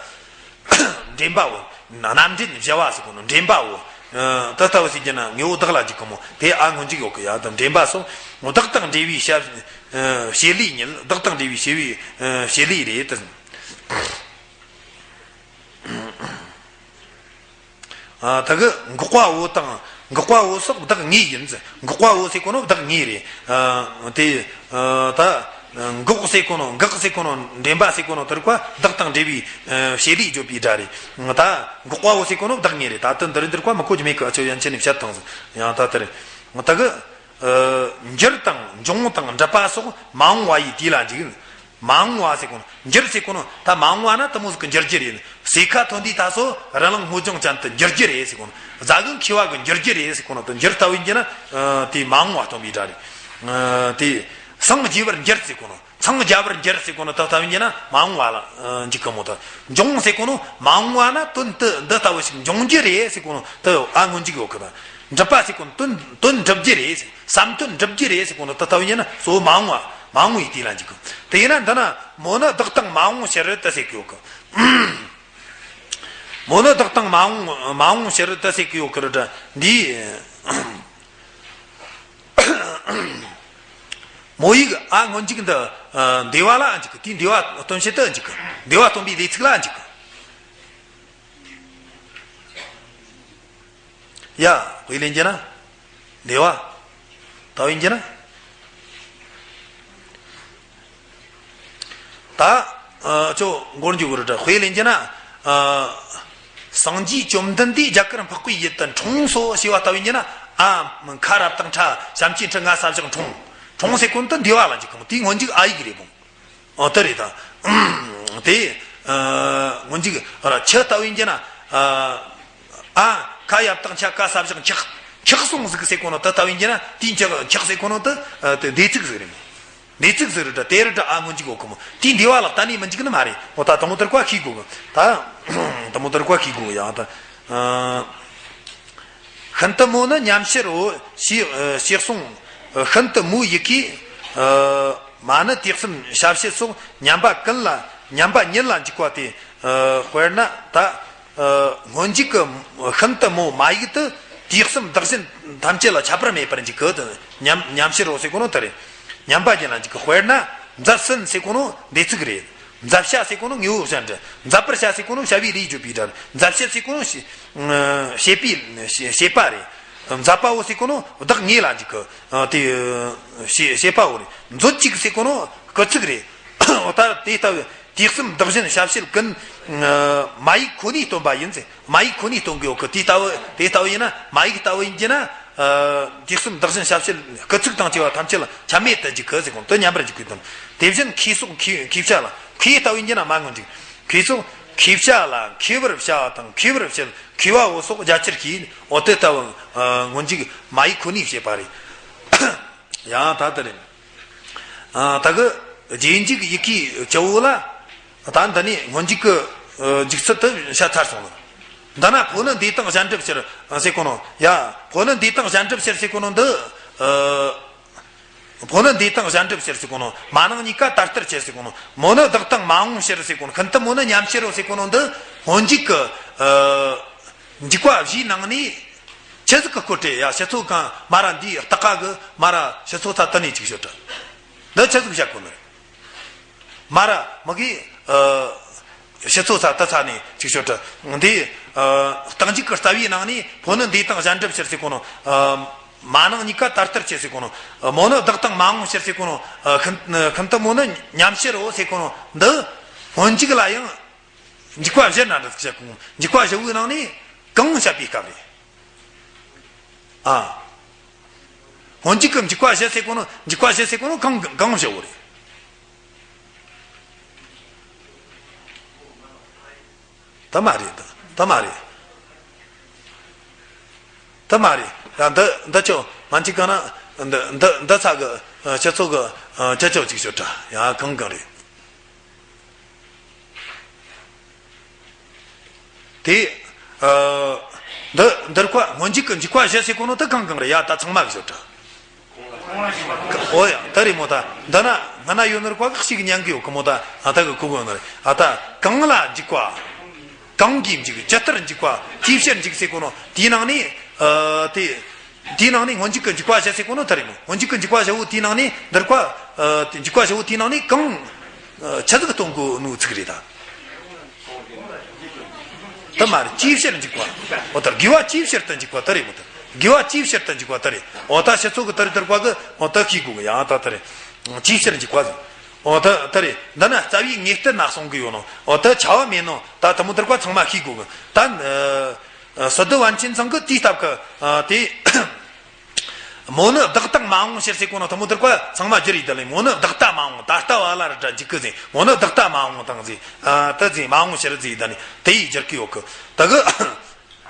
འདྲེན་པའོ། རྣམ་འདྲེན་བྱ་བ་ཟེར་གོ་ནོ་འདྲེན་པའོ། ཨ། དེ་ལྟ་བུ་ཟེར་རྒྱུ་ན་དངོས་པོ་བདག་ལ་འཇུག་གི་མོ། དེ་ཨ་སྔོན་འཇུག་ཡོད་གི་ཡ། ད་འདྲེན་པ་སོགས་བདག་དང་འབྲེལ་བའི་བྱ། ཨ། བྱེད་ལས་ཉིད། བདག་དང་འབྲེལ་བའི་བྱེད་པའི། ཨ། བྱེད་ལས་རེད་དེ། ཨ། ད་གི་འགོག་པའོ་དང་ འགག་པའོ་སོགས་བདག་ངེས་ཡིན། འགག་པའོ་ཟེར་གོ་ནོ་བདག་ངེས་རེད། ཨ། དེ། ཨ། ད། འགག་ཟེར་གོ་ནོ། འགག་ཟེར་གོ་ནོ་འདྲེན་པ་ཟེར་གོ་ནོ་དེ་རིགས་པ་བདག་དང་འབྲེལ་བའི། ཨ། བྱེད་ལས་བརྗོད་པའི་སྒྲ་རེད། ད་འགག་པའོ་ཟེར་གོ་ནོ་བདག་ངེས་རེད། ད་དེ་འདི་རིགས་འདི་རིགས་པ་མི་གོ་རྒྱུ་མེད་གི། ཨ་ཆོ་ཡན་ཆད་ནས་བཤད་བཏང་ཟིག། ཡང་ད་དེ་རེད། ད་གི། ཨ། འགྱུར་དང་འབྱུང་དང་འགྲུབ་པ་སོགས་མ་འོངས་པ་ཡི་དུས་ལ་འཇུག། མ་འོངས་པ་ཟེར་གོ་ནོ། འགྱུར་ཟེར་གོ་ནོ། ད་མ་འོངས་པ་ན་དེ་མོ་ཟིག་གི་འགྱུར་རྒྱུ་རེད། སོས་ཁ་ཐོན་དུས་ད་སོ་རི་ལང་སྔོ་ལྗང་ཅན་དུ་འགྱུར་རྒྱུ་རེད་ཟེར་གོ་ནོ། རྫ་གི་མཁས་པ་གི་འགྱུར་རྒྱུ་རེད་ཟེར་གོ་ནོ། དེ་འགྱུར་ལྟ་བུ་ཡིན་གྱི་ན། ཨ། དེ་མ་འོངས་པ་སྟོན་པའི་སྒྲ་རེད། ཨ། དེ་སངས་རྒྱས་པར་འགྱུར་ཟེར་གོ་ནོ། འཚང་རྒྱ་བར་འགྱུར་ཟེར་གོ་ནོ། དེ་ལྟ་བུ་ཡིན་གྱི་ན་མ་འོངས་པ་ལ། ཨ། འཇུག་གི་མོ། ད་འབྱུང་ཟེར་གོ་ནོ། མ་འོངས་པ་ན་དོན་དེ་འདི་ལྟ་བུ་ཞིག་འབྱུང་རྒྱུ་རེད་ཟེར་གོ་ནོ། དེ་ཨ་སྔོན་འཇུག་ཡོད་གི། ད་འགྲུབ་པ་ཟེར་གོ་ནོ། དོན་དོན་འགྲུབ་རྒྱུ་རེད་ཟེར། བསམ་དོན་འགྲུབ་རྒྱུ་རེད་ཟེར་གོ་ནོ། དེ་ལྟ་བུ་ཡིན་ན་གཙོ་བོ་མ་འོངས་པ། མ་འོངས་པའི་དུས་ལ་འཇུག་གི། དེ་ཡིན་ན་འདི་ན་མོ་ནི་བདག་དང་མ་འོངས་ཕྱིར་དུ་ཟེར་གི་ཡོད་གི། མོ་ནི་བདག་དང་མ་འོངས་མ་འོངས་ཕྱིར་དུ་ཟེར་གི་ཡོད་གི་རེད། འདི་མོ་ཡིག་ཨ་སྔོན་འཇུག་འདི། ཨ། འདས་པ་ལ་འཇུག་གི། དེའི་འདས་པ་སྟོན་བྱེད་དུ་འཇུག་གི། འདས་པ་སྟོན་པའི་ལས་ཚིག་ལ་འཇུག་གི། ཡ། དཔེ་ལེན་རྒྱུ་ན། འདས་པ་ལྟ་བུ་ཡིན་རྒྱུ་ན། ད། ཨ། ཅོ་མགོར་འཇུག་གི་རེད། དཔེ་ལེན་རྒྱུ་ན། ཨ། སངས་རྒྱས་བཅོམ་ལྡན་འདས་རྒྱ་གར་འཕགས་པའི་ཡུལ་དུ་འཁྲུངས་སོ་ཞེས་པ་ལྟ་བུ་ཡིན་རྒྱུ་ན། ཨ། ཁ་རབ་དང་ཁྲ། བྱམས་ཀྱི་ཁྲི་ང་ས་བཞག་འཁྲུངས། འཁྲུངས་ཟེར་གོ་ནོ་དེ་འདས་པ་ལ་འཇུག་གི་མོ། དེའི་སྔོན་འཇུག་ཨ་ཡིག་རེད་བོ། ཨོ། དེ་རེད་ད། དེ། ཨ། སྔོན་འཇུག་ར་ཁྱི་ལྟ་བུ་ཡིན་རྒྱུ་ན། ཨ། ཨ། ཁ་ཡབ་དང་ཁྱ་ཀ་ས་བཞག་འཁྱག། འཁྱག་སོང་ཟིག་ཟེར་གོ་ནོ་དེ་ལྟ་བུ་ཡིན་རྒྱུ་ན། དེའི་འཁྱག་འཁྱག་ཟེར་གོ་ནོ་དེ། ཨ། དེ་འདས་ཚིག་ཟིག་རེད། འདས་ཚིག་ཟིག་རེད་དྲ། དེ་རེད་དྲ། ཨ་སྔོན་འཇུག་གོ་གི་མོ། དེའི་འདས་པ་ལ་གཏན་ནས་མི་འཇུག་ནི་མ་རེད། འོ། ད་དེ་མོ་དེ་རིགས་པ་ཤེས་དགོས་གི། ད་དེ་མོ་དེ་རིགས་པ་ཤེས་དགོས་གི། ཡང་ད། ཨ། ཤིན་ཏུ་མོ་ནི་མཉམ་ཕྱིར་རོ་ཞེས། ཨ། ཞེས་གསུངས། ཤིན་ཏུ་མོའི་ཡི་གེ། ཨ། མ་ནི་དུས་གསུམ་བྱ་བྱེད་སོགས་ཉམས་པ་ཀུན་ལ། ཉམས་པ་ཉིད་ལ་འཇུག་པ་སྟེ། ཨ། དཔེར་ན་ད། ཨ། སྔོན་འཇུག་གི་ཤིན་ཏུ་མོ་མ་ཡིག་དེ་དུས་གསུམ་བདག་གཞན་ཐམས་ཅད་ལ་ཁྱད་པར་མེད་པར་འཇུག་གི། དེ་མཉམ་མཉམ་ཕྱིར་རོ་ཟེར་གོ་ནོ་དེ་རེད། ཉམས་པ་ཉིད་ལ་འཇུག་གི། དཔེར་ན་མཛད་ཟིན་ཟེར་གོ་ནོ་འདས་ཚིག་རེད། མཛད་བྱ་ཟེར་གོ་ནོ་དངོས་པོ་བྱ་འབྲེལ། མཛད་པར་བྱ་ཟེར་གོ་ནོ་བྱ་བའི་ལས་བརྗོད་པའི་སྒྲ་རེད། མཛད་བྱེད་ཟེར་གོ་ནོ་བྱེད། ཨ། བྱེད་པའི་བྱེད་པ་རེད། མཛད་པའོ་ཟེར་གོ་ནོ་བདག་ངེས་ལ་འཇུག་གི། ཨ། དེ་བྱེད་བྱེད་པའོ་རེད། མཛོད་ཅིག་ཟེར་གོ་ནོ་སྐུལ་ཚིག་རེད། འོ། ད་དེ་ལྟ་བུའི་དུས་གསུམ་བདག་གཞན་བྱ་བྱེད་ཀུན། ཨ། མ་ཡིག་ཁོ་ནས་སྟོན་པ་ཡིན་ཟེར། མ་ཡིག་ཁོ་ནས་སྟོན་གི་ཡོད་གི། དེ་ལྟ་བུ་དེ་ལྟ་བུ་ཡིན་ན། མ་ཡིག་ལྟ་བུ་ཡིན་གྱི་ན། ཨ། དུས་གསུམ་བདག་གཞན་བྱ་བྱེད་སྐུལ་ཚིག་དང་བཅས་པ་ཐམས་ཅད་ལ་ཁྱབ་མེད་དུ་འཇུག་གི་ཟེར་གོ་ནོ་དེ་ཉམས་པར་འཇུག་གི་དོན། དེ་བཞིན་མཁས་སོགས་མཁས་མཁས་བྱ་ལ། མཁས་ལྟ་བུ་ཡིན་གྱི་ན་མ་སྔོན་འཇུག། མཁས་སོགས་མཁས་བྱ་ལ། མཁས་པར་བྱ་བ་དང་མཁས་པར་བྱེད། མཁས་པའོ་སོགས་རྒྱ་ཆེར་བཤད། འོ། དེ་ལྟ་བུ། ཨ། སྔོན་འཇུག་མ་ཡིག་ཁོ་ནས་བཤད་པ་རེད། ཡང་ད་ལྟ་རེད། ཨ། ད་གི་རྗེས་འཇུག་ཡི་གེ་བཅུ་བོ་ལ། ད་འདི་ནི་སྔོན་འཇུག་གི། ཨ། འཇུག་ཚུལ་དེ་བཤད་ཚར་སོང་ལ། འདི་ན་ཕོ་ནི་འདས་དང་གཞན་འགྲུབ་ཕྱིར་ཟེར་གོ་ནོ། ཡ། ཕོ་ནི་འདས་དང་གཞན་འགྲུབ་ཕྱིར་ཟེར་གོ་ནོ་འདི། ཨ། ཕོ་ནི་འདས་དང་གཞན་འགྲུབ་ཕྱིར་ཟེར་གོ་ནོ། མ་ནིང་གཉིས་ཀ་དར་ལྟར་ཕྱིར་ཟེར་གོ་ནོ། མོ་ནི་བདག་དང་མ་འོངས་ཕྱིར་ཟེར་གོ་ནོ། ཤིན་ཏུ་མོ་ནི་མཉམ་ཕྱིར་རོ་ཟེར་གོ་ནོ་འདི་སྔོན་འཇུག་གི། ཨ། འཇུག་པ་བཞིའི་ནང་ནས་ཆི་ཟིག་གི་སྐོར་དྲི་ཡ། ཕྱི་ཚོ་གང་མ་ར་འདིའི་ལྟག་ཀ་གི་མ་ར་ཕྱི་ཚོ་ཚ་དེ་ནས་ཅིག་ཤོད་དྲ། འདི་ཆི་ཟིག་བཤད་གོ་ནི་རེད། མ་ར་མི་གི། ཨ། ཕྱི་ཚོ་ཚ་དེ་ཚ་ནས་ཅིག་ཤོད་དྲ། འདི། ཨ། རྟགས་འཇུག་གི་རྩ་བའི་ནང་ནས་ཕོ་ནི་འདས་དང་གཞན་འགྲུབ་ཕྱིར་ཟེར་གོ་ནོ། ཨ། མ་ནིང་གཉིས་ཀ་དར་ལྟར་ཕྱིར་ཟེར་གོ་ནོ། ཨ། མོ་ནི་བདག་དང་མ་འོངས་ཕྱིར་ཟེར་གོ་ནོ། ཨ། ཤིན་ཤིན་ཏུ་མོ་ནི་མཉམ་ཕྱིར་རོ་ཟེར་གོ་ནོ་འདི་སྔོན་འཇུག་ལ་ཡང་འཇུག་པ་བཞི་ན་འདྲ་ཟིག་བཤད་གོ། འཇུག་པ་བཞི་བོའི་ནང་ནས་གང་བཤད་པའི་སྐབས་རེད། ཨ། སྔོན་འཇུག་གི་འཇུག་པ་བཞི་ཟེར་གོ་ནོ། འཇུག་པ་བཞི་ཟེར་གོ་ནོ་གང་གང་བཞི་བོ་རེད། ད་མ་རེད། ད་ད་མ་རེད། ད་མ་རེད། ཡ། འདི་འདི་ཆོ་མ་འཇིག་ག་ན། འདི་འདི་འདི་ཚ་གི། ཨ། སྤྱི་ཚོགས་གི། ཨ། སྤྱི་ཚོགས་ཅིག་ཤོད་དྲ། ཡ། གང་གང་རེད། དེ། ཨ། འདི་འདིར་ཁོ་སྔོན་འཇུག་གི་འཇུག་པ་བཞི་ཟེར་གོ་ནོ་དེ་གང་གང་རེད། ཡ། ད་ཚང་མ་གི་ཤོད་དྲ། ཨོ་ཡ། ད་རེད་མོ། ད་འདི་ན་སྔ་ན་ཡོད་ནོ་རིགས་པ་གི་ཞིག་ཉན་གི་ཡོད་གི་མོ། ད་ཨ། ད་གི་གོ་གི་ཡོད་ནོ་རེད། ཨ། ད་གང་ལ་འཇུག་པ། གང་གིས་འཇུག་ཇི་ལྟར་འཇུག་པ། ཅིའི་ཕྱིར་འཇུག་ཟེར་གོ་ནོ་དེའི་ནང་ནས། ཨ། དེ། དེའི་ནང་ནས་སྔོན་འཇུག་གི་འཇུག་པ་བཞི་ཟེར་གོ་ནོ་དེ་རེད་མོ། སྔོན་འཇུག་གི་འཇུག་པ་བཞི་བོ་དེའི་ནང་ནས་འདིར་ཁོ། ཨ། འཇུག་པ་བཞི་བོ་དེའི་ནང་ནས་གང་། ཨ། ཆི་ཟིག་གཏོང་གོ་ནོ་ཚིག་རེད་ད། དེ་མ་རེད། ཅིའི་ཕྱིར་འཇུག་པ། འོ། ད་དགེ་བ་ཅིའི་ཕྱིར་དུ་འཇུག་པ་དེ་རེད་མོ། ད་ དགེ་བ་ཅིའི་ཕྱིར་དུ་འཇུག་པ་དེ་རེད། འོ་ད་ཕྱི་ཚོགས་ཀྱི་དེ་རེད་དེ་རེད་བ་གི། འོ་ད་ཤེས་དགོས་གི། ཡང་ད་དེ་རེད། ཅིའི་ཕྱིར་འཇུག་པ་ཟེར། འོ་ད་དེ་རེད། འདི་ན་རྩ་བའི་ངེས་བསྟན་ན་གསུང་གི་ཡོད་ནོ། འོ་ད་བྱ་བ་མེད་ནོ། ད་དེ་མོ་དེ་རེད་བ་ཚང་མ་ཤེས་དགོས་གི། ད་ཨ་སི་ཏུ་པཎ་ཆེན་ཚང་གི་དེའི་སྟབས་ཀྱིས་ཨ་དེ། མོ་ནི་བདག་དང་མ་འོངས་ཕྱིར་ཟེར་གོ་ནོ་དེ་མོ་དེ་རེད་བ་ཚང་མ་བསྒྱུར་ཡི་ད་ལེ། མོ་ནི་བདག་ལྟ་མ་འོངས། ད་ལྟ་བ་ལ་རེད་དྲ་འཇུག་གི་ཟེར། མོ་ནི་བདག་ལྟ་མ་འོངས་དང་ཟེར། ཨ་ད་ཟེར་མ་འོངས་ཕྱིར་ཟེར་ད་ནི་དེ་ཡིས་བསྒྱུར་གི་ཡོད་གི། ད་གི།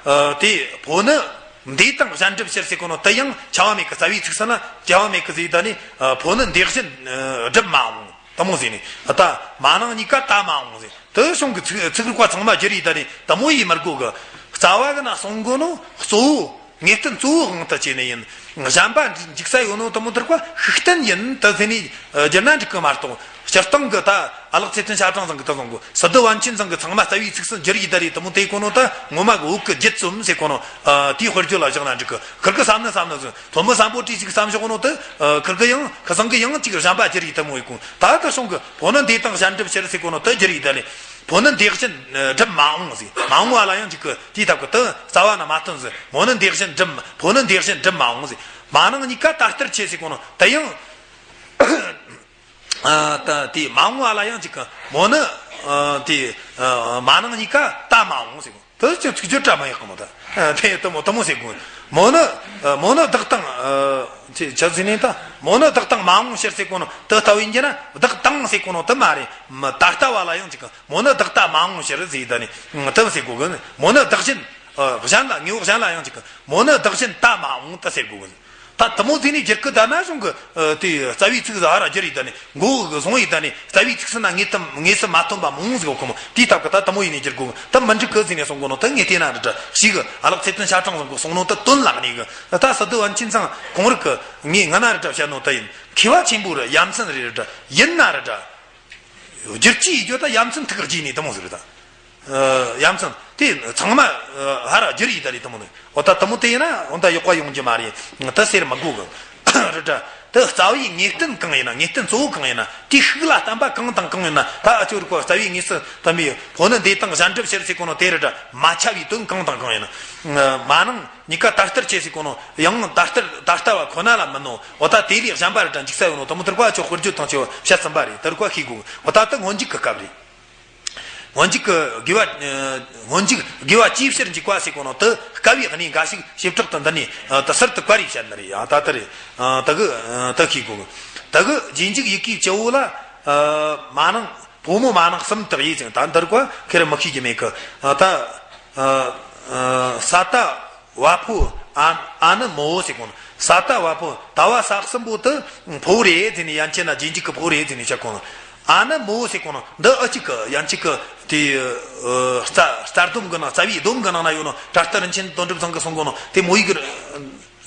ཨ་དེ་ཕོ་ནི་འདས་དང་གཞན་སྒྲུབ་ཕྱིར་ཟེར་གོ་ནོ་དེ་ཡང་བྱ་བ་མེད་གི། རྩ་བའི་ཚིག་ཟིན་ན་བྱ་བ་མེད་གི་ཟེར་ད་ནི། ཨ་ཕོ་ནི་འདས་གཞན་ཨ་སྒྲུབ་མ་འོངས་དེ་མོ་ཟེར་ནི། ཨ་ད་མ་ནིང་གཉིས་ཀ་ད་མ་འོངས་ཟེར། དེ་གཞུང་གི་ཚིག་ཚིག་རིགས་པ་ཚང་མ་བསྒྱུར་ཡི་ད་ནི་དེ་མོ་ཡིས་མི་དགོས་གི། རྩ་བ་གི་ན་གསུང་གོ་ནོ་གཙོ་བོ། ངེས་བསྟན་གཙོ་བོའི་དབང་དུ་བྱས་ནས་ཡིན། གཞན་པ་འཇིག་ས་ཡོད་ནོ་དེ་མོ་དེ་རེད་བ་ཤུགས་བསྟན་ཡིན། དེ་ཟེར་ནས་ཨ་བསྒྱུར་ན་འགྲིག་གི་མ་གཏོགས། སྤྱིར་བཏང་གི་ད་ཨ་ལགས་ཚེ་བརྟན་ཤ་སྦྲང་ཚང་གི་ད་གསུང་གོ། སི་ཏུ་པཎ་ཆེན་ཚང་གི་ཚང་མ་རྩ་བའི་ཚིག་ཟིན་བསྒྱུར་ཡི་ད་རེད་དེ་མོ་དེ་གོ་ནོ། ད་ངོ་མ་གི་བོད་གི་བརྒྱུད་རྩོམ་ཟེར་གོ་ནོ། ཨ་དེའི་དཔེར་བརྗོད་ལ་བཞག་ན་འགྲིག་གི། ཁིར་གི་བསམ་ནི་བསམ་ནི་ཟིན། ཐོན་མི་སམ་བྷོ་ཊས་ཅིག་བསམ་བཞག་གོ་ནོ་དེ། ཨ་ཁིར་གི་ཡང་ཁི་ཚང་གི་ཡང་ཅིག་གཞན་པ་བསྒྱུར་ཡི་དེ་མོ་ཡི་གོ། ད་ད་གཞུང་གི་ཕོ་ནི་འདས་དང་གཞན་སྒྲུབ་ཕྱིར་ཟེར་གོ་ནོ་དེ་བསྒྱུར་ཡི་ད་རེད། ཕོ་ནི་འདས་གཞན་ཨ་སྒྲུབ་མ་འོངས་ཟེར། མ་འོངས་པ་ལ་ཡང་འཇུག་གི། དེའི་སྟབས་ཀྱིས་དེ་རྩ་བ་ན་མ་ཐོན་ཟེར། མོ་ནི་འདས་གཞན་སྒྲུབ། ཕོ་ནི་འདས་གཞན་སྒྲུབ་མ་འོངས་ཟེར། མ་ནིང་གཉིས་ཀ་ད་ལྟར་ཆད་ཟེར་གོ་ནོ་དེ་ཡང་ཨ་ད་དེ་མ་འོངས་པ་ལ་ཡང་འཇུག་གི། མོ་ནི་ཨ་དེ་ཨ་མ་ནིང་གཉིས་ཀ་ད་མ་འོངས་ཟེར་གོ། དེ་ཅི་ཚིག་སྦྱོར་འདྲ་མི་ཡག་གི་མོ། ད་དེ་དེ་མོ་དེ་མོ་ཟེར་གོ། མོ་ནི་ཨ་མོ་ནི་བདག་དང་ཨ་ཅི་ཅི་ཟེར་ནས་ད། མོ་ནི་བདག་དང་མ་འོངས་ཕྱིར་ཟེར་གོ་ནོ་དེ་ལྟ་བུ་ཡིན་རྒྱུ་ན། བདག་དང་ཟེར་གོ་ནོ་དེ་མ་རེད། མ་ད་ལྟ་བ་ལ་ཡང་འཇུག་གི། མོ་ནི་བདག་ལྟ་མ་འོངས་ཕྱིར་ཟེར་ད་ནི་དེ་ཟེར་གོ་གི། མོ་ནི་བདག་གཞན་ཨ་གཞན་ལ་དངོས་པོ་གཞན་ལ་ཡང་འཇུག་གི། མོ་ནི་བདག་གཞན་ད་མ་འོངས་དེ་ཟེར་གོ་གི། ད་དེ་མོ་ཟེར་ནས་བསྒྱུར་གི། ད་ན་གཞུང་གི་ཨ་དེ་རྩ་བའི་ཚིག་ཟིན་ཧ་ར་བསྒྱུར་ཡི་ད་ནི། མགོ་གི་བཟུང་ཡི་ད་ནི་རྩ་བའི་ཚིག་ཟིན་ན་ངེས་དམ་ངེས་སུ་མ་ཐོན་པ་མ་འོངས་ཟེར་གོ་གི་མོ། དེའི་སྟབས་ཀྱིས་ད་དེ་མོ་ཡིན་ནས་བསྒྱུར་གོ་གི། ད་མི་འགྲིག་གི་ཟེར་ནས་གསུང་གོ་ནོ་དེ་ངས་བལྟས་ན་རེད་དྲ་ཞིག་གི། ཨ་ལགས་ཚེ་བརྟན་ཤ་སྦྲང་ཚང་གི་གསུང་ནོ་དེ་དོན་ལ་གནས་གི། ད་སི་ཏུ་པཎ་ཆེན་ཚང་ཁོང་རིགས་གི་ངས་སྔ་ན་རེད་དྲ་བཤད་ནོ་དེ་ཡིན། མཁས་པ་ཆེན་པོ་རེད། ཡ་མཚན་རེད་རེད་དྲ་ཡིན་ན་རེད་དྲ། བསྒྱུར་བཅོས་ཡེད་རྒྱུ་ད་ཡ་མཚན་ཐུག་གི་རྗེས་ནས་དེ་མོ་ཟིག་རེད་ད། ཨ་ཡ་མཚན་དེ་ཚང་མ་ཨ་ཧ་ར་བསྒྱུར་ཡི་ད་རེད་དེ་མོ་ནི། འོ་ད་དེ་མོ་དེ་ཡིན་ན་འོ་ད་ཡག་པ་ཡོང་རྒྱུ་མ་རེད། ད་ཟེར་མི་དགོས་གི་རེད་དྲ། ད་རྩ་བའི་ངེས་བསྟན་གང་ཡིན་ན། ངེས་བསྟན་གཙོ་བོ་གང་ཡིན་ན། དེའི་ཤུགས་ལ་བརྟེན་པ་གང་དང་གང་ཡིན་ན། ད་ཨ་ཅོ་རིག་པ་རྩ་བའི་ངེས་སུ་བསྟན་པའི་ཕོ་ནི་འདས་དང་གཞན་སྒྲུབ་ཕྱིར་ཟེར་གོ་ནོ་དེ་རེད་དྲ། མ་ཁྱབ་པའི་དོན་གང་དང་གང་ཡིན་ན། མ་ནིང་གཉིས་ཀ་ད་ལྟར་ཆད་ཟེར་གོ་ནོ་ཡང་ད་ལྟར་ད་ལྟ་བ་ཁོ་ན་ལ་མིན་ནོ། འོ་ད་དེ་ལས་གཞན་པ་རེད་དྲ་འཇིག་ས་ཡོད་ནོ་དེ་མོ་དེར་བ་ཆོག་དཔེར་བརྗོད་དང་ཆེ་བ་བཤད་ཚུམ་པ་རེད། དེར་བ་ཤེས་དགོས། འོ་ད་ད་སྔོན་འཇུག་གི་སྐབས་རེད། སྔོན་འཇུག་གི་དགེ་བ་ཨ་སྔོན་འཇུག་དགེ་བ་ཅིའི་ཕྱིར་འཇུག་པ་ཟེར་གོ་ནོ་དེ་སྐབས་ཡག་གནས་འགའ་ཞིག་བྱེ་བྲག་ཏུ་འདི་ནས་ཨ་དེ་གསར་དུ་བཀར་ཡི་བཤད་ནི་རེད། ཡང་ད་ལྟ་རེད། ཨ་ད་གི་ཨ་ད་ཤེས་དགོས། ད་གི་རྗེས་འཇུག་ཡི་གེ་བཅུ་བོ་ལ་ཨ་མ་ནིང་ཕོ་མོ་མ་ནིང་གསུམ་དག་ཡིག་ཅིང་ད་འདིར་བ་ཁེར་མི་ཤེས་ཀྱི་མེད་གི། ཨ་ད་ཨ་ཨ་ས་ཏ་བ་ཕོ་ཨ་ཨ་ནི་མོ་ཟེར་གོ་ནོ། ས་ཏ་བ་ཕོ་ད་བ་ས་གསུམ་པོ་དེ་ཕོ་བོ་རེད་ཟེར་ནས་ཡན་ཆད་ན་རྗེས་འཇུག་གི་ཕོ་བོ་རེད་ཟེར་ནས་བཤད་གོ་ནོ། ཨ་ནི་མོ་ཟེར་གོ་ནོ་འདི་ཨ་གཅིག་གི་ཡན་ཆད་གི་དེ་ཨ་རྩ་རྩ་སྡོམ་གི་ནང་རྩ་བའི་སྡོམ་གི་ནང་ན་ཡོད་ནོ། བྲ་ཏི་རིན་ཆེན་དོན་གྲུབ་ཚང་གི་གསུང་གོ་ནོ་དེ་མོ་ཡིག་གི་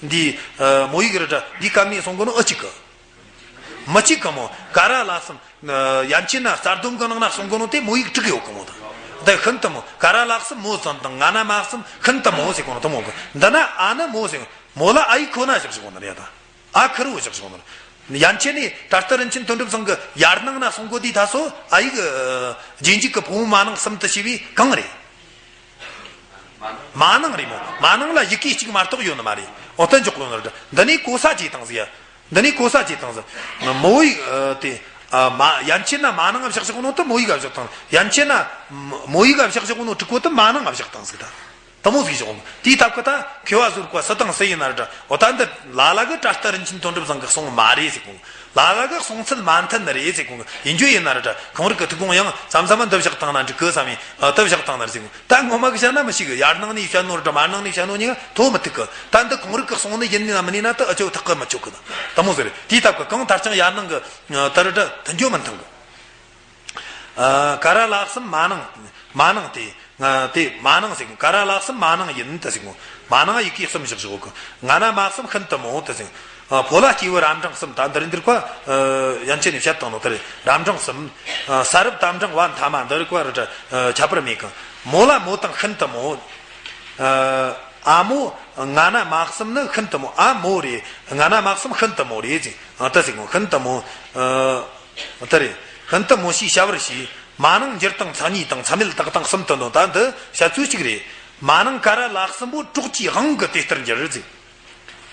འདི་ཨ་མོ་ཡིག་གི་རེད་དྲ། འདི་སྐབས་ནས་གསུང་གོ་ནོ་ཨ་གཅིག་གི། མི་གཅིག་གི་མོ་ཀ་ར་ལ་གསུམ། ཡན་ཆད་ན་རྩ་སྡོམ་གི་ནང་ན་གསུང་གོ་ནོ་དེ་མོ་ཡིག་དྲུག་ཡོད་གི་མོ་ད། དེ་ཤིན་ཏུ་མོ་ཀ་ར་ལ་གསུམ་མོ་ཙམ་དང་ང་ན་མ་གསུམ་ཤིན་ཏུ་མོ་ཟེར་གོ་ནོ་དེ་མོ་གི། འདི་ན་ཨ་ནི་མོ་ཟེར་མོ་ལ་ཨ་ཡིག་ཁོ་ན་བཞག་བཞག་གོ་ནོ་རེད་ད། ཨ་ཁེར་བོ་བཞག་བཞག་གོ་ནོ། ཡན་ཆད་ནས་བྲ་ཏི་རིན་ཆེན་དོན་གྲུབ་ཚང་གི་ཡར་ནང་ན་གསུང་གོ་དེ་ད་སོ་ཨ་ཡིག་རྗེས་འཇུག་གི་ཕོ་མོ་མ་ནིང་གསུམ་དུ་བྱས་པའི་གང་རེད། མ་ནིང་རེད་མོ། མ་ནིང་ལ་ཡི་གེ་གཅིག་མ་གཏོགས་ཡོད་ནི་མ་རེད། འོ་ད་འཇོག་གོ་ནོ་རེད། འདི་ནས་གོ་ས་བྱས་དང་ཟེར་ཡ། འདི་ནས་གོ་ས་བྱས་དང་ཟེར། མོ་ཡིག་ཨ་དེ་ཨ་མ་ཡན་ཆད་ན་མ་ནིང་བཞག་བཞག་ནོ་དེ་མོ་ཡིག་བཞག་དང་། ཡན་ཆད་ན་མོ་ཡིག་བཞག་བཞག་ནོ་དྲུག་པོ་དེ་མ་ནིང་བཞག་དང་ཟེར་ད། དེ་མོ་ཟིག་བཞག་ནོ། དེའི་སྟབས་ཀྱིས་ད་མཁས་པ་ཟུར་པ་སུ་དང་སུ་ཡིན་ན་རེད་དྲ། འོ་ད་འདི་ལ་ལ་གི་བྲ་ཏི་རིན་ཆེན་དོན་གྲུབ་ཚང་གི་གསུང་མ་རེད་ཟེར་གོ། ལ་ལ་གི་གསུང་ཚུལ་མ་མཐུན་ནི་རེད་ཟེར་གོ་གི། ཡིན་རྒྱུ་ཡིན་ན་རེད་དྲ། ཁོང་རིགས་ཀྱི་ཐུགས་དགོངས་ཡང་མཚམས་མཚམས་འདི་བཞག་བཏང་ན་འགྲིག་གི་བསམ་ཡིན། ཨ་འདི་བཞག་བཏང་ན་རེད་ཟེར་གོ། ད་ངོ་མ་གི་བཤད་ན་མི་ཤེས་གི། ཡར་ནང་ནས་བཤད་ནོ་རེད་དྲ་མར་ནང་ནས་བཤད་ནོ་གཉིས་ཀ་ཐོ་མི་ཐུག་གི། ད་འདི་ཁོང་རིགས་ཀྱི་གསུང་ནི་ཡིན་ནི་ན་མིན་ནི་ན་ད་ཨ་ཅོ་ཐག་གི་མི་ཆོད་གི། ད་དེ་མོ་ཟེར་རེད། དེའི་སྟབས་ཀྱིས་གང་མཐར་ཀྱང་ཡར་ནང་གི་ད་རེད་དྲ་མཐུན་རྒྱུ་མི་མཐུན་གི། ཨ་ཀ་ར་ལ་གསུམ་མ་ནིང་མ་ནིང་དེ། ང་དེ་མ་ནིང་ཟེར་གོ། ཀ་ར་ལ་གསུམ་མ་ནིང་ཡིན་ད་ཟེར་གོ། མ་ནིང་ཡི་གེ་གསུམ་བཞག་བཞག་གོ། ང་ན་མ་གསུམ་ཤིན་ཏུ་མོ་ད་ཟེར། ཨ་ཕོ་ལ་སྐྱེས་བུ་རབ་འབྲིང་གསུམ། ད་འདིར་འདིར་ཀ་ཨ་ཡན་ཆད་ནས་བཤད་བཏང་ནོ་དེ་རེད། རབ་འབྲིང་གསུམ། ཨ་ས་རབ་དམ་འབྲིང་བ་མཐའ་མ་འདིར་ཀ་རེད་དྲ། ཨ་ཁྱད་པར་མེད་གི། མོ་ལ་མོ་དང་ཤིན་ཏུ་མོ། ཨ་ཨ་མོ་ང་ན་མ་གསུམ་ནི་ཤིན་ཏུ་མོ། ཨ་མོ་རེད། ང་ན་མ་གསུམ་ཤིན་ཏུ་མོ་རེད་ཟེར། ཨ་ད་ཟེར་གོ། ཤིན་ཏུ་མོ། ཨ་ད་རེད། ཤིན་ཏུ་མོ་ཞེས་བྱ་བར་བྱའི། མ་ནིང་འགྱུར་དང་མཚན་ཉིད་དང་མཚམས་མེད་དག་དང་གསུམ་དུ་འདོན། ད་འདི་བཤད་ཚུལ་གཅིག་རེད། མ་ནིང་ཀ་ར་ལ་གསུམ་པོ་གྲོགས་ཀྱི་དབང་གིས་དེ་ལྟར་འགྱུར་ཟེར།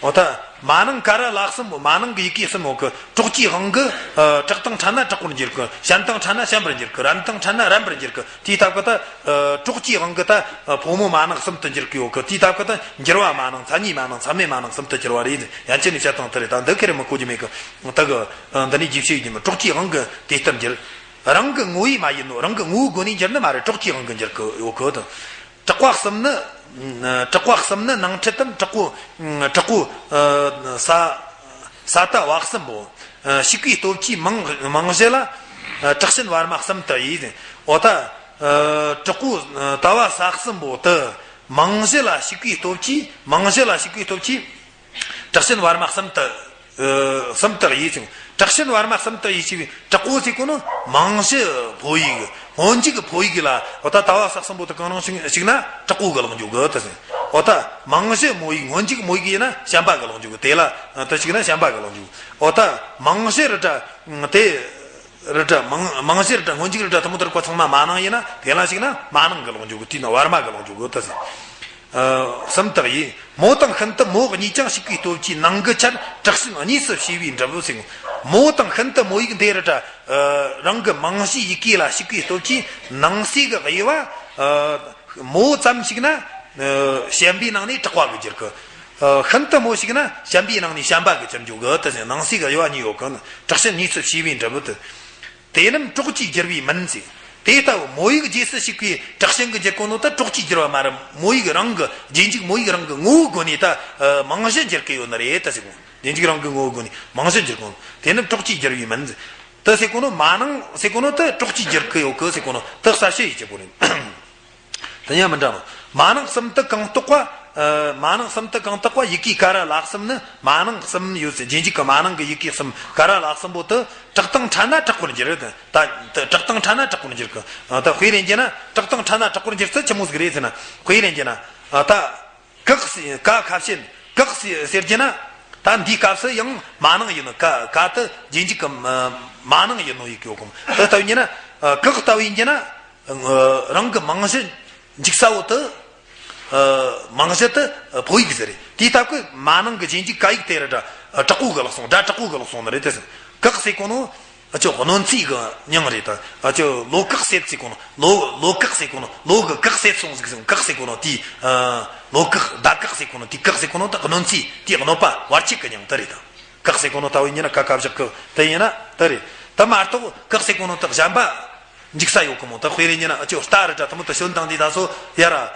འོ་ད། མ་ནིང་ཀ་ར་ལ་གསུམ་པོ། མ་ནིང་གི་ཡི་གེ་གསུམ་པོ་གི་གྲོགས་ཀྱི་དབང་གིས། ཨ། གྲགས་དང་ཕྲད་ན་གྲགས་པར་འགྱུར་གི། ཞན་དང་ཕྲད་ན་ཞན་པར་འགྱུར་གི། རན་དང་ཕྲད་ན་རན་པར་འགྱུར་གི། དེའི་སྟབས་ཀྱིས་ད། ཨ། གྲོགས་ཀྱི་དབང་གིས་ད། ཨ། ཕོ་མོ་མ་ནིང་གསུམ་དུ་འགྱུར་གི་ཡོད་གི། དེའི་སྟབས་ཀྱིས་ད་འགྱུར་བ་མ་ནིང་མཚན་ཉིད་མ་ནིང་མཚན་མེད་མ་ནིང་གསུམ་དུ་འགྱུར་བ་རེད། ཡན་ཆད་ནས་བཤད་སྟངས་དེ་རེད། ད་འདི་ཁེ་རེ་མི་གོ་རྒྱུ་མེད་གི། ད་གི། ཨ། འདི་ནས་རྒྱས་བཤད་ཡོད་རྒྱུ་མེད། གྲོགས་ཀྱི་དབང་གིས་དེ་ལྟར་འགྱུར། རང་གི་ངོ་བོས་མ་ཡིན་ནོ། རང་གི་ངོ་བོའི་སྒོ་ནས་འགྱུར་ནི་མ་རེད། གྲོགས་ཀྱི་དབང་གིས་འགྱུར་གི་ཡོད་གི་ད། དྲེགས་པ་གསུམ་ནི། དྲེགས་པ་གསུམ་ནི་ནང་ཁྲོལ་དམ། དྲེགས་པོ། དྲེགས་པོ། ཨ། ས། ས་ཏ་བ་གསུམ་པོ། ཨ། ཞིག་པའི་སྟོབས་ཀྱིས་མང་མང་གཞི་ལ། ཨ། དྲེགས་ཞན་བར་མ་གསུམ་དུ་དབྱེ། འོ་ད། ཨ། དྲེགས་པོ། ཨ། ཏ་བ་ས་གསུམ་པོ་དེ་མང་གཞི་ལ་ཞིག་པའི་སྟོབས་ཀྱིས། མང་གཞི་ལ་ཞིག་པའི་སྟོབས་ཀྱིས། དྲེགས་ཞན་བར་མ་གསུམ་དུ། ཨ། གསུམ་དུ་དབྱེ་ཞིང་། དྲེགས་ཞན་བར་མ་གསུམ་དུ་དབྱེ་ཞེས་པའི་དྲེགས་པོ་ཟེར་གོ་ནོ། མང་གཞི་ཕོ་ཡིག་སྔོན་འཇུག་གི་ཕོ་ཡིག་ལ། འོ་ད་ཏ་བ་ས་གསུམ་པོ་དེ་གང་རུང་ཞིག་ཞིག་ན་དྲེགས་པོ་གི་ལོག་འཇུག་གི་ད་ཟེར། འོ་ད་མང་གཞི་མོ་ཡིག་སྔོན་འཇུག་མོ་ཡིག་ཡིན་ན་ཞན་པ་གི་ལོག་འཇུག་གི། དེ་ལ་དེ་ཞིག་ན་ཞན་པ་གི་ལོག་འཇུག་འོ་ད་མང་གཞི་རི་བྲག་དེ། རི་བྲག་མང་མང་གཞི་རི་བྲག་སྔོན་འཇུག་རི་བྲག་དེ་མོ་དེར་ཁོ་ཚང་མ་མ་ནིང་ཡིན་ན། དེ་ལ་ཞིག་ན་མ་ནིང་གི་ལོག་འཇུག་གི། དེ་ན་བར་མ་གི་ལོག་འཇུག་གི་ད་ཟེར། ཨ། གསུམ་དག་ཡིན། མོ་དང་ཤིན་ཏུ་མོ་གཉིས་ཀྱང་ཞིག་པའི་སྟོབས་ཀྱིས་ནང་གི་ཆར་དྲེགས་ཞན་གཉིས་སུ་ཕྱེ་བའི་འབྲས་བུ་ཟེར། མོ་དང་ཤིན་ཏུ་མོ་ཡིག་འདི་རི་བྲག་ཨ། རང་གི་མང་གཞིའི་ཡི་གེ་ལ་ཞིག་པའི་སྟོབས་ཀྱིས་ནང་གསེས་ཀྱི་དབྱེ་བ། ཨ། མོ་ཙམ་ཞིག་ན། ཨ། ཞན་པའི་ནང་ནས་དྲེགས་པ་གི་འགྱུར་གི། ཨ། ཤིན་ཏུ་མོ་ཞིག་ན་ཞན་པའི་ནང་ནས་ཞན་པ་གི་འགྱུར་འགྱོ་གི་ད་ཟེར། ནང་གསེས་ཀྱི་དབྱེ་བ་གཉིས་ཡོད་གི། དྲེགས་ཞན་གཉིས་སུ་ཕྱེ་བའི་འབྲས་བུ་དེ། དེ་རྣམས་གྲོགས་ཀྱིས་བསྒྱུར་བའི་མིན་ཟེར། དེ་ལྟ་བུ་མོ་ཡིག་རྗེས་སུ་ཞིག་པའི་དྲེགས་ཞན་གྱི་འགྱུར་གོ་ནོ་ད་གྲོགས་ཀྱིས་བསྒྱུར་བ་མ་རེད། མོ་ཡིག་རང་གི་རྗེས་འཇུག་མོ་ཡིག་རང་གི་ངོ་བོའི་སྒོ་ནས་ད། ཨ། མང་གཞི་འགྱུར་གི་ཡོད་ནི་རེད་ད་ཟེར་གོ། རྗེས་འཇུག་རང་གི་ངོ་བོའི་སྒོ་ནས་མང་གཞི་འགྱུར་གོ་ནོ། དེ་རྣམས་གྲོགས་ཀྱིས་བསྒྱུར་བའི་མིན་ཟེར། ད་ཟེར་གོ་ནོ་མ་ནིང་ཟེར་གོ་ནོ་ད་གྲོགས་ཀྱིས་བསྒྱུར་གི་ཡོད་གི་ཟེར་གོ་ནོ་ད་གསལ་བཤད་ཡིན་གྱི་པོ་རེད། དེ་ཡང་མི་འདྲ་ནོ། མ་ནིང་གསུམ་དུ་གང་གཏོགས་པ། ཨ། མ་ནིང་གསུམ་དུ་གང་གཏོགས་པ་ཡི་གེ་ཀ་ར་ལ་གསུམ་ནི། མ་ནིང་གསུམ་ཡོད་ཟེར། རྗེས་འཇུག་གི་མ་ནིང་གི་ཡི་གེ་གསུམ་ཀ་ར་ལ་གསུམ་པོ་དེ་གྲགས་དང་ཕྲད་ན་གྲགས་པར་འགྱུར། ད་ད་གྲགས་དང་ཕྲད་ན་གྲགས་པར་འགྱུར་གི། ད་དཔེ་ལེན་རྒྱུ་ན་གྲགས་དང་ཕྲད་ན་གྲགས་པར་འགྱུར་ཚུལ་ཆི་མོ་ཟིག་རེད་ཟེར་ན། དཔེ་ལེན་རྒྱུ་ན། ད་ཀག་ཟེར། ཀ་ཁ་བྱེད། ཀག་ཟེར་ཟེར་རྒྱུ་ན། ད་འདིའི་སྐབས་སུ་ཡང་མ་ནིང་ཡིན་ནོ། ཀ་ཀ་དེ་རྗེས་འཇུག་གི་མ་ནིང་ཡིན་ནོ་ཡི་གེ་ཡོད་གི་མོ། དེ་ལྟ་བུ་ཡིན་རྒྱུ་ན། ཀག་ལྟ་བུ་ཡིན་རྒྱུ་ན། ཨ། རང་གི་མང་གཞི་འཇུག་ས་བོ་དེ། ཨ། མང་གཞི་དེ་ཕོ་ཡིག་ཟེར་རེད། དེའི་སྟབས་ཀྱིས་མ་ནིང་གི་རྗེས་འཇུག་ཀ་ཡིག་དེ་རི་བྲག་དྲག་པོ་གི་ལོག་སོང་། སྒྲ་དྲག་པོ་གི་ལོག་སོང་ནི་རེད་དེ་ཟེར། ཀག་ཟེར་གོ་ནོ། ཨ་ཅོ་གནོད་འཚེ་གི་མྱིང་རེད་ད། ཨ་ཅོ་ལོ་ཀག་ཟེར་ཟེར་གོ་ནོ། ལོ་ལོ་ཀག་ཟེར་གོ་ནོ། ལོ་གི་ཀག་ཟེར་སོང་ཟིག་ཟེར། ཀག་ཟེར་གོ་ནོ་དེ། ཨ། ལོ་ཀག་ཟླ་ཀག་ཟེར་གོ་ནོ་དེ། ཀག་ཟེར་གོ་ནོ་ད་གནོད་འཚེ་དེ་གནོད་པ་བར་ཆད་གི་མྱིང་དེ་རེད་ད། ཀག་ཟེར་གོ་ནོ་ལྟ་བུ་ཡིན་ན་ཀ་ཁ་བཞག་ཀི་དེ་ཡིན་ན་དེ་རེད། དེ་མ་གཏོགས་ཀག་ཟེར་གོ་ནོ་དེ་གཞན་པ་འཇིག་ས་ཡོད་གི་མོ། དེ་དཔེ་རེད་ཡིན་ན་ཨ་ཅོ་རྟ་རི་བྲག་དེ་མོ་དེ་ཞོན་དང་དེ་ད་སོ་ཡ་ར། ཨ།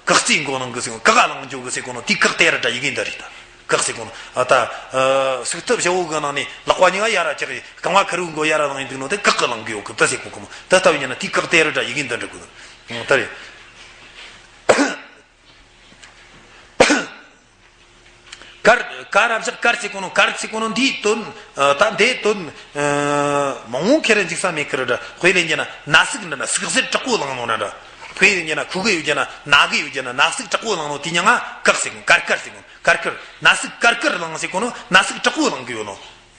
ཀག་རྩེའི་མགོ་ནང་གི་ཟེར་གོ་ནོ། ཀག་ལང་འཇོག་གི་ཟེར་གོ་ནོ་དེ་ཀག་དེ་རི་བྲག་ཡི་གེ་འདི་རེད་ད། ཀག་ཟེར་གོ་ནོ། ཨ། ད། ཨ། སུག་ཐབ་བྱ་བོ་གི་ནང་ནས་ལག་པ་གཉིས་ཀ་ཡ་ར་བཅག་གི་རྐང་བ་ཁེར་བོའི་མགོ་ཡ་ར་ལང་ཡིན་འདུག་ནོ་དེ་ཀག་གི་ལང་གི་ཡོད་གི་དེ་ཟེར་གོ་གི་མོ། དེ་ལྟ་བུ་ཡིན་ན་དེ་ཀག་དེ་རི་བྲག་ཡི་གེ་འདི་འདྲ་གོ་ནོ། དེ་རེད། དཀར། ཀ་ར་བཞག་དཀར་ཟེར་གོ་ནོ། དཀར་ཟེར་གོ་ནོ་འདིའི་དོན། ཨ། ད་འདིའི་དོན། ཨ། མང་བོ་ཁེ་རེ་འཇིག་ས་མེད་ཀི་རི་བྲག་དཔེ་ལེན་རྒྱུ་ན་ན་ཟུག་འདྲ་ན་ཟུག་གཟེར་དྲག་པོ་ལང་ནོ་འདྲ་འདྲ། དཔེ་ལེན་རྒྱུ་ན་ཁུ་གི་ཡོད་རྒྱུ་ན་ན་གི་ཡོད་རྒྱུ་ན་ན་ཟུག་དྲག་པོ་ལང་ནོ་དེ་མྱིང་ང་ཀག་ཟེར་གོ། དཀར་དཀར་ཟེར་གོ། དཀར་དཀར། ན་ཟུག་དཀར་དཀར་ལང་ཟེར་གོ་ནོ་ན་ཟུག་དྲག་པོ་ལང་གི་ཡོད་ནོ།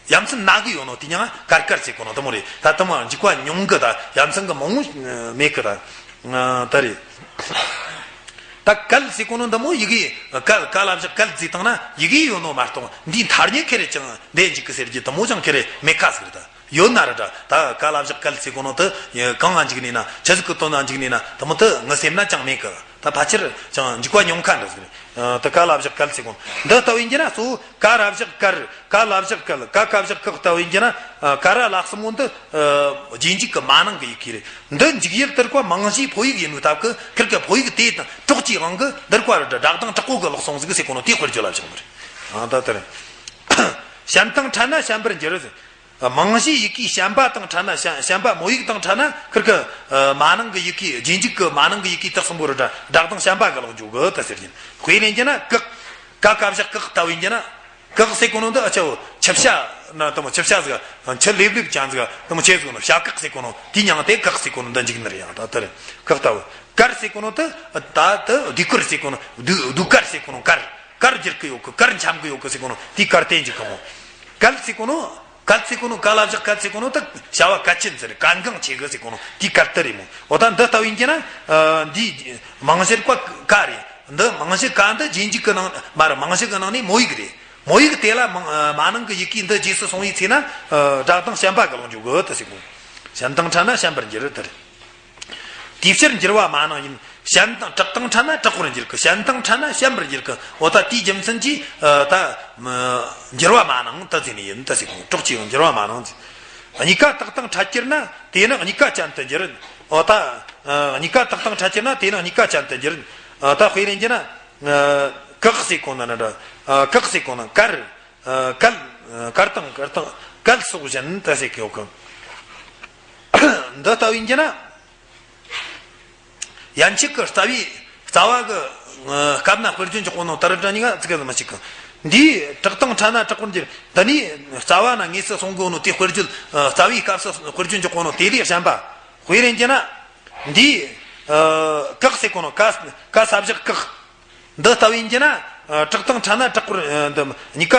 ཡ་མཚན་ན་གི་ཡོད་ནོ་དེ་མྱིང་ང་དཀར་དཀར་ཟེར་གོ་ནོ་དེ་མོ་རེད། ད་དེ་མོ་འཇིགས་པ་ཉུང་གི་ད་ཡ་མཚན་གི་མང་བོ་མེད་གི་ད། ཨ། དེ་རེད། ད་གལ་ཟེར་གོ་ནོ་འདི་མོ་ཡི་གེ་གལ། ཀ་ལ་བཞག་གལ་ཟེར་བཏང་ན་ཡི་གེ་ཡོད་ནོ་མ་གཏོགས་འདིའི་མཐའ་སྙེག་ཁེ་རེ་ཅང་འདི་འཇིག་གི་ཟེར་རྒྱུ་དེ་མོ་ཅང་ཁེ་རེ་མེད་ཁ་ཟིག་རེད་ད། ཡོད་ན་རེད་ད། ད་ཀ་ལ་བཞག་གལ་ཟེར་གོ་ནོ་དེ་གང་ང་འཇིག་ནས་ན་ཆི་ཟིག་གི་དོན་ན་འཇིག་ནས་ན་དེ་མོ་དེ་ངི་སེམས་ན་ཅང་མེད་གི། ད་ཕལ་ཆེར་ཅང་འཇིགས་པ་ཉུང་ཁ་འདྲ་ཟིག་རེད། ཨ། ད་ཀ་ལ་བཞག་གལ་ཟེར་གོ་ནོ་འདི་ལྟ་བུ་ཡིན་རྒྱུ་ན་གཙོ་བོ་ཀ་ར་བཞག་དཀར། ཀ་ལ་བཞག་གལ། ཀ་ཁ་བཞག་ཀག་ལྟ་བུ་ཡིན་རྒྱུ་ན། ཨ། ཀ་ར་ལ་གསུམ་པོ་འདི། ཨ། རྗེས་འཇུག་གི་མ་ནིང་གི་ཡི་གེ་རེད། འདི་འཇུག་ཡུལ་དེར་ཀ་མང་གཞིའི་ཕོ་ཡིག་ཡིན་པའི་སྟབས་ཀྱིས་ཁིར་གི་ཕོ་ཡིག་དེ་དང་གྲོགས་ཀྱི་དབང་གིས་འདིར་ཀ་རི་བྲག་དྲག་དང་དྲག་པོ་གི་ལོག་སོང་ཟིག་ཟེར་གོ་ནོ་དེ་དཔེར་བརྗོད་ལ་བཞག་ནི་རེད། ཨ། ད་དེ་རེད། ཞན་དང་ཕྲད་ན་ཞན་པར་འགྱུར་ཟེར། མང་གཞིའི་ཡི་གེ་ཞན་པ་དང་ཕྲད་ན། ཞན་ཞན་པ་མོ་ཡིག་དང་ཕྲད་ན་ཁིར་གི། ཨ། མ་ནིང་གི་ཡི་གེ། རྗེས་འཇུག་གི་མ་ནིང་གི་ཡི་གེ་དེ་གསུམ་པོ་རི་བྲག་དྲག་དང་ཞན་པ་གི་ལོག་འཇུག་གི་ད་ཟེར་རྒྱུ་ཡིན། དཔེ་ལེན་རྒྱུ་ན་ཀག་ཀ་ཁ་བཞག་ཀག་ལྟ་བུ་ཡིན་རྒྱུ་ན། ཀག་ཟེར་གོ་ནོ་འདི་ཨ་ཅོ་ཆུ་བྱ་ན་དེ་མོ་ཆུ་བྱ་ཟིག་ཆུ་ལེབ་ལེབ་ཅན་ཟིག་དེ་མོ་ཆེ་ཟིག་ནོ་བྱ་ཀག་ཟེར་གོ་ནོ་དེ་མྱིང་དེ་ཀག་ཟེར་གོ་ནོ་འདི་འཇིག་ནི་རེད། ཡང་ད་དེ་རེད། ཀག་ལྟ་བུ། དཀར་ཟེར་གོ་ནོ་དེ་ད་དེ་ཟློས་གར་ཟེར་གོ་ནོ། ཟློས་ཟློས་གར་ཟེར་གོ་ནོ། གར་གར་བསྒྱུར་གི་ཡོད་གི། གར་འཁྱམ་གི་ཡོད་གི་ཟེར་གོ་ནོ་དེ་གར་བསྟན་གྱི་གི་མོ། གལ་ཟེར་གོ་ནོ། གལ་ཟེར་གོ་ནོ། ཀ་ལ་བཞག་གལ་ཟེར་གོ་ནོ་དེ་བྱ་བ་གལ་ཆེན་ཟེར། གལ་འགངས་ཆེ་གི་ཟེར་གོ་ནོ་དེ་གལ་དེ་རེད་མོ། འོ་ད་འདི་ལྟ་བུ་ཡིན་རྒྱུ་ན། ཨ། འདི་མང་གཞིར་ཀ་ཀ་རེད། འདི་མིང་གཞི་ཀ་འདི་རྗེས་འཇུག་གི་ནང་མ་རེད། མིང་གཞི་གི་ནང་ནས་མོ་ཡིག་རེད། མོ་ཡིག་དེ་ལ་མིང་ཨ་མ་ནིང་གི་ཡི་གེ་འདི་རྗེས་སུ་སོང་བའི་ཚེ་ན་ཨ་སྒྲ་གདངས་ཞན་པ་གི་ལོག་འཇུག་གི་དེ་ཟེར་གོ། ཞན་དང་ཕྲད་ན་ཞན་པར་འགྱུར་དེ་རེད། དེའི་ཕྱིར་འགྱུར་བ་མ་ནིང་ཡིན། ཞན་དང་། དྲག་དང་ཕྲད་ན་དྲག་པོར་འགྱུར་གི། ཞན་དང་ཕྲད་ན་ཞན་པར་འགྱུར་གི། འོ་ད་དེའི་རྒྱུ་མཚན་གྱིས་ཨ་ད་མ་འགྱུར་བ་མ་ནིང་དེ་ཟེར་ནི་ཡིན་དེ་ཟེར་གོ། གྲོགས་ཀྱི་ཡང་འགྱུར་བ་མ་ནིང་ཟེར། གཉིས་ཀ་དག་དང་ཕྲད་གྱུར་ན་དེ་ནི་གཉིས་ཀ་ཅན་དུ་འགྱུར། འོ་ད་ཨ་གཉིས་ཀ་དག་དང་ཕྲད་གྱུར་ན་དེ་ནི་གཉིས་ཀ་ཅན་དུ་འགྱུར། ཨ་ད་དཔེ་ལེན་གྱི་ན་ཨ་ཀག་ཟེར་གོ་ན་ན་འདྲ། ཨ་ཀག་ཟེར་གོ་ན་ཀར། ཨ་ཀལ། ཨ་ཀར་དང་ཀར་དང་ཀལ་སོགས་བཞིན་དུ་ཟེར་གི་ཡོད་གི། འདི་ལྟ་བུ་ཡིན་གྱི་ན། ཡན་ཆད་ཀྱི་རྩ་བའི་རྩ་བ་གི་ཨ་སྐབས་ན་དཔེར་བརྗོད་འཇོག་གོ་ནོ་དེ་ར་འདྲ་གཉིས་ཀ་ཙི་ག་ཙི་མ་ཞིག་གི། འདིའི་དྲག་དང་ཕྲད་ན་དྲག་པོར་འགྱུར། འདི་ནི་རྩ་བ་ན་དངོས་སུ་གསུང་གོ་ནོ་དེ་དཔེར་བརྗོད་ཨ་རྩ་བའི་སྐབས་སུ་དཔེར་བརྗོད་འཇོག་གོ་ནོ་དེ་ལས་གཞན་པ། དཔེ་ལེན་གྱི་ན། འདིའི་ཨ་ཀག་ཟེར་གོ་ནོ་ཀ་ཀ་ས་བཞག་ཀག་འདི་ལྟ་བུ་ཡིན་གྱི་ན། ཨ་དྲག་དང་ཕྲད་ན་དྲག་པོར་ཨ་འདི་གཉིས་ཀ་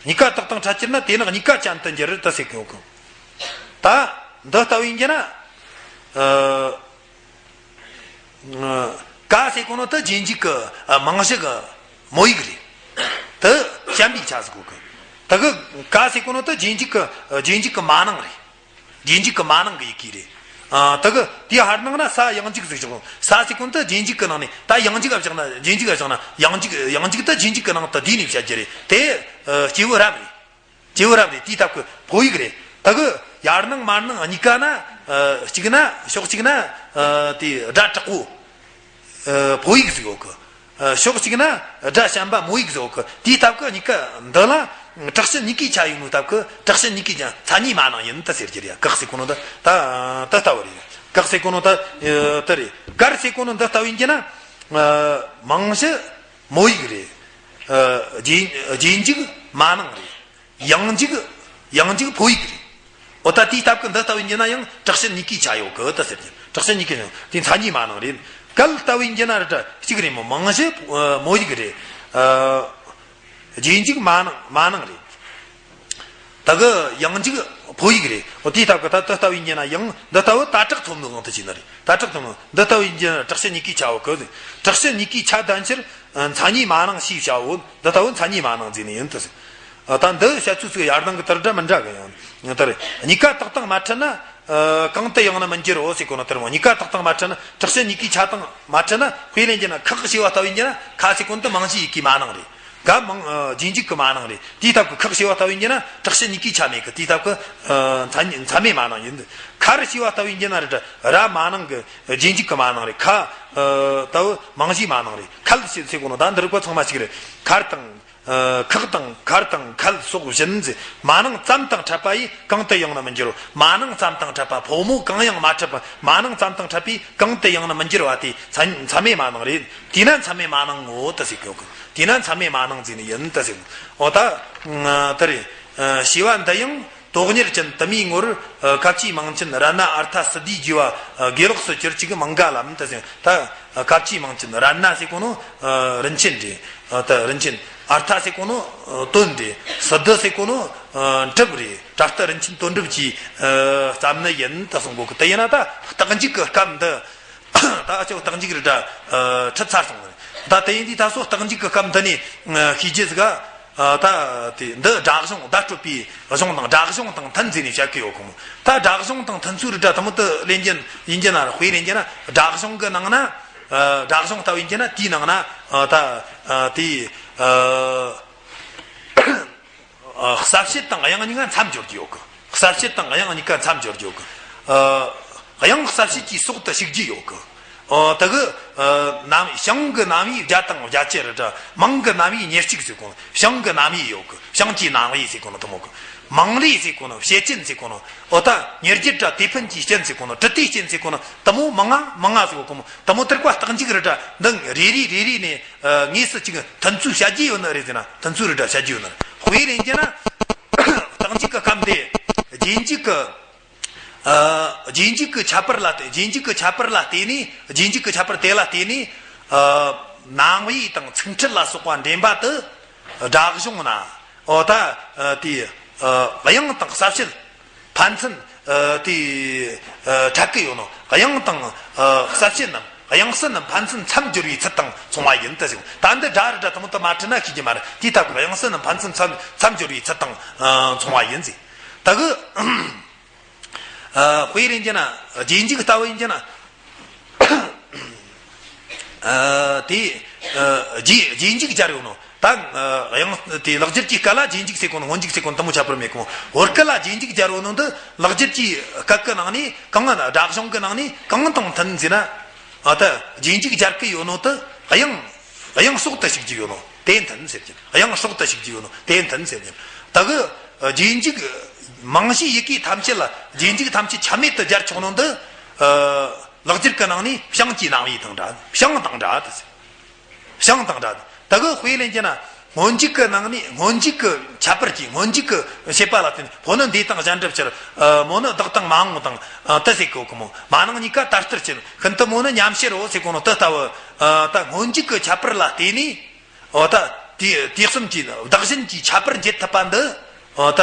གཉིས་ཀ་དག་དང་ཕྲད་གྱུར་ན་དེ་ནི་གཉིས་ཀ་ཅན་དུ་འགྱུར་དེ་ཟེར་གི་ཡོད་གི། ད་འདི་ལྟ་བུ་ཡིན་གྱི་ན། ཨ་ཀ་ཟེར་གོ་ནོ་དེ་རྗེས་འཇུག་གི་ཨ་མིང་གཞི་གི་མོ་ཡིག་རེད། དེ་ཞན་པའི་ཆ་ཟེར་གོ་གི། དེ་གི་ཀ་ཟེར་གོ་ནོ་དེ་རྗེས་འཇུག་གི་ཨ་རྗེས་འཇུག་གི་མ་ནིང་རེད། རྗེས་འཇུག་གི་མ་ནིང་གི་ཡི་གེ་རེད། ཨ་དེ་གི་དེའི་ཧར་ནང་ན་ས་ཡང་འཇུག་ཟེར་བཞག་ས་ཟེར་གོ་ནོ་དེ་རྗེས་འཇུག་གི་ནང་ནས་ད་ཡང་འཇུག་ག་བཞག་ན་རྗེས་འཇུག་ག་བཞག་ན་ཡང་འཇུག་ཡང་འཇུག་དེ་རྗེས་འཇུག་གི་ནང་དུ་བསྡུས་ནས་བཤད་རྒྱུ་རེད། དེ་ཨ་སྐྱེས་བུ་རབ་རེད། སྐྱེས་བུ་རབ་རེད། དེའི་སྟབས་ཀྱི་ཕོ་ཡིག་རེད། དེ་གི་ཡར་ནང་མར་ནང་གཉིས་ཀ་ན་ཨ་གཅིག་ན་ཕྱོགས་གཅིག་ན་ཨ་དེ་སྒྲ་དྲག་པོ་ཨ་ཕོ་ཡིག་ཟིག་ཡོད་གི། ཨ་ཕྱོགས་གཅིག་ན་སྒྲ་ཞན་པ་མོ་ཡིག་ཟིག་ཡོད་གི། དེའི་སྟབས་ཀྱི་གཉིས་ཀ་འདི་ལ་དྲག་ཞན་གཉིས་ཀའི་ཆ་ཡིན་ནོ་སྟབས་ཀྱི་དྲག་ཞན་གཉིས་ཀའི་ཀྱང་མཚན་ཉིད་མ་ནིང་ཡིན་དེ་ཟེར་རྒྱུ་རེད། ཀག་ཟེར་གོ་ནོ་ད་ད་ད་ལྟ་བུ་རེད། ཀག་ཟེར་གོ་ནོ་ད་ཨ་དེ་རེད། ཀར་ཟེར་གོ་ནོ་འདི་ལྟ་བུ་ཡིན་གྱི་ན། ཨ་མིང་གཞི་མོ་ཡིག་རེད། ཨ་རྗེས་རྗེས་འཇུག་མ་ནིང་རེད། ཡང་འཇུག་ཡང་འཇུག་ཕོ་ཡིག་རེད། འོ་ད་དེའི་སྟབས་ཀྱི་འདི་ལྟ་བུ་ཡིན་གྱི་ན་ཡང་དྲག་ཞན་གཉིས་ཀའི་ཆ་ཡོད་གི་དེ་ཟེར་གྱི། དྲག་ཞན་གཉིས་ཀའི་ཆ་ཡོད། དེ་མཚན་ཉིད་མ་ནིང་རེད། ཀལ་ལྟ་བུ་ཡིན་གྱི་ན་རེད་ད་གཅིག་རེད་མོ། མིང་གཞི་ཨ་མོ་ཡིག་རེད། ཨ་རྗེས་འཇུག་མ་ནིང་མ་ནིང་རེད། ད་གི་ཡང་འཇུག་ཕོ་ཡིག་རེད། འོ་དེའི་སྟབས་ཀྱི་ད་དེ་ལྟ་བུ་ཡིན་གྱི་ན་ཡང་འདི་ལྟ་བུ་ད་དྲག་ཐོབ་ནོ་དབང་དུ་བྱས་ན་རེད། ད་དྲག་ཐོབ་ནོ་འདི་ལྟ་བུ་ཡིན་གྱི་ན་དྲག་ཞན་གཉིས་ཀའི་ཆ་ཡོད་གི། དྲག་ཞན་གཉིས་ཀའི་ཆ་ལྡན་ཕྱིར་མཚན་ཉིད་མ་ནིང་ཞེས་བྱའོ། འདི་ལྟ་བུ་མཚན་ཉིད་མ་ནིང་ཟེར་ནི་ཡིན་དེ་ཟེར། ཨ་ད་འདི་བཤད་ཚུལ་ཚིག་ཡར་ནང་གི་དེ་འདྲ་མི་འདྲ་གི་ཡང་དེ་རེད། གཉིས་ཀ་དག་དང་མ་ཕྲད་ན་ཨ་གང་དུ་ཡང་ན་མི་འགྱུར་རོ་ཟེར་གོ་ནོ་དེ་རེད་མོ། གཉིས་ཀ་དག་དང་མ་ཕྲད་ན་དྲག་ཞན་གཉིས་ཀའི་ཆ་དང་མ་ཕྲད་ན། དཔེ་ལེན་གྱི་ན་ཁག་ཞེས་པ་ལྟ་བུ་ཡིན་གྱི་ན་ཁ་ཟེར་གོ་ནོ་དེ་མིང་གཞིའི་ཡི་གེ་མ་ནིང་རེད། ག་མིང་ཨ་རྗེས་འཇུག་གི་མ་ནིང་རེད། དེའི་སྟབས་ཀྱི་ཁག་ཞེས་པ་ལྟ་བུ་ཡིན་གྱི་ན་དྲག་ཞན་གཉིས་ཀའི་ཆ་མེད་གི། དེའི་སྟབས་ཀྱི་ཨ་མཚན་མཚན་མེད་མ་ནིང་ཡིན། ཁར་ཞེས་པ་ལྟ་བུ་ཡིན་གྱི་ན་རེད་ད་ར་མ་ནིང་གི་རྗེས་འཇུག་གི་མ་ནིང་རེད། ཁ་ཨ་ལྟ་བུ་མིང་གཞིའི་མ་ནིང་རེད། ཁལ་ཞེས་ཟེར་གོ་ནོ་ད་འདི་རིགས་པ་ཚང་མ་གཅིག་རེད། ཁར་དང་ཨ་ཁག་དང་ཁར་དང་ཁལ་སོགས་བཞིན་ཟེར། མ་ནིང་ཙམ་དང་ཕྲད་པ་ཡིས་གང་དུ་ཡང་ན་མི་འགྱུར་རོ། མ་ནིང་ཙམ་དང་ཕྲད་པ་ཕོ་མོ་གང་ཡང་མ་ཕྲད་པ། མ་ནིང་ཙམ་དང་ཕྲད་པས་གང་དུ་ཡང་ན་མི་འགྱུར་བ་དེ་མཚན་མཚན་མེད་མ་ནིང་རེད། དེས་ན་མཚན་མེད་མ་ནིང་ངོ་དེ་ཟེར་གི་ཡོད་གི། དེས་ན་མཚན་མེད་མ་ནིང་ཟེར་ནི་ཡིན་དེ་ཟེར། འོ་ད་ཨ་དེ་རེད། ཨ་ཞེས་པ་འདི་ཡང་དོག་གཉེར་ཅན་དུ་མའི་ངོར་ཨ་གབ་ཅིག་མིང་ཅན་ར་ན་ཨར་ཐ་སི་དྷིའི་རྒྱས་པ་ཨ་དགེ་ལོགས་སུ་གྱུར་ཅིག་མིང་ག་ལམ་དེ་ཟེར། ད་ཨ་གབ་ཅིག་མིང་ཅན་ར་ན་ཟེར་གོ་ནོ་ཨ་རིན་ཆེན་རེད། ཨ་ད་རིན་ཆེན། ཨར་ཐ་ཟེར་གོ་ནོ་ཨ་དོན་རེད། སི་དྷི་ཟེར་གོ་ནོ་ཨ་གྲུབ་རེད། པྲ་ཏི་རིན་ཆེན་དོན་གྲུབ་ཀྱིས་ཨ་བརྩམས་ནི་ཡིན་དུ་གསུང་གོ་གི། དེ་ཡིན་ན་ད་རྟགས་འཇུག་གི་སྐབས་འདི་ད་ཨ་ཅོ་རྟགས་འཇུག་རེད་ད་ཨ་ཁྲིད་ཚར་སོང་རེད། ད་དེ་ཡིན་དུས་ད་སོ་རྟགས་འཇུག་གི་སྐབས་འདི་ནས་ཨ་ཤེས་རྒྱུ་ཟིག་ག་ཨ་ད་དེ་འདི་སྒྲ་གཞུང་བརྡ་སྤྲོད་པའི་གཞུང་དང་སྒྲ་གཞུང་དང་མཐུན་ཟེར་ནས་བཤད་གི་ཡོད་གོ་མོ། ད་སྒྲ་གཞུང་དང་མཐུན་ཚུལ་རེད་ད་དེ་མོ་དུ་ལེན་རྒྱུ་ཡིན་རྒྱུ་ན་ར་དཔེ་ལེན་རྒྱུ་ན་སྒྲ་གཞུང་གི་ནང་ན་ཨ་སྒྲ་གཞུང་ལྟ་བུ་ཡིན་རྒྱུ་ན་དེའི་ནང་ན་ཨ་ད་ཨ་དེ་ཨ། ཨ་གསལ་བྱེད་དང་དབྱངས་གཉིས་ཀ་མཚམས་སྦྱོར་གྱི་ཡོད་གི། གསལ་བྱེད་དང་དབྱངས་གཉིས་ཀ་མཚམས་སྦྱོར་གྱི་ཡོད་གི། ཨ་དབྱངས་གསལ་བྱེད་ཀྱི་སྲོག་ཏུ་ཞུགས་རྒྱུ་ཡོད་གི། ཨ་དེ་གི་ཨ་རྣམ་བྱང་གི་རྣམ་དབྱེ་བརྒྱ་དང་བརྒྱད་ཅུ་རེད་ད། མིང་གི་རྣམ་དབྱེ་ཉེར་གཅིག་ཟེར་གོ། བྱང་གི་རྣམ་དབྱེ་ཡོད་གི། བྱང་གི་རྣམ་དབྱེ་ཟེར་གོ་ནོ་དེ་མོ་གི། མིང་ལས་ཟེར་གོ་ནོ། བྱེད་ཅན་ཟེར་གོ་ནོ། འོ་ད་ཉེར་བརྒྱད་ར་དེ་ཕན་གྱི་རྐྱེན་ཟེར་གོ་ནོ། དྲི་དེའི་རྐྱེན་ཟེར་གོ་ནོ། དེ་མོ་མང་ང་མང་ང་ཟེར་གོ་མོ། དེ་མོ་དེར་ཀ་རྟགས་འཇུག་རེད་ད། འདི་རེ་རེ་རེ་རེ་ནས་ཨ་དངོས་སུ་ཅིག་མཐུན་ཚུལ་བྱ་རྒྱུ་ཡོད་ནི་རེད་ཟེར་ན་མཐུན་ཚུལ་རེད་ད་བྱ་རྒྱུ་ཡོད་ནི་རེད། དཔེ་ལེན་རྒྱུ་ན་རྟགས་འཇུག་གི་སྐབས་འདི་རྗེས་འཇུག་གི་ཨ་རྗེས་འཇུག་གི་ཁྱད་པར་ལ་བརྟེན། རྗེས་འཇུག་གི་ཁྱད་པར་ལ་བརྟེན་ནས། རྗེས་འཇུག་གི་ཁྱད་པར་དེ་ལ་བརྟེན་ནས་ཨ་རྣམ་དབྱེ་དང་ཚིག་ཕྲད་ལ་སོགས་པ་འདྲེན་པ་དེ་སྒྲ་གཞུང་ན། འོ་ད་ཨ་དེ་ཨ་དབྱངས་དང་གསལ་བྱེད་ཕན་ཚུན་ཨ་དེ་ཨ་ཕྲད་ཀྱི་ཡོད་ནོ། དབྱངས་དང་ཨ་གསལ་བྱེད་རྣམས། དབྱངས་གསལ་ནི་ཕན་ཚུན་མཚམས་སྦྱོར་བའི་ཚུལ་དང་མཚུངས་པ་ཡིན་ཏེ་ཟེར། ད་འདི་སྒྲ་རི་སྒྲ་དང་དུ་མ་འཁྲིལ་ན་ཤེས་ཀྱི་མ་རེད། དེའི་སྟབས་ཀྱིས་དབྱངས་གསལ་ནི་ཕན་ཚུན་མཚམས་མཚམས་སྦྱོར་བའི་ཚུལ་དང་མཚུངས་པ་ཡིན་ཟེར། ད་གི། དཔེ་རེད་ཀྱི་ན་རྗེས་འཇུག་ལྟ་བུ་ཡིན་ཀྱི་ན། དེ་རྗེས་རྗེས་འཇུག་སྦྱར་ཡོད་ནོ། ད་དབྱངས་དེ་ལེགས་སྦྱར་གྱི་སྐད་ལ་རྗེས་འཇུག་ཟེར་གོ་ནོ་སྔོན་འཇུག་ཟེར་གོ་ནོ་དེ་མོ་ཁྱད་པར་མེད་གོ། བོད་སྐད་ལ་རྗེས་འཇུག་སྦྱར་ཡོད་ནོ་འདི་ལེགས་སྦྱར་གྱི་སྐད་ཀྱི་ནང་ནས་གང་ང་སྒྲ་གཞུང་གི་ནང་ནས་གང་དང་མཐུན་ཟེར་ན། ཨ་ད་རྗེས་འཇུག་སྦྱར་གི་ཡོད་ནོ་དེ་དབྱངས་དབྱངས་སྲོག་ཏུ་ཞུགས་ཀྱི་ཡོད་ནོ་དེ་མཐུན་ཟེར་གྱི། དབྱངས་སྲོག་ཏུ་ཞུགས་ཀྱི་ཡོད་ནོ་དེ་མཐུན་ཟེར་གྱི། ད་གི་རྗེས་འཇུག་མང་ཤས་ཡི་གེ་ཐམས་ཅད་ལ་རྗེས་འཇུག་ཐམས་ཅད་ཆ་མེད་དུ་སྦྱར་ཆོག་ནོ་འདི། ལེགས་སྦྱར་གྱི་ནང་ནས་བྱང་གི་རྣམ་དབྱེ་དང་འདྲ། བྱང་དང་འདྲ་དེ། བྱང་དང་འདྲ། ད་གི་དཔེ་ལེན་གྱི་ན་སྔོན་འཇུག་གི་ནང་ནས་སྔོན་འཇུག་གི་ཁྱད་པར་གྱིས་སྔོན་འཇུག་གི་བྱེད་པ་ལ་བརྟེན་ཕོ་ནི་འདས་དང་གཞན་འགྲུབ་ཕྱིར། མོ་ནི་བདག་དང་མ་འོངས་དང་དེ་ཟེར་གོ་གི་མོ། མ་ནིང་གཉིས་ཀ་ད་ལྟར་ཕྱིར། ཤིན་ཏུ་མོ་ནི་མཉམ་ཕྱིར་རོ་ཟེར་གོ་ནོ་དེ་ལྟ་བུ། ད་སྔོན་འཇུག་གི་ཁྱད་པར་ལ་བརྟེན་ནས། འོ་ད་དེ་དེ་གསུམ་གྱི་བདག་གཞན་གྱི་ཁྱད་པར་འབྱེད་ཐུབ་པ་འདི། འོ་ད།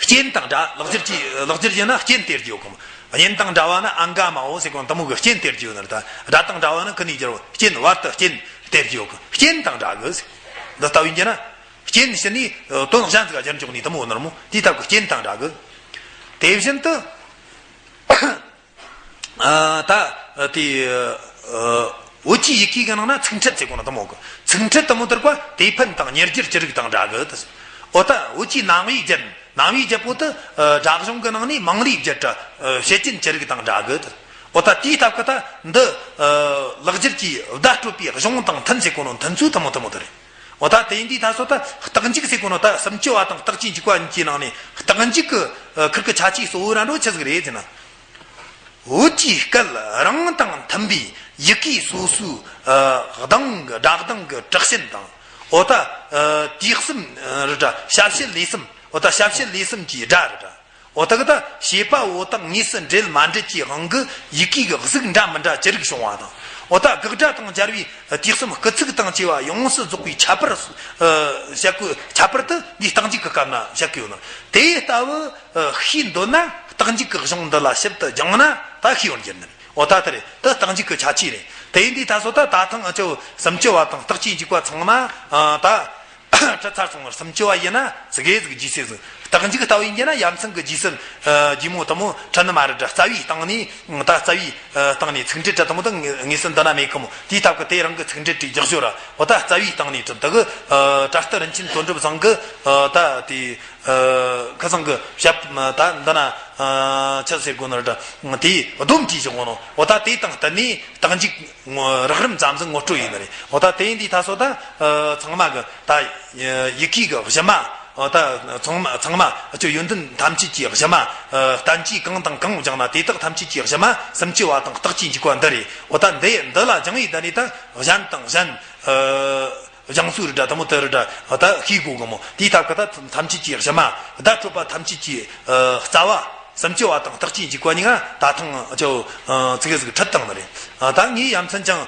རྐྱེན་དང་འདྲ། ལེགས་སྦྱར་གྱི་ལེགས་སྦྱར་གྱི་ན་རྐྱེན་སྟེར་གྱི་ཡོད་གམ། གཉེན་དང་འདྲ་བ་ན་ཨང་ག་མའོ་ཟེར་གོ་ནོ་དེ་མོ་གི་རྐྱེན་སྟེར་གྱི་ཡོད་ནི་རེད། ད་སྒྲ་དང་འདྲ་བ་ན་ཁི་ནས་སྦྱར་བ་རྐྱེན་བར་དུ་རྐྱེན་སྟེར་གྱི་ཡོད་གམ། རྐྱེན་དང་འདྲ་གི་ཟེར། འདི་ལྟ་བུ་ཡིན་གྱི་ན། རྐྱེན་ཕྱིན་ནས་དོན་གཞན་ཟིག་སྦྱར་འཇོག་ནི་དེ་མོ་ནོ་མོ། དེའི་སྟབས་ཀྱིས་རྐྱེན་དང་འདྲ་གི། དེ་བཞིན་དུ། ད་དེ་བོད་ཀྱི་ཡི་གེ་གི་ནང་ན་ཚིག་འཕྲད་ཟེར་གོ་ནོ་དེ་མོ་གི། ཚིག་འཕྲད་དེ་མོ་དེར་བ་དེ་ཕན་དང་ཉེར་སྦྱར་ཅི་རིགས་དང་འདྲ་གི་དེ། འོ་ད་བོད་ཀྱི་རྣམ་དབྱེ་སྦྱར། རྣམ་དབྱེ་སྦྱར་པོ་དེ་སྒྲ་གཞུང་གི་ནང་ནས་མང་ལས་སྦྱར་ཏེ་བཤད་རྐྱེན་ཅི་རིགས་དང་འདྲ་གི་དེ། འོ་ད་དེའི་སྟབས་ཀྱིས་ད་འདི་ལེགས་སྦྱར་གྱི་བརྡ་སྤྲོད་པའི་གཞུང་དང་མཐུན་ཟེར་གོ་ནོ་མཐུན་ཚུལ་དེ་མོ་དེ་མོ་དེ་རེད། འོ་ད་དེ་ཡིན་དུས་ད་སོ་ད་རྟགས་འཇུག་ཟེར་གོ་ནོ་ད་སུམ་ཅུ་པ་དང་རྟགས་ཀྱི་འཇུག་པ་གཉིས་ཀྱི་ནང་ནས་རྟགས་འཇུག་གི་ཁིར་གི་ཁྱད་ཆོས་གཙོ་བོ་ར་འགྲོ་ཆི་ཟིག་རེད་ཟེར་ན། བོད་ཀྱི་སྐད་རང་དང་མཐུན་པའི་ཡི་གེ་སོ་སོའི་གདངས་ཀྱི་སྒྲ་གདངས་ཀྱི་དྲག་ཞན་དང་། འོ་ད་དུས་གསུམ་རི་སྒྲ་ཞབས་ཕྱི་ལས་གསུམ། འོ་ད་ཞབས་ཕྱི་ལས་གསུམ་གྱི་སྒྲ་རི་སྒྲ། འོ་ད་གི་ད་བྱེད་པ་པོ་དང་དངོས་སུ་འབྲེལ་མ་འབྲེལ་གྱི་དབང་གིས་ཡི་གེ་གི་གཟུགས་འདྲ་མི་འདྲ་ཅི་རིགས་བྱུང་བ་དང་། འོ་ད་དགག་སྒྲ་དང་སྦྱར་བའི་དུས་གསུམ་སྐུལ་ཚིག་དང་བཅས་པ་ཡོངས་སུ་རྫོགས་པའི་ཁྱད་པར། བཤད་དགོས། ཁྱད་པར་དེ་འདིའི་རྟགས་འཇུག་གི་སྐབས་ན་བཤད་གི་ཡོད་ན། དེ་ལྟ་བུ་ཤེས་འདོད་ན་རྟགས་འཇུག་གི་གཞུང་འདི་ལ་ཞིབ་ཏུ་སྦྱངས་ན་ད་ཤེས་པར་འགྱུར་ནི་རེད། འོ་ད་དེ་རེད། དེ་རྟགས་འཇུག་གི་ཁྱད་ཆོས་རེད། དེ་ཡིན་དུས་ད་སོ་ད་ད་ཐེངས་ཨ་ཅོ་སུམ་ཅུ་པ་དང་རྟགས་ཀྱི་འཇུག་པ་ཚང་མ་ད། ཁྲི་ཚར་སོང་བར་སུམ་ཅུ་པ་ཡིན་ན་ཙི་གེ་ཟིག་རྗེས་སུ་ཟིག་རྟགས་འཇུག་ལྟ་བུ་ཡིན་རྒྱུ་ན་ཡ་མཚན་གྱི་རྗེས་སུ་ཇི་མོ་དེ་མོ་ཁྲི་ནི་མ་རེད་དྲ། རྩ་བའི་སྟེང་ནས་ད་རྩ་བའི་སྟེང་ནས་ཚིག་འབྲུ་དྲ་དེ་མོ་ད་ངེས་སུ་འདི་ན་མེད་གི་མོ། དེའི་སྟབས་ཀྱིས་དེ་རང་གི་ཚིག་འབྲུ་དྲའི་རྒྱག་ཞོར་ར་འོ་ད་རྩ་བའི་སྟེང་ནས་དྲ་ད་གི་དྲ་སྟེ་རིན་ཆེན་དོན་གྲུབ་ཚང་གི་ད་དེ་ཁ་ཚང་གི་ཞབས་ད་འདི་ན་ཆི་ཟེར་དགོས་ནི་རེད་དྲ། དེའི་སྡོམ་བྲིས་བཞག་གོ་ནོ། འོ་ད་དེ་དང་བསྟུན་ནས་རྟགས་འཇུག་རགས་རིམ་ཙམ་ཟིག་ངོ་སྤྲོད་ཡིན་ནི་རེད། འོ་ད་དེ་ཡིན་དུས་ད་སོ་ད་ཚང་མ་གི་ད་ཡི་གེ་གི་གཞི་མ། འོ་ད་ཚང་མ་ཚང་མ་ཨ་ཅོ་ཡོན་ཏན་ཐམས་ཅད་ཀྱི་གཞི་མ། བསྟན་བཅོས་གང་དང་གང་སྦྱངས་ན་དེ་དག་ཐམས་ཅད་ཀྱི་གཞི་མ་སུམ་ཅུ་པ་དང་རྟགས་ཀྱི་འཇུག་པ་འདི་རེད། འོ་ད་འདི་འདི་ལ་སྦྱངས་ཡི་ད་ནི་ད་གཞན་དང་གཞན་སྦྱངས་སྲོལ་རེད་དྲ་དེ་མོ་དེ་རེད་དྲ་ད་ཤེས་དགོས་གི་མོ། དེའི་སྟབས་ཀྱིས་ད་ཐམས་ཅད་ཀྱི་གཞི་མ་བརྡ་སྤྲོད་པ་ཐམས་ཅད་ཀྱི་རྩ་བ། སུམ་ཅུ་པ་དང་རྟགས་ཀྱི་འཇུག་པ་གཉིས་ཀ་ད་ཐེངས་ཅོ་ཙི་གེ་ཟིག་ཁྲིད་བཏང་ནི་རེད། ད་ངས་ཡ་མཚན་ཅང་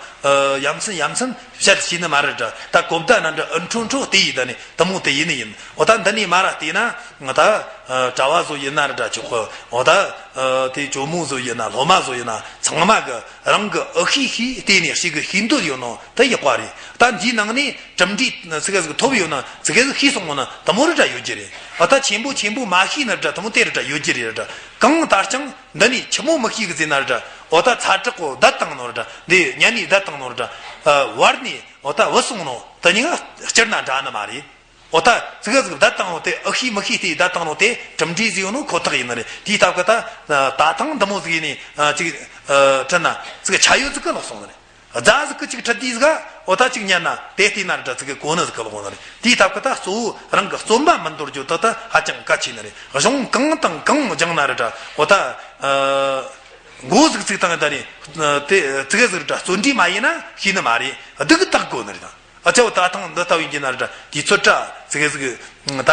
ཡ་མཚན་ཡ་མཚན་བཤད་ཤེས་ནི་མ་རེད་དྲ། ད་གོ་བརྡ་ན་འདྲ་ཨུ་འཕྲོ་འཕྲོ་དེ་ཡིན་ད་ནི་དེ་མོ་དེ་ཡིན་ནི་ཡིན། འོ་ད་འདི་ནས་མ་ར་བལྟས་ན་ད་གྲྭ་བ་བཟོ་ཡིན་ན་རེད་དྲ་ཆོག་གི། འོ་ད་དེ་ཇོ་མོ་བཟོ་ཡིན་ན་སློབ་མ་བཟོ་ཡིན་ན་ཚང་མ་གི་རང་གི་ཨུ་ཤེས་ཤེས་བལྟས་ནས་ཤེས་གི་ཤེས་འདོད་ཡོད་ནོ་དེ་ཡག་པ་རེད། ད་འདིའི་ནང་ནས་གྲུབ་འབྲས་ཙི་གེ་ཟིག་ཐོབ་ཡོད་ན་ཙི་གེ་ཟིག་ཤེས་སོང་ངོ་ན་དེ་མོ་རེ་འདྲ་ཡོད་རྒྱུ་རེད། ཨ་ད་ཆེན་པོ་ཆེན་པོ་མ་ཤེས་ན་འདྲ་དེ་མོ་དེ་རེ་འདྲ་ཡོད་རྒྱུ་རེད་འདྲ། གང་ལྟར་ཀྱང་འདི་ནས་ཆི་མོ་མི་ཤེས་གི་ཟེར་ན་འདྲ། འོ་ད་ཚ་དྲག་གོ་བརྡ་བཏང་ནོ་རེ་འདྲ། འདི་ཉན་ནས་བརྡ་བཏང་ནོ་རེ་འདྲ། བར་ནས་འོ་ད་བུད་སོང་ནོ་དེ་གཉིས་ཀ་སྤྱིར་ན་འདྲ་ནི་མ་རེད། འོ་ད་ཙི་གེ་ཟིག་བརྡ་བཏང་ནོ་དེ་ཨུ་ཤེས་མི་ཤེས་དེ་བརྡ་བཏང་ནོ་དེ་གྲུབ་འབྲས་ཟིག་ཡོད་ནོ་ཁོ་ཐག་ཡིན་ནི་རེད། དེའི་སྟབས་ཀྱིས་ད་ད་ཐེངས་འདི་མོ་ཟིག་ཡིན་ནས་ཅིག་ཁྲིད་ན་ཙི་གེ་ཆ་ཡོད་ཟིག་གི་ལོག་སོང་ནི་རེད། རྫ་ཟིག་གི་ཅིག་ཁྲིད་དུས་ཟིག་ག་འོ་ད་ཅིག་ཉན་ན་དེ་བལྟས་ན་རེ་འདྲ་ཙི་གེ་གོ་ནི་ཟིག་གི་ལོག་ནི་རེད། དེའི་སྟབས་ཀྱིས་ད་གཙོ་བོ་རང་གི་རྩོམ་པ་མི་འདོར་རྒྱུ་དེ་ད་ཧ་ཅང་གལ་ཆེ་ནི་རེད། གཞུང་གང་དང་གང་སྦྱངས་ན་རེ་འདྲ་འོ་ད་མགོ་ཟིག་ཚིག་བཏང་ད་ནི་དེ་ཙི་གེ་ཟིག་རེ་འདྲ་བརྩོན་འགྲུས་མ་ཡིན་ན་ཤེས་ནི་མ་རེད། སྡུག་གི་བཏགས་དགོས་ནི་རེད། ཨ་ཅོ་ད་ཐེངས་འདི་ལྟ་བུ་ཡིན་གྱི་ན་རེ་འདྲ་དུས་ཚོད་འདྲ་ཙི་གེ་ཟིག་ད།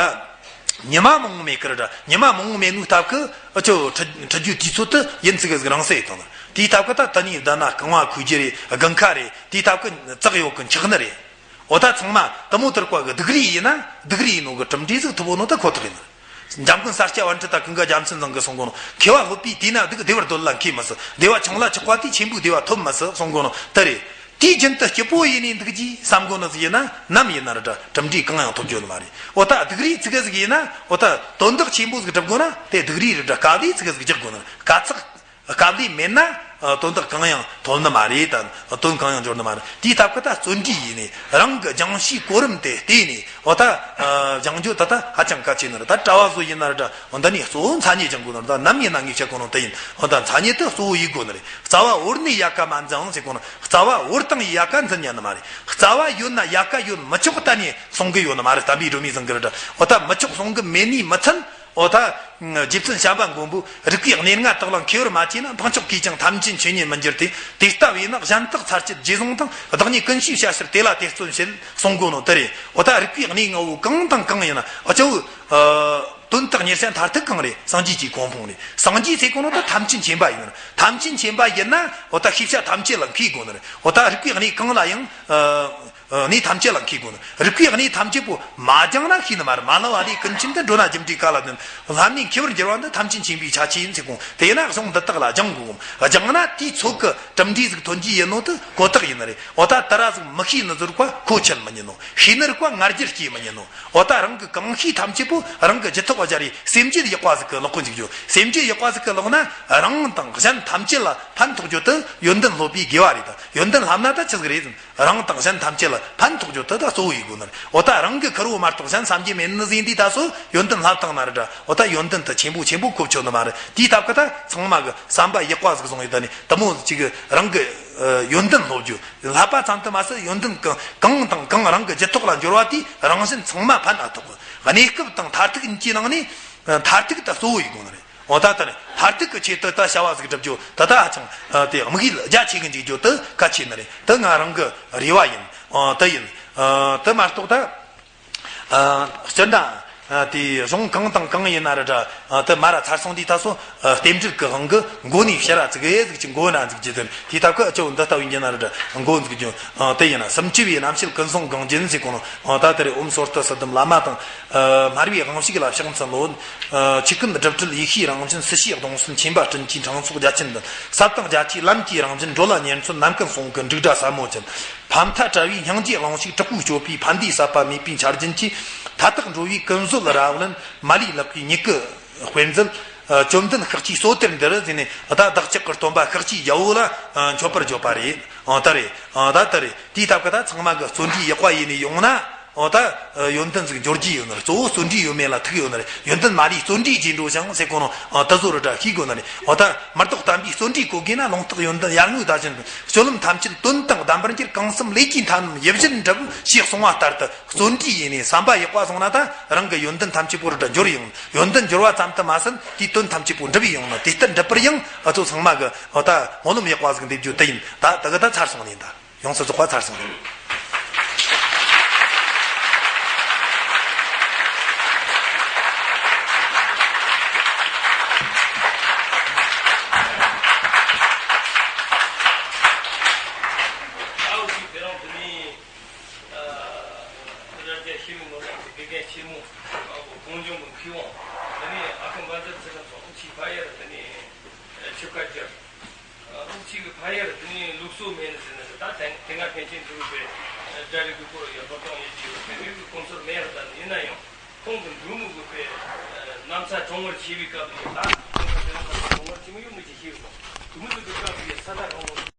ཉི་མ་མང་པོ་མེད་ཀི་རེད་དྲ། ཉི་མ་མང་པོ་མེད་ནོའི་སྟབས་ཀྱིས་ཨ་ཅོ་ཁྲིད་ཁྲིད་རྒྱུའི་དུས་ཚོད་དེ་ཡུན་ཙི་གེ་ཟིག་རིང་ས་ཡོད་དང་། དེའི་སྟབས་ཀྱིས་ད་དེ་ནས་བསྡད་ན་རྐང་བ་ཁུག་རྒྱུ་རེད། དགུན་ཁ་རེད། དེའི་སྟབས་ཀྱིས་ཙག་ཡོད་ཀི་འཁྱག་ནི་རེད། འོ་ད་ཚང་མ་དེ་མོ་དེར་བཀའ་གི་སྡུག་རུས་ཡིན་ན་སྡུག་རུས་ཡིན་ནོ་གི་གྲུབ་འབྲས་ཟིག་ཐོབ་བོ་ནོ་ད་ཁོ་ཐག་ཡིན་ནི། འཇམ་མགོན་ས་སྐྱ་པཎྜི་ཏ་ཀུན་དགའ་རྒྱལ་མཚན་ཚང་གིས་གསུང་གོ་ནོ། མཁས་པ་སློབ་པའི་དུས་ན་སྡུག། བདེ་བར་སྡོད་ལ་མཁས་མི་སྲིད། བདེ་བ་ཆུང་ལ་ཆགས་པ་དེས། ཆེན་པོའི་བདེ་བ་ཐོབ་མི་སྲིད་གསུང་གོ་ནོ་དེ་རེད། དུས་རྒྱུན་དུ་སྐྱིད་པོ་ཡེ་ནས་འདུག་ཅིག་བསམ་གོ་ནོ་ཟིག་ཡིན་ན། ནམ་ཡིན་ན་ར་འདྲ་གྲུབ་འབྲས་གང་ཡང་ཐོབ་རྒྱུ་ནི་མ་རེད། འོ་ད་སྡུག་རུས་ཙི་གེ་ཟིག་ཡིན་ན། འོ་ད་དོན་དག་ཆེན་པོ་ཟིག་སྒྲུབ་དགོས་ན། དེ་སྡུག་རུས་ར་འདྲ་དཀའ་ལས་ཙི་གེ་ཟིག་རྒྱག་དགོས་ནི་རེད། དཀའ་ཚེགས་དཀའ་ལས་མེད་ན་ཨ་དོན་དག་གང་ཡང་ཐོབ་ནི་མ་རེད། ད་དོན་གང་ཡང་འབྱོར་ནི་མ་རེད། དེའི་སྟབས་ཀྱིས་ད་བརྩོན་འགྲུས་ཡེ་ནས་རང་གི་སྦྱང་བྱའི་གོ་རིམ་དེ་བལྟས་ནས། འོ་ད་ཨ་སྦྱང་རྒྱུ་ད་ལྟ་ཧ་ཅང་གལ་ཆེ་ནི་རེད། ད་གྲྭ་བ་ཚོ་ཡིན་ན་ར་འདྲ། འོ་འདི་ནས་གཙོ་བོ་འཚང་སྙོགས་སྦྱང་དགོས་ནི་རེད། ད་ནམ་ཡིན་ན་ངས་བཤད་གོ་ནོ་དེ་ཡིན། འོ་ད་འཚང་སྙོགས་དེ་གཙོ་བོ་ཡེ་དགོས་ནི་རེད། རྩ་བ་བོར་ནས་ཡལ་ག་མ་འཛིན་ཟེར་གོ་ནོ། རྩ་བ་བོར་བཏང་ཡལ་ག་འཛིན་ཉན་ནི་མ་རེད། རྩ་བ་ཡོད་ན་ཡལ་ག་ཡོད་མི་ཆོག་གཏན་ནས་གསུང་གི་ཡོད་ནི་མ་རེད། དམ་པའི་སྒྲོན་མེ་ཟེར་གི་ར་འདྲ། འོ་ད་མི་ཆོག་གསུང་གི་མེད་ནི་མི་ཚད། འོ་ད་རྗེ་བཙུན་བྱམས་པ་མགོན་པོས། རིག་པའི་གནས་ལྔ་དག་ལ་མཁས་པར་མ་བྱས་ན། འཕགས་མཆོག་གིས་ཀྱང་ཐམས་ཅད་མཁྱེན་ཉིད་མི་འགྱུར་ཏེ། དེ་ལྟ་བས་ན་གཞན་དག་ཚར་བཅད་རྗེས་བཟུང་དང་། བདག་ཉིད་ཀུན་ཤེས་བྱ་ཕྱིར་དེ་ལ་དེ་བརྩོན་བྱེད་གསུང་གོ་ནོ་དེ་རེད། འོ་ད་རིག་པའི་གནས་ལྔ་བོ་གང་དང་གང་ཡིན་ན། ཨ་ཅོ། ཨ་དོན་དག་གཉེར་བྱ་མཐར་ཐུག་གང་རེད། སངས་རྒྱས་ཀྱི་གོ་འཕང་རེད། སངས་རྒྱས་ཟེར་གོ་ནོ་ད་ཐམས་ཅད་མཁྱེན་པ་ཡིན་ནི་རེད། ཐམས་ཅད་མཁྱེན་པ་ཡིན་ན། འོ་ད་ཤེས་བྱ་ཐམས་ཅད་ལ་མཁས་དགོས་ནི་རེད། འོ་ད་རིག་པའི་གནས་གང་ལ་ཡང་ཨ་གནས་ཐམས་ཅད་ལ་མཁས་དགོས་ནི། རིག་པའི་གནས་ཐམས་ཅད་པོ་མ་སྦྱངས་ན་ཤེས་ནི་མ་རེད། མ་བསླབས་པ་དེས་ཀུན་མཁྱེན་དུ། འགྲོ་ན་རྒྱུ་འབྲས་ག་ལ་ལྡན། ལྷ་མིའི་མཁས་པར་འགྱུར་བ་འདི། ཐམས་ཅད་མཁྱེན་པའི་ཆ་ཆེ་ཡིན་ཟེར་གོ། དེས་ན་གཞུང་འདི་དག་ལ་སྦྱང་དགོས། སྦྱངས་ན་དེའི་ཚོད་ཀྱི་གྲུབ་འབྲས་ཟིག་ཐོན་རྒྱུ་ཡིན་ནོ་དེ་གོ་རྟོགས་ཡིན་ནི་རེད། འོ་ད་དེ་ར་ཟིག་མི་ཤེས་ནི་ཟིག་རིག་པ་མཁོ་ཆེན་མི་ཉན་ནོ། ཤེས་ནི་རིག་པ་ང་རྒྱལ་སྐྱེ་མི་ཉན་ནོ། འོ་ད་རང་གི་གང་ཤེས་ཐམས་ཅད་པོ་རང་གི་རྒྱུད་ཐོག་ག་སྦྱར་རེ། སེམས་རྒྱུད་ཡག་པ་ཟིག་གི་ལོག་གི་འཇུག་རྒྱུ། སེམས་རྒྱུད་ཡག་པ་ཟིག་གི་ལོག་ན་རང་དང་གཞན་ཐམས་ཅད་ལ་ཕན་ཐོགས་རྒྱུ་དེ་ཡོན་ཏན་སློབ་པའི་དགེ་བ་རེད། ད་ཡོན་ཏན་བསླབ་ན་ད་ཆི་ཟིག་རེད་ཟེར་ན། རང་དང་གཞན་ཐམས་ཅད་ལ་ཕན་ཐོགས་རྒྱུ་དེ་ད་གཙོ་བོ་ཡེ་དགོས་ནི་རེད། འོ་ད་རང་གི་ཁེར་བོ་མ་གཏོགས་གཞན་བསམ་གྱི་མེད་ནི་ཟིག་ཡིན་དུས། ད་སོ་ཡོན་ཏན་བསླབ་བཏང་ན་ར་འདྲ། འོ་ད་ཡོན་ཏན་དེ་ཆེན་པོ་ཆེན་པོ་གོ་ཆོད་ནི་མ་རེད། དེའི་སྟབས་ཀྱིས་ད་ཚང་མ་གི་བསམ་པ་ཡག་པ་ཟིག་བཟུང་ཡོད། ད་ནི་དེ་མོ་ཅིག་གི་རང་གི་ཨ་ཡོན་ཏན་སློབ་རྒྱུ། བསླབ་པ་ཙམ་དུ་མ་ཟད་ཡོན་ཏན་གང་གང་དང་གང་རང་གི་རྒྱུད་ཐོག་ལ་འབྱོར་བ་དེས་རང་གཞན་ཚང་མ་ཕན་ཨ་ཐོགས། གནས་སྐབས་དང་མཐར་ཐུག་གཉིས་ཀྱི་ནང་ནས་མཐར་ཐུག་དེ་གཙོ་བོ་ཡེ་དགོས་ནི་རེད། འོ་ད་ལྟར་མཐར་ཐུག་གི་ཆེད་དུ་ད་བྱ་བ་ཟིག་སྒྲུབ་རྒྱུ་དེ་ད་ཧ་ཅང་དེ་དམིགས་ཡུལ་རྒྱ་ཆེ་གི་འཇུག་རྒྱུ་དེ་གལ་ཆེ་ནི་རེད། དེ་ང་རང་གི་རེ་བ་ཡིན། དེ་ཡིན། དེ་མ་གཏོགས་ད་སྤྱིར་ན་དེ་གཞུང་གང་དང་གང་ཡིན་ན་ར་འདྲ། དེ་མ་ར་ཚར་སོང་དུས། ད་སོ་རྟེན་འབྲེལ་གི་དབང་གིས་མགོ་ནས་ཕྱི་ར་ཙི་གེ་ཟིག་ཅིག་མགོ་ན་འཛུགས་རྒྱུ་དེ། དེའི་སྟབས་ཀྱིས་ཨ་ཅོ་འདི་ལྟ་བུ་ཡིན་ན་ར་འདྲ་མགོ་འཛུགས་རྒྱུ་དེ་ཡིན་ན། སུམ་ཅུ་པའི་རྣམ་བཤད་ཀུན་བཟང་གངས་ཅན་ཟེར་གོ་ནོ། ད་དེ་རེད། ཨོཾ་སོར་ཐུ་སི་ཏུཾ་བླ་མ་དང་། སྨྲ་བའི་དབང་ཕྱུག་ལ་ཕྱག་འཚལ་ལོ། ཆོས་ཀུན་སྒྲུབ་བྲལ་ཡེ་ཤེས་རང་བཞིན། སྲིད་ཞིའི་གདུང་སེམས་མཁྱེན་པ་སྤྲིན་གྱི་འཕྲེང་ཚོགས་རྒྱ་ཆེན་ལྡན། ཟབ་དང་རྒྱ་ཆེའི་ལམ་གྱི་རང་བཞིན། འགྲོ་ལ་ཉེར་མཚོན་ནམ་མཁའི་ཟུང་གི་འབྲུག་སྒྲ་ཟབ་མོ་ཅན། ཕ་མཐའ་བྲལ་བའི་སྙིང་རྗེའི་གླིང་ཞིག། དྲག་པོའི་སྤྱོད་པས་ཕན་བདེའི་ཟད་པ་མེད་པའི་ཆར་རྒྱུན་གྱིས། མཐའ་དག་འགྲོ་བའི་ཀུན་བཟོད་རབ་བརླན། མ་ལུས་ལེགས་པའི་མྱུ་གུ་དཔེར་མཛད། བཅོམ་ལྡན་ཤཱཀྱའི་གཙོ་དེར་འདིར་ཟེར་ནས། ད་བདག་ཅག་གི་སྟོན་པ་ཤཱཀྱའི་རྒྱལ་པོ་ལ་མཆོད་པར་བརྗོད་པ་རེད། ཨ་ད་རེད། ཨ་ད་ད་རེད། དེའི་སྟབས་ཀྱིས་ད་ཚང་མ་གི་བརྩོན་འགྲུས་ཡག་པ་ཡེ་ནས་ཡོང་ན། ཨོ་ད་ཡོན་ཏན་ཟིག་འབྱོར་རྒྱུ་ཡོད་ནི་རེད། གཙོ་བོ་བརྩོན་འགྲུས་ཡོད་མེད་ལ་ཐུག་ཡོད་ནི་རེད། ཡོན་ཏན་མ་ལུས་བརྩོན་འགྲུས་ཀྱིས་འགྲོ་ཞིང་ཟེར་གོ་ནོ། ཨ་ད་བཟོ་རུ་འདྲ་ཤེས་དགོས་ནི་རེད། ཨོ་ད་མི་ལྡོག་དམ་པའི་བརྩོན་འགྲུས་བཀོལ་དགོས་ན། ལུང་རྟོགས་ཡོན་ཏན་ཡར་ངོའི་བརྡ་བྱིན་པ། སྤྱོད་ལམ་ཐམས་ཅད་དོན་དང་ལྡན་པར་འགྱུར། གང་བསམ་ལས་ཀྱིས་མཐའ་རྣམས་ཡིད་བཞིན་འགྲུབ། ཞེས་གསུངས་པ་ལྟར་དུ་བརྩོན་འགྲུས་ཡེ་ནས་བསམ་པ་ཡག་པ་བཟུང་ན། ད་རང་གི་ཡོན་ཏན་ཐམས་ཅད་པོ་རུ་འདྲ་འབྱོར་ཡོང་། ཡོན་ཏན་འབྱོར་བ་ཙམ་དུ་མ་ཟད་དེའི་དོན་ཐམས་ཅད་པོ་འགྲུབ་ཡོང་ནི། དེ་ལྟར་འགྲུབ་པར་ཡང་ཨ་ཚོ་ཚང་མ་གི་ཨོ་ད་སྨོན་ལམ་ཡག་པ་ཟིག་འདེབས་རྒྱུ་དེ་ཡིན། ད་ད་གི་ད་ཚར་སོང་ནི་ད། ཡོངས་སུ་རྫོགས་པ་ཚར་སོང་རེད། ཨ་ལུག་གཅིག་གི་ཕ་ཡུལ་དེ་ནས་ལུགས་སྲོལ་མེད་ནི་ཟེར་ནི་རེད། ད་དེ་དེ་སྔ་ཕན་ཆད་འདུག་པས་སྒྲ་རིག་གི་སྐོར་ཡང་འབུར་གཏོང་ཡེ་རྒྱུ་ཡོད་པས། ངེད་ཀྱི་གོམས་སྲོལ་མེད་རེད། ད་ནི་ཡིན་ན་ཡང་ཁོང་གི་འབྲུག་མོ་གི་པས་གནམ་ས་གྲོང་བར་བྱེད་པའི་སྐབས་ནས། ད་ཁོང་གི་དེ་ན་ས་ས་གྲོང་བར་བྱེད་མི་ཡོད་མི་ཅིག་ཤེས་གི་སོང་། དུ་མི་དུ་གི་སྐབས་ཀྱི་ས་ས་གྲོང་བར་